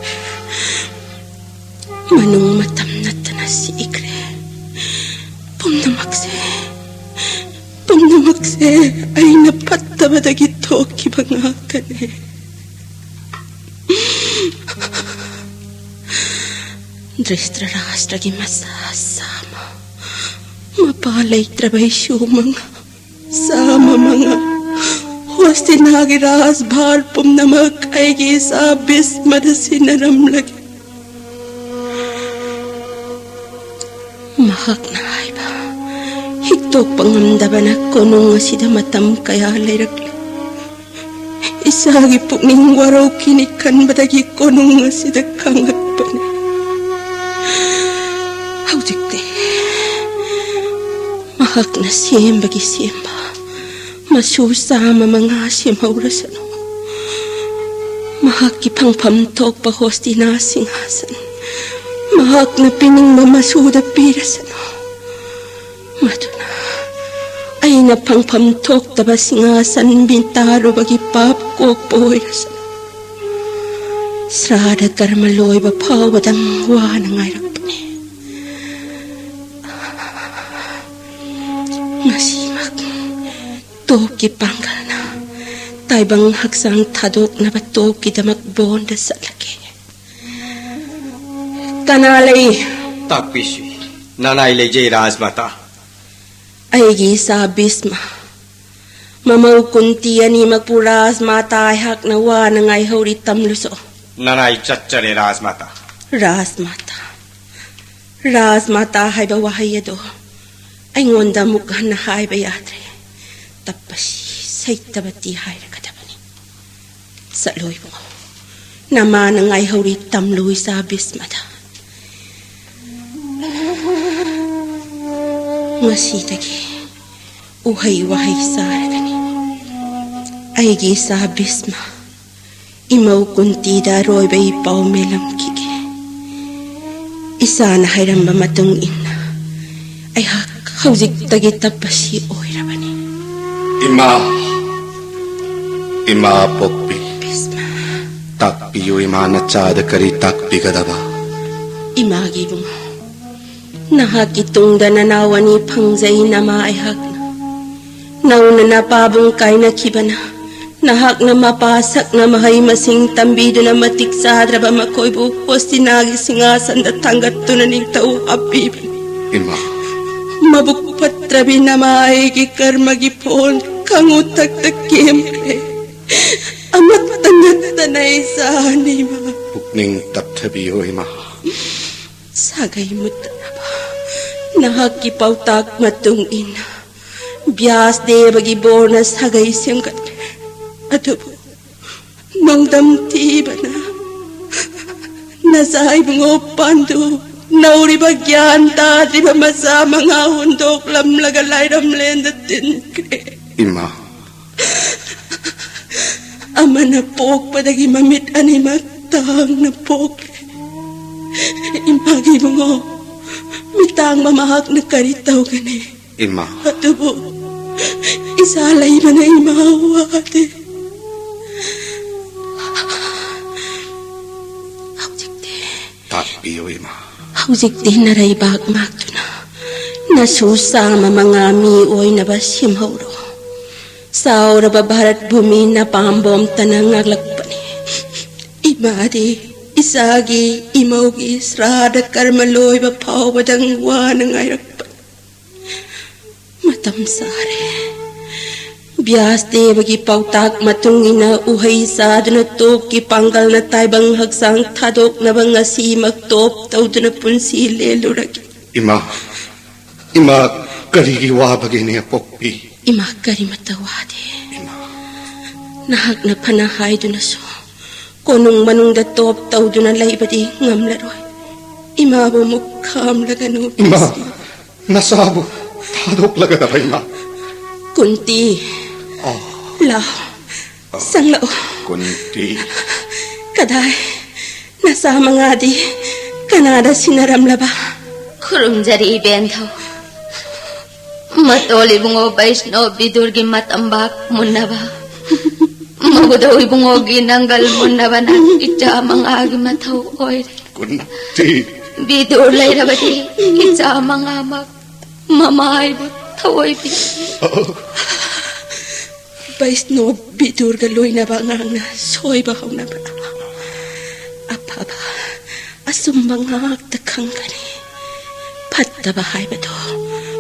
ꯃꯅꯨꯡ ꯃꯇꯝ ꯅꯠꯇꯅ ꯁꯤꯈ꯭ꯔꯦ꯫ ꯄꯨꯝꯅꯃꯛꯁꯦ, ꯄꯨꯝꯅꯃꯛꯁꯦ ꯑꯩꯅ ꯐꯠꯇꯕꯗꯒꯤ ꯊꯣꯛꯈꯤꯕ ꯉꯥꯛꯇꯅꯦ꯫ ꯙ꯭ꯔꯤꯁꯇ꯭ꯔꯥꯁꯇ꯭ꯔꯒꯤ ꯃꯆꯥ ꯆꯥꯝꯃ, ꯃꯄꯥ ꯂꯩꯇ꯭ꯔꯕ ꯏꯁꯨ ꯃꯉꯥ, ꯆꯥꯝꯃ ꯃꯉꯥ, ꯍꯣꯁꯇꯤꯅꯥꯒꯤ ꯔꯥꯖꯚꯥꯔ ꯄꯨꯝꯅꯃꯛ ꯑꯩꯒꯤ ꯏꯆꯥ ꯚꯤꯁꯃꯗ ꯁꯤꯟꯅꯔꯝꯂꯒꯦ꯫ ꯃꯍꯥꯛꯅ ꯍꯥꯏꯕ ꯍꯤꯛꯇꯣꯛꯄ ꯉꯝꯗꯕꯅ ꯀꯣꯅꯨꯡ ꯑꯁꯤꯗ ꯃꯇꯝ ꯀꯌꯥ ꯂꯩꯔꯛꯂꯦ꯫ ꯏꯆꯥꯒꯤ ꯄꯨꯛꯅꯤꯡ ꯋꯥꯔꯧꯈꯤꯅꯤ ꯈꯟꯕꯗꯒꯤ ꯀꯣꯅꯨꯡ ꯑꯁꯤꯗ ꯈꯥꯡꯂꯛꯄꯅꯤ꯫ ꯍꯧꯖꯤꯛꯇꯤ ꯃꯍꯥꯛꯅ ꯁꯦꯝꯕꯒꯤ ꯁꯦꯝꯕ ꯃꯁꯨ ꯆꯥꯝꯃ ꯃꯉꯥ ꯁꯦꯝꯍꯧꯔꯁꯅꯨ꯫ ꯃꯍꯥꯛꯀꯤ ꯐꯪꯐꯝ ꯊꯣꯛꯄ ꯍꯣꯁꯇꯤꯅꯥ ꯁꯤꯡꯍꯥꯁꯟ ꯃꯍꯥꯛꯅ ꯄꯤꯅꯤꯡꯕ ꯃꯆꯨꯗ ꯄꯤꯔꯁꯅꯨ꯫ ꯃꯗꯨꯅ ꯑꯩꯅ ꯐꯪꯐꯝ ꯊꯣꯛꯇꯕ ꯁꯤꯡꯍꯥꯁꯟ ꯃꯤꯇꯥꯔꯨꯕꯒꯤ ꯄꯥꯞ ꯀꯣꯛꯄ ꯑꯣꯏꯔꯁꯅꯨ꯫ ꯁ꯭ꯔꯥꯗ ꯀꯔꯃ ꯂꯣꯏꯕ ꯐꯥꯎꯕꯗꯪ ꯋꯥꯅ ꯉꯥꯏꯔꯛꯄꯅꯦ꯫ ꯉꯁꯤꯃꯛ ꯇꯣꯞꯀꯤ ꯄꯥꯡꯒꯜꯅ ꯇꯥꯏꯕꯪ ꯍꯛꯆꯥꯡ ꯊꯥꯗꯣꯛꯅꯕ ꯇꯣꯞꯀꯤꯗꯃꯛ ꯕꯣꯟꯗ ꯆꯠꯂꯒꯦ꯫ ꯀꯅꯥ ꯂꯩ? ꯇꯥꯛꯄꯤꯁꯤ꯫ ꯅꯅꯥꯏ ꯂꯩꯖꯩ, ꯔꯥꯖꯃꯥꯇꯥ꯫ ꯑꯩꯒꯤ ꯏꯆꯥ ꯚꯤꯁꯃ, ꯃꯃꯧ ꯀꯨꯟꯇꯤ ꯑꯅꯤꯃꯛꯄꯨ ꯔꯥꯖꯃꯥꯇꯥ ꯑꯩꯍꯥꯛꯅ ꯋꯥꯅ ꯉꯥꯏꯍꯧꯔꯤ, ꯇꯝꯂꯨꯁꯣ꯫ ꯅꯅꯥꯏ ꯆꯠꯆꯔꯦ, ꯔꯥꯖꯃꯥꯇꯥ꯫ ꯔꯥꯖꯃꯥꯇꯥ, ꯔꯥꯖꯃꯥꯇꯥ ꯍꯥꯏꯕ ꯋꯥꯍꯩ ꯑꯗꯣ ꯑꯩꯉꯣꯟꯗ ꯑꯃꯨꯛ ꯍꯟꯅ ꯍꯥꯏꯕ ꯌꯥꯗ꯭ꯔꯦ꯫ ꯇꯞꯄꯁꯤ ꯁꯩꯇꯕꯇꯤ ꯍꯥꯏꯔꯒꯗꯕꯅꯤ꯫ ꯆꯠꯂꯣ ꯏꯕꯨꯡꯉꯣ, ꯅꯃꯥꯅ ꯉꯥꯏꯍꯧꯔꯤ, ꯇꯝꯂꯨ ꯏꯆꯥ ꯚꯤꯁꯃꯗ꯫ ꯉꯁꯤꯗꯒꯤ ꯎꯍꯩ ꯋꯥꯍꯩ ꯆꯥꯔꯒꯅꯤ꯫ ꯑꯩꯒꯤ ꯏꯆꯥ ꯚꯤꯁꯃ, ꯏꯃꯧ ꯀꯨꯟꯇꯤꯗ ꯑꯔꯣꯏꯕ ꯏ ꯄꯥꯎ ꯃꯦꯜꯂꯝꯈꯤꯒꯦ꯫ ꯏꯆꯥꯅ ꯍꯥꯏꯔꯝꯕ ꯃꯇꯨꯡ ꯏꯟꯅ ꯑꯩꯍꯥꯛ ꯍꯧꯖꯤꯛꯇꯒꯤ ꯇꯞꯄꯁꯤ ꯑꯣꯏꯔꯕꯅꯤ꯫ ꯏꯃꯥ, ꯏꯃꯥ ꯄꯣꯛꯄꯤ, ꯚꯤꯁꯃ꯫ ꯇꯥꯛꯄꯤꯌꯨ ꯏꯃꯥ, ꯅꯆꯥꯗ ꯀꯔꯤ ꯇꯥꯛꯄꯤꯒꯗꯕ? ꯏꯃꯥꯒꯤ ꯏꯕꯨꯡꯉꯣ, ꯅꯍꯥꯛꯀꯤ ꯇꯨꯡꯗ ꯅꯅꯥꯎ ꯑꯅꯤ ꯐꯪꯖꯩ, ꯅꯃꯥ ꯑꯩꯍꯥꯛꯅ꯫ ꯅꯧꯅ ꯅꯄꯥꯕꯨꯡ ꯀꯥꯏꯅꯈꯤꯕꯅ ꯅꯍꯥꯛꯅ ꯃꯄꯥ ꯁꯛꯅ ꯃꯍꯩ ꯃꯁꯤꯡ ꯇꯝꯕꯤꯗꯨꯅ ꯃꯇꯤꯛ ꯆꯥꯗ꯭ꯔꯕ ꯃꯈꯣꯏꯕꯨ ꯍꯣꯁꯇꯤꯅꯥꯒꯤ ꯁꯤꯡꯍꯥꯁꯟꯗ ꯊꯥꯡꯒꯠꯇꯨꯅ ꯅꯤꯡꯊꯧ ꯍꯥꯞꯄꯤꯕꯅꯤ꯫ ꯏꯃꯥ꯫ ꯃꯕꯨꯛ ꯐꯠꯇ꯭ꯔꯕꯤ ꯅꯃꯥ ꯑꯩꯒꯤ ꯀꯔꯃꯒꯤ ꯐꯣꯟ ꯈꯪꯉꯨ ꯊꯛꯇ ꯀꯦꯝꯈ꯭ꯔꯦ꯫ ꯑꯃꯠꯇ ꯅꯠꯇꯅ ꯏꯆꯥꯅꯤ, ꯏꯃꯥ꯫ ꯄꯨꯛꯅꯤꯡ ꯇꯞꯊꯕꯤꯌꯨ, ꯏꯃꯥ꯫ ꯁꯥꯒꯩ ꯃꯨꯠꯇꯅꯕ ꯅꯍꯥꯛꯀꯤ ꯄꯥꯎꯇꯥꯛ ꯃꯇꯨꯡ ꯏꯟꯅ ꯕ꯭ꯌꯥꯁ ꯗꯦꯕꯒꯤ ꯕꯣꯔꯅ ꯁꯥꯒꯩ ꯁꯦꯝꯒꯠꯂꯦ꯫ ꯑꯗꯨꯕꯨ ꯅꯣꯡꯗꯝ ꯊꯤꯕꯅ ꯅꯆꯥ ꯏꯕꯨꯡꯉꯣ ꯄꯥꯟꯗꯨ ꯅꯧꯔꯤꯕ ꯒ꯭ꯌꯥꯟ ꯇꯥꯗ꯭ꯔꯤꯕ ꯃꯆꯥ ꯃꯉꯥ ꯍꯨꯟꯗꯣꯛꯂꯝꯂꯒ ꯂꯥꯏꯔꯝꯂꯦꯟꯗ ꯇꯤꯟꯈ꯭ꯔꯦ꯫ ꯏꯃꯥ꯫ ꯑꯃꯅ ꯄꯣꯛꯄꯗꯒꯤ ꯃꯃꯤꯠ ꯑꯅꯤꯃꯛ ꯇꯥꯡꯅ ꯄꯣꯛꯂꯦ꯫ ꯏꯃꯥꯒꯤ ꯏꯕꯨꯡꯉꯣ, ꯃꯤꯠ ꯇꯥꯡꯕ ꯃꯍꯥꯛꯅ ꯀꯔꯤ ꯇꯧꯒꯅꯤ? ꯏꯃꯥ꯫ ꯑꯗꯨꯕꯨ ꯏꯆꯥ ꯂꯩꯕꯅ ꯏꯃꯥ ꯋꯥꯗꯦ꯫ ꯍꯧꯖꯤꯛꯇꯤ ꯇꯥꯛꯄꯤꯌꯨ, ꯏꯃꯥ꯫ ꯍꯧꯖꯤꯛꯇꯤ ꯅꯔꯩꯕꯥꯛ ꯉꯥꯛꯇꯨꯅ ꯅꯁꯨ ꯆꯥꯝꯃ ꯃꯉꯥ ꯃꯤ ꯑꯣꯏꯅꯕ ꯁꯦꯝꯍꯧꯔꯣ꯫ ꯆꯥꯎꯔꯕ ꯚꯥꯔꯠ ꯚꯨꯃꯤ ꯅꯄꯥꯝꯕꯣꯝꯇꯅ ꯉꯥꯛꯂꯛꯄꯅꯤ꯫ ꯏꯃꯥꯗꯤ ꯏꯆꯥꯒꯤ ꯏꯃꯧꯒꯤ ꯁ꯭ꯔꯥꯗ ꯀꯔꯃ ꯂꯣꯏꯕ ꯐꯥꯎꯕꯗꯪ ꯋꯥꯅ ꯉꯥꯏꯔꯛꯄꯅꯤ꯫ ꯃꯇꯝ ꯆꯥꯔꯦ꯫ ꯕ꯭ꯌꯥꯁ ꯗꯦꯕꯒꯤ ꯄꯥꯎꯇꯥꯛ ꯃꯇꯨꯡ ꯏꯟꯅ ꯎꯍꯩ ꯆꯥꯗꯨꯅ ꯇꯣꯞꯀꯤ ꯄꯥꯡꯒꯜꯅ ꯇꯥꯏꯕꯪ ꯍꯛꯆꯥꯡ ꯊꯥꯗꯣꯛꯅꯕ ꯉꯁꯤꯃꯛ ꯇꯣꯞ ꯇꯧꯗꯨꯅ ꯄꯨꯟꯁꯤ ꯂꯦꯜꯂꯨꯔꯒꯦ꯫ ꯏꯃꯥ, ꯏꯃꯥ, ꯀꯔꯤꯒꯤ ꯋꯥꯕꯒꯦꯅꯦ, ꯑꯄꯣꯛꯄꯤ? ꯏꯃꯥ ꯀꯔꯤꯃꯠꯇ ꯋꯥꯗꯦ꯫ ꯏꯃꯥ꯫ ꯅꯍꯥꯛꯅ ꯐꯅ ꯍꯥꯏꯗꯨꯅꯁꯨ ꯀꯣꯅꯨꯡ ꯃꯅꯨꯡꯗ ꯇꯣꯞ ꯇꯧꯗꯨꯅ ꯂꯩꯕꯗꯤ ꯉꯝꯂꯔꯣꯏ꯫ ꯏꯃꯥꯕꯨ ꯑꯃꯨꯛ ꯈꯥꯝꯂꯒꯅꯨ, ꯏꯃꯥ, ꯕꯤꯁꯅꯨ꯫ ꯅꯆꯥꯕꯨ ꯊꯥꯗꯣꯛꯂꯒꯗꯕ, ꯏꯃꯥ꯫ ꯀꯨꯟꯇꯤ꯫ ꯑꯣ꯫ ꯂꯥꯎ꯫ ꯑꯣ꯫ ꯆꯪꯂꯛꯑꯣ꯫ ꯀꯨꯟꯇꯤ꯫ ꯀꯗꯥꯏ? ꯅꯆꯥ ꯃꯉꯥꯗꯤ ꯀꯅꯥꯗ ꯁꯤꯟꯅꯔꯝꯂꯕ? ꯈꯨꯔꯨꯝꯖꯔꯤ, ꯏꯕꯦꯟꯊꯧ꯫ ꯃꯇꯣꯜ ꯏꯕꯨꯡꯉꯣ ꯕꯩꯁꯅꯣ ꯕꯤꯗꯨꯔꯒꯤ ꯃꯇꯝꯕꯥꯛ ꯃꯨꯟꯅꯕ, ꯃꯧꯗꯧ ꯏꯕꯨꯡꯉꯣꯒꯤ ꯅꯪꯒꯜ ꯃꯨꯟꯅꯕꯅ ꯏꯆꯥ ꯃꯉꯥꯒꯤ ꯃꯊꯧ ꯑꯣꯏꯔꯦ꯫ ꯀꯨꯟꯇꯤ꯫ ꯕꯤꯗꯨꯔ ꯂꯩꯔꯕꯗꯤ ꯏꯆꯥ ꯃꯉꯥꯃꯛ ꯃꯃꯥꯏꯕꯨ ꯊꯑꯣꯏꯕꯤ꯫ ꯑꯣ꯫ ꯕꯩꯁꯅꯣ ꯕꯤꯗꯨꯔꯒ ꯂꯣꯏꯅꯕ ꯑꯉꯥꯡꯅ ꯁꯣꯏꯕ ꯍꯧꯅꯕ꯭ꯔꯥ? ꯑꯐꯕ, ꯑꯆꯨꯝꯕ ꯉꯥꯛꯇ ꯈꯪꯒꯅꯤ꯫ ꯐꯠꯇꯕ ꯍꯥꯏꯕꯗꯣ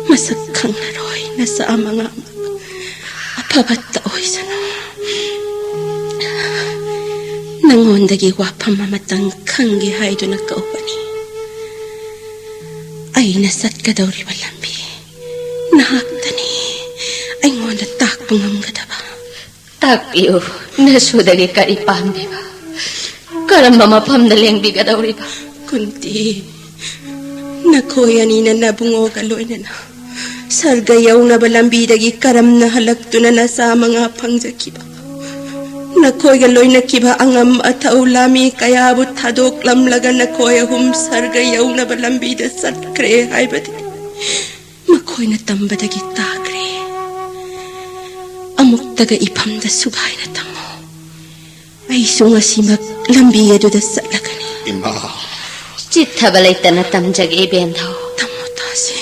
ꯃꯁꯛ ꯈꯪꯂꯔꯣꯏ꯫ ꯅꯆꯥ ꯃꯉꯥꯃꯛ ꯑꯐꯕꯇ ꯑꯣꯏꯁꯅꯨ꯫ ꯅꯉꯣꯟꯗꯒꯤ ꯋꯥꯐꯝ ꯑꯃꯇꯪ ꯈꯪꯒꯦ ꯍꯥꯏꯗꯨꯅ ꯀꯧꯕꯅꯤ꯫ ꯑꯩꯅ ꯆꯠꯀꯗꯧꯔꯤꯕ ꯂꯝꯕꯤ ꯅꯍꯥꯛꯇꯅꯤ ꯑꯩꯉꯣꯟꯗ ꯇꯥꯛꯄ ꯉꯝꯒꯗꯕ꯫ ꯇꯥꯛꯄꯤꯌꯨ, ꯅꯁꯨꯗꯒꯤ ꯀꯔꯤ ꯄꯥꯝꯂꯤꯕ? ꯀꯔꯝꯕ ꯃꯐꯝꯗ ꯂꯦꯡꯕꯤꯒꯗꯧꯔꯤꯕ? ꯀꯨꯟꯇꯤ, ꯅꯈꯣꯏ ꯑꯅꯤꯅ ꯅꯕꯨꯡꯉꯣꯒ ꯂꯣꯏꯅꯅ ꯁꯔꯒ ꯌꯧꯅꯕ ꯂꯝꯕꯤꯗꯒꯤ ꯀꯔꯝꯅ ꯍꯜꯂꯛꯇꯨꯅ ꯅꯆꯥ ꯃꯉꯥ ꯐꯪꯖꯈꯤꯕ? ꯅꯈꯣꯏꯒ ꯂꯣꯏꯅꯈꯤꯕ ꯑꯉꯝ ꯑꯊꯧ ꯂꯥꯃꯤ ꯀꯌꯥꯕꯨ ꯊꯥꯗꯣꯛꯂꯝꯂꯒ ꯅꯈꯣꯏ ꯑꯍꯨꯝ ꯁꯔꯒ ꯌꯧꯅꯕ ꯂꯝꯕꯤꯗ ꯆꯠꯈ꯭ꯔꯦ ꯍꯥꯏꯕꯗꯤ ꯃꯈꯣꯏꯅ ꯇꯝꯕꯗꯒꯤ ꯇꯥꯈ꯭ꯔꯦ꯫ ꯑꯃꯨꯛꯇꯒ ꯏꯐꯝꯗ ꯁꯨꯒꯥꯏꯅ ꯊꯝꯃꯣ꯫ ꯑꯩꯁꯨ ꯉꯁꯤꯃꯛ ꯂꯝꯕꯤ ꯑꯗꯨꯗ ꯆꯠꯂꯒꯅꯤ꯫ ꯏꯃꯥ꯫ ꯆꯤꯠꯊꯕ ꯂꯩꯇꯅ ꯇꯝꯖꯒꯦ, ꯏꯕꯦꯟꯊꯧ꯫ ꯇꯝꯃꯣ ꯇꯥꯁꯦ꯫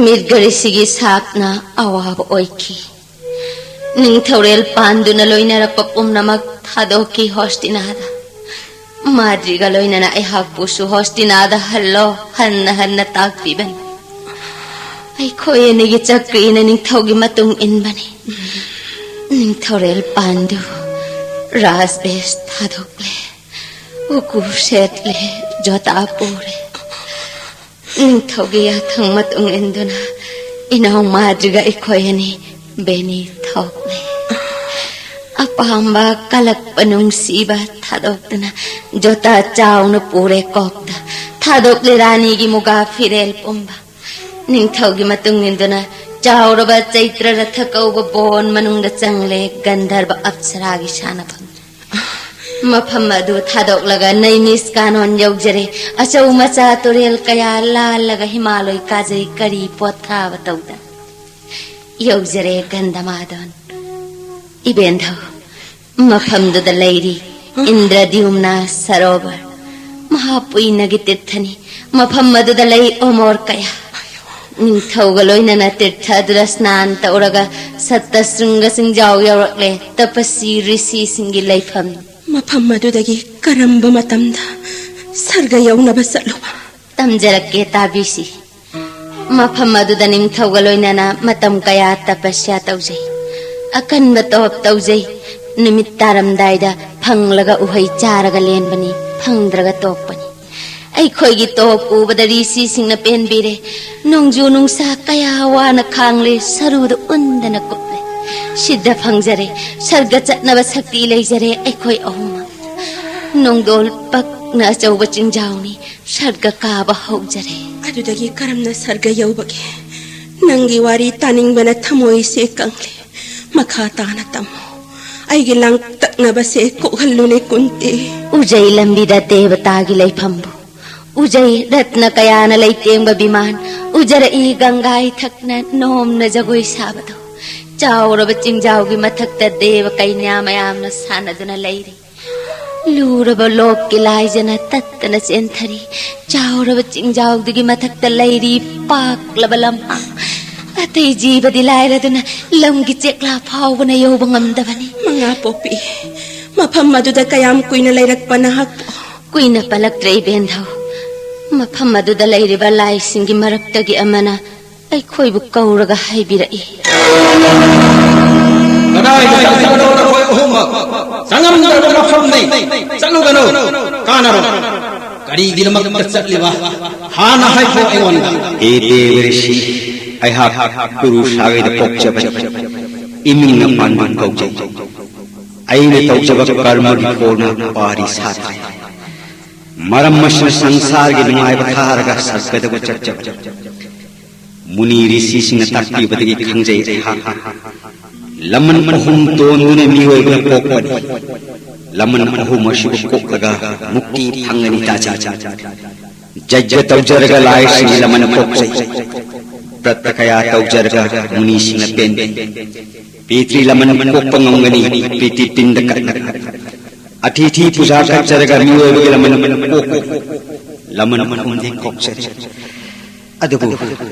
ꯃꯤꯔꯒꯔꯤꯁꯤꯒꯤ ꯁꯥꯞꯅ ꯑꯋꯥꯕ ꯑꯣꯏꯈꯤ꯫ ꯅꯤꯡꯊꯧꯔꯦꯜ ꯄꯥꯟꯗꯨꯅ ꯂꯣꯏꯅꯔꯛꯄ ꯄꯨꯝꯅꯃꯛ ꯊꯥꯗꯣꯛꯈꯤ ꯍꯣꯁꯇꯤꯅꯥꯗ꯫ ꯃꯥꯗ꯭ꯔꯤꯒ ꯂꯣꯏꯅꯅ ꯑꯩꯍꯥꯛꯄꯨꯁꯨ ꯍꯣꯁꯇꯤꯅꯥꯗ ꯍꯜꯂꯣ ꯍꯟꯅ ꯍꯟꯅ ꯇꯥꯛꯄꯤꯕꯅꯤ꯫ ꯑꯩꯈꯣꯏ ꯑꯅꯤꯒꯤ ꯆꯀ꯭ꯔꯤꯅ ꯅꯤꯡꯊꯧꯒꯤ ꯃꯇꯨꯡ ꯏꯟꯕꯅꯤ꯫ ꯅꯤꯡꯊꯧꯔꯦꯜ ꯄꯥꯟꯗꯨ ꯔꯥꯖꯕꯦꯁ ꯊꯥꯗꯣꯛꯂꯦ, ꯎꯀꯨ ꯁꯦꯠꯂꯦ, ꯖꯣꯇꯥ ꯄꯨꯔꯦ꯫ ꯅꯤꯡꯊꯧꯒꯤ ꯌꯥꯊꯪ ꯃꯇꯨꯡ ꯏꯟꯗꯨꯅ ꯏꯅꯥꯎ ꯃꯥꯗ꯭ꯔꯤꯒ ꯑꯩꯈꯣꯏ ꯑꯅꯤ ꯕꯦꯅꯤ ꯊꯣꯛꯂꯦ꯫ ꯑꯄꯥꯝꯕ ꯀꯂꯛꯄ ꯅꯨꯡꯁꯤꯕ ꯊꯥꯗꯣꯛꯇꯨꯅ ꯖꯣꯇꯥ ꯆꯥꯎꯅ ꯄꯨꯔꯦ ꯀꯣꯛꯇ, ꯊꯥꯗꯣꯛꯂꯦ ꯔꯥꯅꯤꯒꯤ ꯃꯨꯒꯥ ꯐꯤꯔꯦꯜ ꯄꯨꯝꯕ꯫ ꯅꯤꯡꯊꯧꯒꯤ ꯃꯇꯨꯡ ꯏꯟꯗꯨꯅ ꯆꯥꯎꯔꯕ ꯆꯩꯇ꯭ꯔ ꯔꯊ ꯀꯧꯕ ꯕꯣꯟ ꯃꯅꯨꯡꯗ ꯆꯪꯂꯦ ꯒꯟꯙꯔꯕ ꯑꯞꯁꯔꯥꯒꯤ ꯁꯥꯟꯅꯐꯝ꯫ ꯃꯐꯝ ꯑꯗꯨ ꯊꯥꯗꯣꯛꯂꯒ ꯅꯩꯅꯤꯁ ꯀꯥꯅꯣꯟ ꯌꯧꯖꯔꯦ꯫ ꯑꯆꯧ ꯃꯆꯥ ꯇꯨꯔꯦꯜ ꯀꯌꯥ ꯂꯥꯜꯂꯒ ꯍꯤꯃꯥꯂꯣꯏ ꯀꯥꯖꯩ ꯀꯔꯤ ꯄꯣꯠꯊꯥꯕ ꯇꯧꯗꯅ ꯌꯧꯖꯔꯦ ꯒꯟꯙꯃꯥꯗꯣꯟ꯫ ꯏꯕꯦꯟꯊꯧ, ꯃꯐꯝꯗꯨꯗ ꯂꯩꯔꯤ ꯏꯟꯗ꯭ꯔꯗ꯭ꯌꯨꯝꯅ ꯁꯔꯣꯚꯔ, ꯃꯍꯥꯄꯨꯏꯅꯒꯤ ꯇꯤꯔꯊꯅꯤ꯫ ꯃꯐꯝ ꯑꯗꯨꯗ ꯂꯩ ꯑꯣꯃꯣꯔ ꯀꯌꯥ꯫ ꯅꯤꯡꯊꯧꯒ ꯂꯣꯏꯅꯅ ꯇꯤꯔꯊ ꯑꯗꯨꯗ ꯁ꯭ꯅꯥꯟ ꯇꯧꯔꯒ ꯁꯠꯇꯁ꯭ꯔꯤꯡꯒ ꯆꯤꯡꯖꯥꯎ ꯌꯧꯔꯛꯂꯦ, ꯇꯄꯁꯤ ꯔꯤꯁꯤꯁꯤꯡꯒꯤ ꯂꯩꯐꯝ꯫ ꯃꯐꯝ ꯑꯗꯨꯗꯒꯤ ꯀꯔꯝꯕ ꯃꯇꯝꯗ ꯁꯔꯒ ꯌꯧꯅꯕ ꯆꯠꯂꯨꯕ? ꯇꯝꯖꯔꯛꯀꯦ, ꯇꯥꯕꯤꯁꯤ꯫ ꯃꯐꯝ ꯑꯗꯨꯗ ꯅꯤꯡꯊꯧꯒ ꯂꯣꯏꯅꯅ ꯃꯇꯝ ꯀꯌꯥ ꯇꯄꯁ꯭ꯌꯥ ꯇꯧꯖꯩ, ꯑꯀꯟꯕ ꯇꯣꯞ ꯇꯧꯖꯩ꯫ ꯅꯨꯃꯤꯠ ꯇꯥꯔꯝꯗꯥꯏꯗ ꯐꯪꯂꯒ ꯎꯍꯩ ꯆꯥꯔꯒ ꯂꯦꯟꯕꯅꯤ, ꯐꯪꯗ꯭ꯔꯒ ꯇꯣꯛꯄꯅꯤ꯫ ꯑꯩꯈꯣꯏꯒꯤ ꯇꯣꯞ ꯎꯕꯗ ꯔꯤꯁꯤꯁꯤꯡꯅ ꯄꯦꯟꯕꯤꯔꯦ꯫ ꯅꯣꯡꯖꯨ ꯅꯨꯡꯁꯥ ꯀꯌꯥ ꯋꯥꯅ ꯈꯥꯡꯂꯦ, ꯁꯔꯨꯗ ꯎꯟꯗꯅ ꯀꯨꯞꯂꯦ꯫ ꯁꯤꯗ ꯐꯪꯖꯔꯦ, ꯁꯔꯒ ꯆꯠꯅꯕ ꯁꯛꯇꯤ ꯂꯩꯖꯔꯦ ꯑꯩꯈꯣꯏ ꯑꯍꯨꯝꯃꯛ꯫ ꯅꯣꯡꯗꯣꯜ ꯄꯛꯅ ꯑꯆꯧꯕ ꯆꯤꯡꯖꯥꯎꯅꯤ, ꯁꯔꯒ ꯀꯥꯕ ꯍꯧꯖꯔꯦ꯫ ꯑꯗꯨꯗꯒꯤ ꯀꯔꯝꯅ ꯁꯔꯒ ꯌꯧꯕꯒꯦ? ꯅꯪꯒꯤ ꯋꯥꯔꯤ ꯇꯥꯅꯤꯡꯕꯅ ꯊꯃꯣꯏꯁꯦ ꯀꯪꯂꯦ꯫ ꯃꯈꯥ ꯇꯥꯅ ꯇꯝꯃꯨ꯫ ꯑꯩꯒꯤ ꯂꯥꯡꯇꯛꯅꯕꯁꯦ ꯀꯣꯛꯍꯜꯂꯨꯅꯦ ꯀꯨꯟꯇꯤ꯫ ꯎꯖꯩ ꯂꯝꯕꯤꯗ ꯗꯦꯕꯇꯥꯒꯤ ꯂꯩꯐꯝꯕꯨ꯫ ꯎꯖꯩ ꯔꯠꯅ ꯀꯌꯥꯅ ꯂꯩꯇꯦꯡꯕ ꯕꯤꯃꯥꯟ꯫ ꯎꯖꯔꯛꯏ ꯒꯪꯒꯥ ꯏꯊꯛꯅ ꯅꯣꯝꯅ ꯖꯒꯣꯏ ꯁꯥꯕꯗꯣ꯫ ꯆꯥꯎꯔꯕ ꯆꯤꯡꯖꯥꯎꯒꯤ ꯃꯊꯛꯇ ꯗꯦꯕ ꯀꯩꯅ꯭ꯌꯥ ꯃꯌꯥꯝꯅ ꯁꯥꯟꯅꯗꯨꯅ ꯂꯩꯔꯤ꯫ ꯂꯨꯔꯕ ꯂꯣꯛꯀꯤ ꯂꯥꯏꯖꯅ ꯇꯠꯇꯅ ꯆꯦꯟꯊꯔꯤ꯫ ꯆꯥꯎꯔꯕ ꯆꯤꯡꯖꯥꯎꯗꯨꯒꯤ ꯃꯊꯛꯇ ꯂꯩꯔꯤ ꯄꯥꯛꯂꯕ ꯂꯝꯍꯥꯡ꯫ ꯑꯇꯩ ꯖꯤꯕꯗꯤ ꯂꯥꯏꯔꯗꯨꯅ ꯂꯝꯒꯤ ꯆꯦꯛꯂꯥ ꯐꯥꯎꯕꯅ ꯌꯧꯕ ꯉꯝꯗꯕꯅꯤ꯫ ꯃꯉꯥ ꯄꯣꯛꯄꯤ, ꯃꯐꯝ ꯑꯗꯨꯗ ꯀꯌꯥꯝ ꯀꯨꯏꯅ ꯂꯩꯔꯛꯄ ꯅꯍꯥꯛꯄꯨ? ꯀꯨꯏꯅ ꯄꯜꯂꯛꯇ꯭ꯔꯦ ꯏꯕꯦꯟꯙꯧ꯫ ꯃꯐꯝ ꯑꯗꯨꯗ ꯂꯩꯔꯤꯕ ꯂꯥꯏꯁꯤꯡꯒꯤ ꯃꯔꯛꯇꯒꯤ ꯑꯃꯅ ꯑꯩꯈꯣꯏꯕꯨ ꯀꯧꯔꯒ ꯍꯥꯏꯕꯤꯔꯛꯏ꯫ ꯀꯗꯥꯏꯗ ꯆꯠꯂꯤꯕꯅꯣ ꯅꯈꯣꯏ ꯑꯍꯨꯝꯃꯛ? ꯆꯪꯉꯝꯗ꯭ꯔꯕ ꯃꯐꯝꯅꯤ꯫ ꯆꯠꯂꯨꯒꯅꯨ꯫ ꯀꯥꯟꯅꯔꯣꯏ꯫ ꯀꯔꯤꯒꯤꯗꯃꯛꯇ ꯆꯠꯂꯤꯕ? ꯍꯥꯟꯅ ꯍꯥꯏꯈꯣ ꯑꯩꯉꯣꯟꯗ꯫ ꯍꯦ ꯗꯦꯕ ꯔꯤꯁꯤ, ꯑꯩꯍꯥꯛ ꯄꯨꯔꯨꯁꯥꯒꯩꯗ ꯄꯣꯛꯆꯕꯅꯤ꯫ ꯏꯃꯤꯡꯅ ꯄꯥꯟꯗꯨ ꯀꯧꯖꯩ꯫ ꯑꯩꯅ ꯇꯧꯖꯕ ꯀꯔꯃꯒꯤ ꯐꯣꯜꯅ ꯄꯥꯔꯤ ꯁꯥꯠꯇ꯭ꯔꯦ꯫ ꯃꯔꯝ ꯑꯁꯤꯅ ꯁꯪꯁꯥꯔꯒꯤ ꯅꯨꯡꯉꯥꯏꯕ ꯊꯥꯔꯒ ꯁꯔꯒꯗꯕꯨ ꯆꯠꯆꯕꯅꯤ꯫ ꯃꯨꯅꯤ ꯔꯤꯁꯤꯁꯤꯡꯅ ꯇꯥꯛꯄꯤꯕꯗꯒꯤ ꯈꯪꯖꯩ ꯑꯩꯍꯥꯛ꯫ ꯂꯃꯟ ꯑꯍꯨꯝ ꯇꯣꯟꯗꯨꯅ ꯃꯤꯑꯣꯏꯕꯅ ꯄꯣꯛꯄꯅꯤ꯫ ꯂꯃꯟ ꯑꯍꯨꯝ ꯑꯁꯤꯕꯨ ꯀꯣꯛꯂꯒ ꯃꯨꯛꯇꯤ ꯐꯪꯒꯅꯤ ꯇꯥꯖꯩ꯫ ꯖꯩꯒ ꯇꯧꯖꯔꯒ ꯂꯥꯏꯁꯤꯡꯒꯤ ꯂꯃꯟ ꯀꯣꯛꯆꯩ꯫ ꯕ꯭ꯔꯠꯇ ꯀꯌꯥ ꯇꯧꯖꯔꯒ ꯃꯨꯅꯤꯁꯤꯡꯅ ꯄꯦꯟꯗꯦ꯫ ꯄꯤꯇ꯭ꯔꯤ ꯂꯃꯟ ꯀꯣꯛꯄ ꯉꯝꯒꯅꯤ, ꯄ꯭ꯔꯤꯇꯤ ꯄꯤꯟꯗ ꯀꯠꯅ꯫ ꯑꯊꯤꯊꯤ ꯄꯨꯖꯥ ꯀꯠꯆꯔꯒ ꯃꯤꯑꯣꯏꯕꯒꯤ ꯂꯃꯟ ꯀꯣꯛꯄ꯫ ꯂꯃꯟ ꯑꯍꯨꯝꯗꯤ ꯀꯣꯛꯆꯔꯤ꯫ ꯑꯗꯨꯕꯨ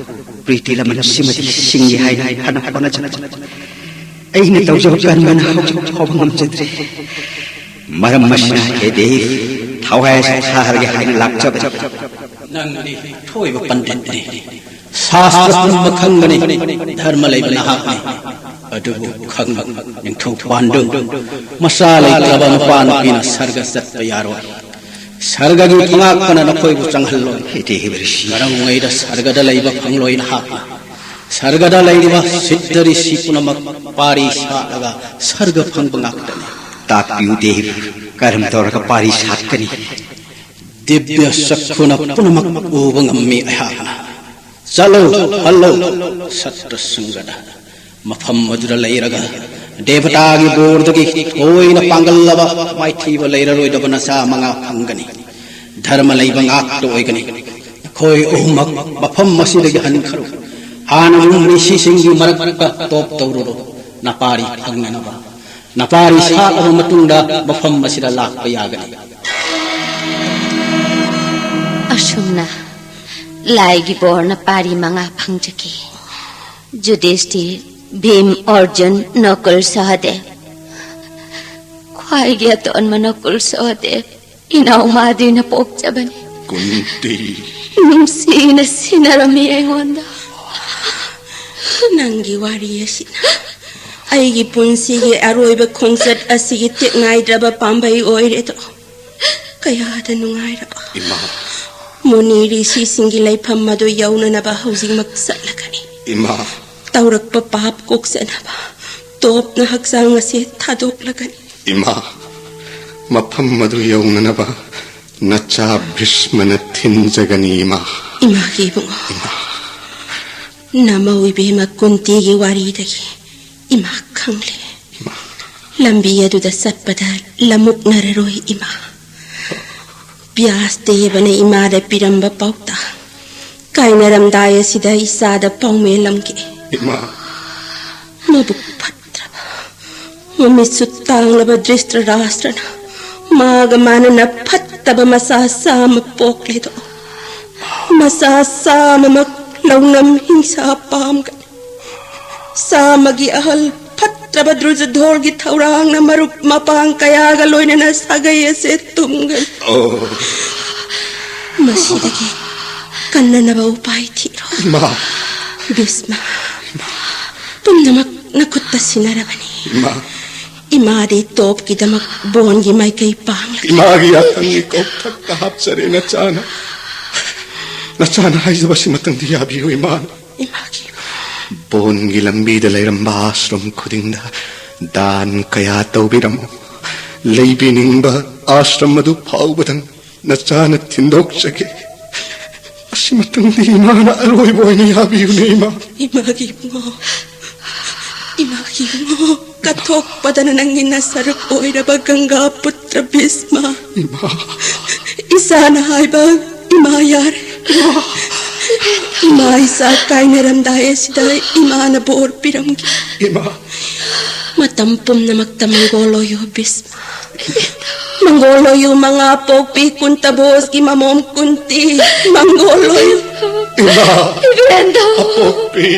ꯄ꯭ꯔꯤꯇꯤ ꯂꯃꯟ ꯁꯤꯃꯗꯤ ꯁꯤꯡꯒꯦ ꯍꯥꯏꯅ ꯐꯅ ꯍꯣꯠꯅꯖꯕ ꯑꯩꯅ ꯇꯧꯖꯕ ꯀꯔꯃꯅ ꯍꯧꯖꯤꯛ ꯐꯥꯎꯕ ꯉꯝꯖꯗ꯭ꯔꯤ꯫ ꯃꯔꯝ ꯑꯁꯤꯅ ꯍꯦ ꯗꯦꯕ, ꯊꯋꯥꯏ ꯑꯁꯤ ꯊꯥꯔꯒꯦ ꯍꯥꯏꯅ ꯂꯥꯛꯆꯕꯅꯤ꯫ ꯅꯪꯗꯤ ꯊꯣꯏꯕ ꯄꯟꯗꯤꯠꯅꯤ꯫ ꯁꯥꯁꯇ꯭ꯔ ꯄꯨꯝꯕ ꯈꯪꯕꯅꯤ꯫ ꯙꯔꯃ ꯂꯩꯕ ꯅꯍꯥꯛꯅꯤ꯫ ꯑꯗꯨꯕꯨ ꯈꯪꯕ ꯅꯤꯡꯊꯧ ꯄꯥꯟꯗꯨ, ꯃꯆꯥ ꯂꯩꯇ꯭ꯔꯕ ꯅꯨꯄꯥ ꯅꯨꯄꯤꯅ ꯁꯔꯒ ꯆꯠꯄ ꯌꯥꯔꯣꯏ꯫ ꯁꯔꯒꯒꯤ ꯐꯉꯥꯛꯄꯅ ꯅꯈꯣꯏꯕꯨ ꯆꯪꯍꯜꯂꯣꯏ꯫ ꯍꯦ ꯗꯦꯕ ꯔꯤꯁꯤ꯫ ꯀꯔꯝꯉꯩꯗ ꯁꯔꯒꯗ ꯂꯩꯕ ꯐꯪꯂꯣꯏ ꯅꯍꯥꯛꯅ꯫ ꯁꯔꯒꯗ ꯂꯩꯔꯤꯕ ꯁꯤꯠꯇ ꯔꯤꯁꯤ ꯄꯨꯝꯅꯃꯛ ꯄꯥꯔꯤ ꯁꯥꯠꯂꯒ ꯁꯔꯒ ꯐꯪꯕ ꯉꯥꯛꯇꯅꯤ꯫ ꯇꯥꯛꯄꯤꯌꯨ ꯗꯦꯕ, ꯀꯔꯝ ꯇꯧꯔꯒ ꯄꯥꯔꯤ ꯁꯥꯠꯀꯅꯤ? ꯗꯤꯕ꯭ꯌ ꯆꯛꯈꯨꯅ ꯄꯨꯝꯅꯃꯛ ꯎꯕ ꯉꯝꯃꯤ ꯑꯩꯍꯥꯛꯅ꯫ ꯆꯠꯂꯨ, ꯍꯜꯂꯨ, ꯁꯠꯇ꯭ꯔ ꯁꯪꯒꯗ꯫ ꯃꯐꯝ ꯑꯗꯨꯗ ꯂꯩꯔꯒ ꯗꯦꯕꯇꯥꯒꯤ ꯕꯣꯔꯗꯒꯤ ꯊꯣꯏꯅ ꯄꯥꯡꯒꯜꯂꯕ ꯃꯥꯏꯊꯤꯕ ꯂꯩꯔꯔꯣꯏꯗꯕ ꯅꯆꯥ ꯃꯉꯥ ꯐꯪꯒꯅꯤ꯫ ꯙꯔꯃ ꯂꯩꯕ ꯉꯥꯛꯇ ꯑꯣꯏꯒꯅꯤ꯫ ꯑꯩꯈꯣꯏ ꯑꯍꯨꯝꯃꯛ ꯃꯐꯝ ꯑꯁꯤꯗꯒꯤ ꯍꯟꯈ꯭ꯔꯣ꯫ ꯍꯥꯟꯅ ꯃꯤꯁꯤꯁꯤꯡꯒꯤ ꯃꯔꯛꯇ ꯇꯣꯞ ꯇꯧꯔꯨꯔꯣ꯫ ꯅꯄꯥꯔꯤ ꯐꯪꯅꯅꯕ꯫ ꯅꯄꯥꯔꯤ ꯁꯥꯠꯂꯕ ꯃꯇꯨꯡꯗ ꯃꯐꯝ ꯑꯁꯤꯗ ꯂꯥꯛꯄ ꯌꯥꯒꯅꯤ꯫ ꯑꯁꯨꯝꯅ ꯂꯥꯏꯒꯤ ꯕꯣꯔꯅ ꯄꯥꯔꯤ ꯃꯉꯥ ꯐꯪꯖꯈꯤ꯫ ꯌꯨꯙꯤꯁꯊꯤꯔ, ꯚꯤꯝ, ꯑꯔꯖꯨꯟ, ꯅꯀꯨꯜ, ꯁꯍꯗꯦꯕ꯫ ꯈ꯭ꯋꯥꯏꯒꯤ ꯑꯇꯣꯟꯕ ꯅꯀꯨꯜ ꯁꯍꯗꯦꯕ ꯏꯅꯥꯎ ꯃꯥꯗ꯭ꯔꯤꯅ ꯄꯣꯛꯆꯕꯅꯤ꯫ ꯀꯨꯟꯇꯤ꯫ ꯅꯨꯡꯁꯤꯅ ꯁꯤꯟꯅꯔꯝꯃꯤ ꯑꯩꯉꯣꯟꯗ꯫ ꯅꯪꯒꯤ ꯋꯥꯔꯤ ꯑꯁꯤꯅ ꯑꯩꯒꯤ ꯄꯨꯟꯁꯤꯒꯤ ꯑꯔꯣꯏꯕ ꯈꯣꯡꯆꯠ ꯑꯁꯤꯒꯤ ꯇꯦꯛꯅꯥꯏꯗ꯭ꯔꯕ ꯄꯥꯝꯕꯩ ꯑꯣꯏꯔꯦꯗꯣ꯫ ꯀꯌꯥꯗ ꯅꯨꯡꯉꯥꯏꯔꯕ꯫ ꯏꯃꯥ꯫ ꯃꯨꯅꯤ ꯔꯤꯁꯤꯁꯤꯡꯒꯤ ꯂꯩꯐꯝ ꯑꯗꯨ ꯌꯧꯅꯅꯕ ꯍꯧꯖꯤꯛꯃꯛ ꯆꯠꯂꯒꯅꯤ꯫ ꯏꯃꯥ꯫ ꯇꯧꯔꯛꯄ ꯄꯥꯞ ꯀꯣꯛꯆꯅꯕ ꯇꯣꯞꯅ ꯍꯛꯆꯥꯡ ꯑꯁꯤ ꯊꯥꯗꯣꯛꯂꯒꯅꯤ꯫ ꯏꯃꯥ, ꯃꯐꯝ ꯑꯗꯨ ꯌꯧꯅꯅꯕ ꯅꯆꯥ ꯚꯤꯁꯃꯅ ꯊꯤꯟꯖꯒꯅꯤ, ꯏꯃꯥ꯫ ꯏꯃꯥꯒꯤ ꯏꯕꯨꯡꯉꯣ꯫ ꯏꯃꯥ꯫ ꯅꯃꯧ ꯏꯕꯦꯝꯃ ꯀꯨꯟꯇꯤꯒꯤ ꯋꯥꯔꯤꯗꯒꯤ ꯏꯃꯥ ꯈꯪꯂꯦ꯫ ꯏꯃꯥ꯫ ꯂꯝꯕꯤ ꯑꯗꯨꯗ ꯆꯠꯄꯗ ꯂꯃꯨꯛꯅꯔꯔꯣꯏ, ꯏꯃꯥ꯫ ꯕ꯭ꯌꯥꯁ ꯗꯦꯕꯅ ꯏꯃꯥꯗ ꯄꯤꯔꯝꯕ ꯄꯥꯎꯇꯥꯛ ꯀꯥꯏꯅꯔꯝꯗꯥꯏ ꯑꯁꯤꯗ ꯏꯆꯥꯗ ꯄꯥꯎꯃꯦꯜꯂꯝꯒꯦ꯫ ꯏꯃꯥ꯫ ꯃꯕꯨꯛ ꯐꯠꯇ꯭ꯔꯕ, ꯃꯃꯤꯠꯁꯨ ꯇꯥꯡꯂꯕ ꯙ꯭ꯔꯤꯁꯇ꯭ꯔꯥꯁꯇ꯭ꯔꯅ ꯃꯥꯒ ꯃꯥꯟꯅꯅ ꯐꯠꯇꯕ ꯃꯆꯥ ꯆꯥꯝꯃ ꯄꯣꯛꯂꯦꯗꯣ꯫ ꯃꯆꯥ ꯆꯥꯝꯃꯃꯛ ꯂꯧꯅꯝ ꯍꯤꯡꯁꯥ ꯄꯥꯝꯒꯅꯤ꯫ ꯆꯥꯝꯃꯒꯤ ꯑꯍꯜ ꯐꯠꯇ꯭ꯔꯕ ꯗ꯭ꯔꯨꯖꯙꯣꯔꯒꯤ ꯊꯧꯔꯥꯡꯅ ꯃꯔꯨꯞ ꯃꯄꯥꯡ ꯀꯌꯥꯒ ꯂꯣꯏꯅꯅ ꯁꯥꯒꯩ ꯑꯁꯦ ꯇꯨꯝꯒꯅꯤ꯫ ꯑꯣ꯫ ꯃꯁꯤꯗꯒꯤ ꯀꯟꯅꯅꯕ ꯎꯄꯥꯏ ꯊꯤꯔꯣ꯫ ꯏꯃꯥ꯫ ꯚꯤꯁꯃ, ꯄꯨꯝꯅꯃꯛ ꯅꯈꯨꯠꯇ ꯁꯤꯟꯅꯔꯕꯅꯤ꯫ ꯏꯃꯥ꯫ ꯏꯃꯥꯗꯤ ꯇꯣꯞꯀꯤꯗꯃꯛ ꯕꯣꯟꯒꯤ ꯃꯥꯏꯀꯩ ꯄꯥꯡꯂꯒꯦ꯫ ꯏꯃꯥꯒꯤ ꯌꯥꯊꯪꯒꯤ ꯀꯣꯛꯊꯛꯇ ꯍꯥꯞꯆꯔꯦ ꯅꯆꯥꯅ꯫ ꯅꯆꯥꯅ ꯍꯥꯏꯖꯕꯁꯤꯃꯇꯪꯗꯤ ꯌꯥꯕꯤꯌꯨ, ꯏꯃꯥ꯫ ꯏꯃꯥꯒꯤ꯫ ꯕꯣꯟꯒꯤ ꯂꯝꯕꯤꯗ ꯂꯩꯔꯝꯕ ꯑꯥꯁ꯭ꯔꯝ ꯈꯨꯗꯤꯡꯗ ꯗꯥꯟ ꯀꯌꯥ ꯇꯧꯕꯤꯔꯝꯃꯨ꯫ ꯂꯩꯕꯤꯅꯤꯡꯕ ꯑꯥꯁ꯭ꯔꯝ ꯑꯗꯨ ꯐꯥꯎꯕꯗꯪ ꯅꯆꯥꯅ ꯊꯤꯟꯗꯣꯛꯆꯒꯦ꯫ ꯑꯁꯤꯃꯇꯪꯗꯤ ꯏꯃꯥꯅ ꯑꯔꯣꯏꯕ ꯑꯣꯏꯅ ꯌꯥꯕꯤꯌꯨꯅꯦ, ꯏꯃꯥ꯫ ꯏꯃꯥꯒꯤ ꯏꯕꯨꯡꯉꯣ, ꯏꯃꯥꯒꯤ ꯏꯕꯨꯡꯉꯣ, ꯑꯊꯣꯛꯄꯗꯅ ꯅꯪꯒꯤ ꯅꯁꯔꯨꯛ ꯑꯣꯏꯔꯕ ꯒꯪꯒꯥ ꯄꯨꯇ꯭ꯔ ꯚꯤꯁꯃ꯫ ꯏꯃꯥ꯫ ꯏꯁꯥꯅ ꯍꯥꯏꯕ ꯏꯃꯥ ꯌꯥꯔꯦ꯫ ꯏꯃꯥ ꯏꯆꯥ ꯀꯥꯏꯅꯔꯝꯗꯥꯏ ꯑꯁꯤꯗ ꯏꯃꯥꯅ ꯕꯣꯔ ꯄꯤꯔꯝꯒꯦ꯫ ꯏꯃꯥ꯫ ꯃꯇꯝ ꯄꯨꯝꯅꯃꯛꯇ ꯃꯪꯒꯣꯜ ꯑꯣꯏꯌꯨ ꯚꯤꯁꯃ꯫ ꯃꯪꯒꯣꯜ ꯑꯣꯏꯌꯨ ꯃꯉꯥ ꯄꯣꯛꯄꯤ ꯀꯨꯟꯇ ꯚꯣꯖꯒꯤ ꯃꯃꯣꯝ ꯀꯨꯟꯇꯤ꯫ ꯃꯪꯒꯣꯜ ꯑꯣꯏꯌꯨ꯫ ꯏꯃꯥ꯫ ꯏꯕꯦꯟꯗꯣ꯫ ꯑꯄꯣꯛꯄꯤ꯫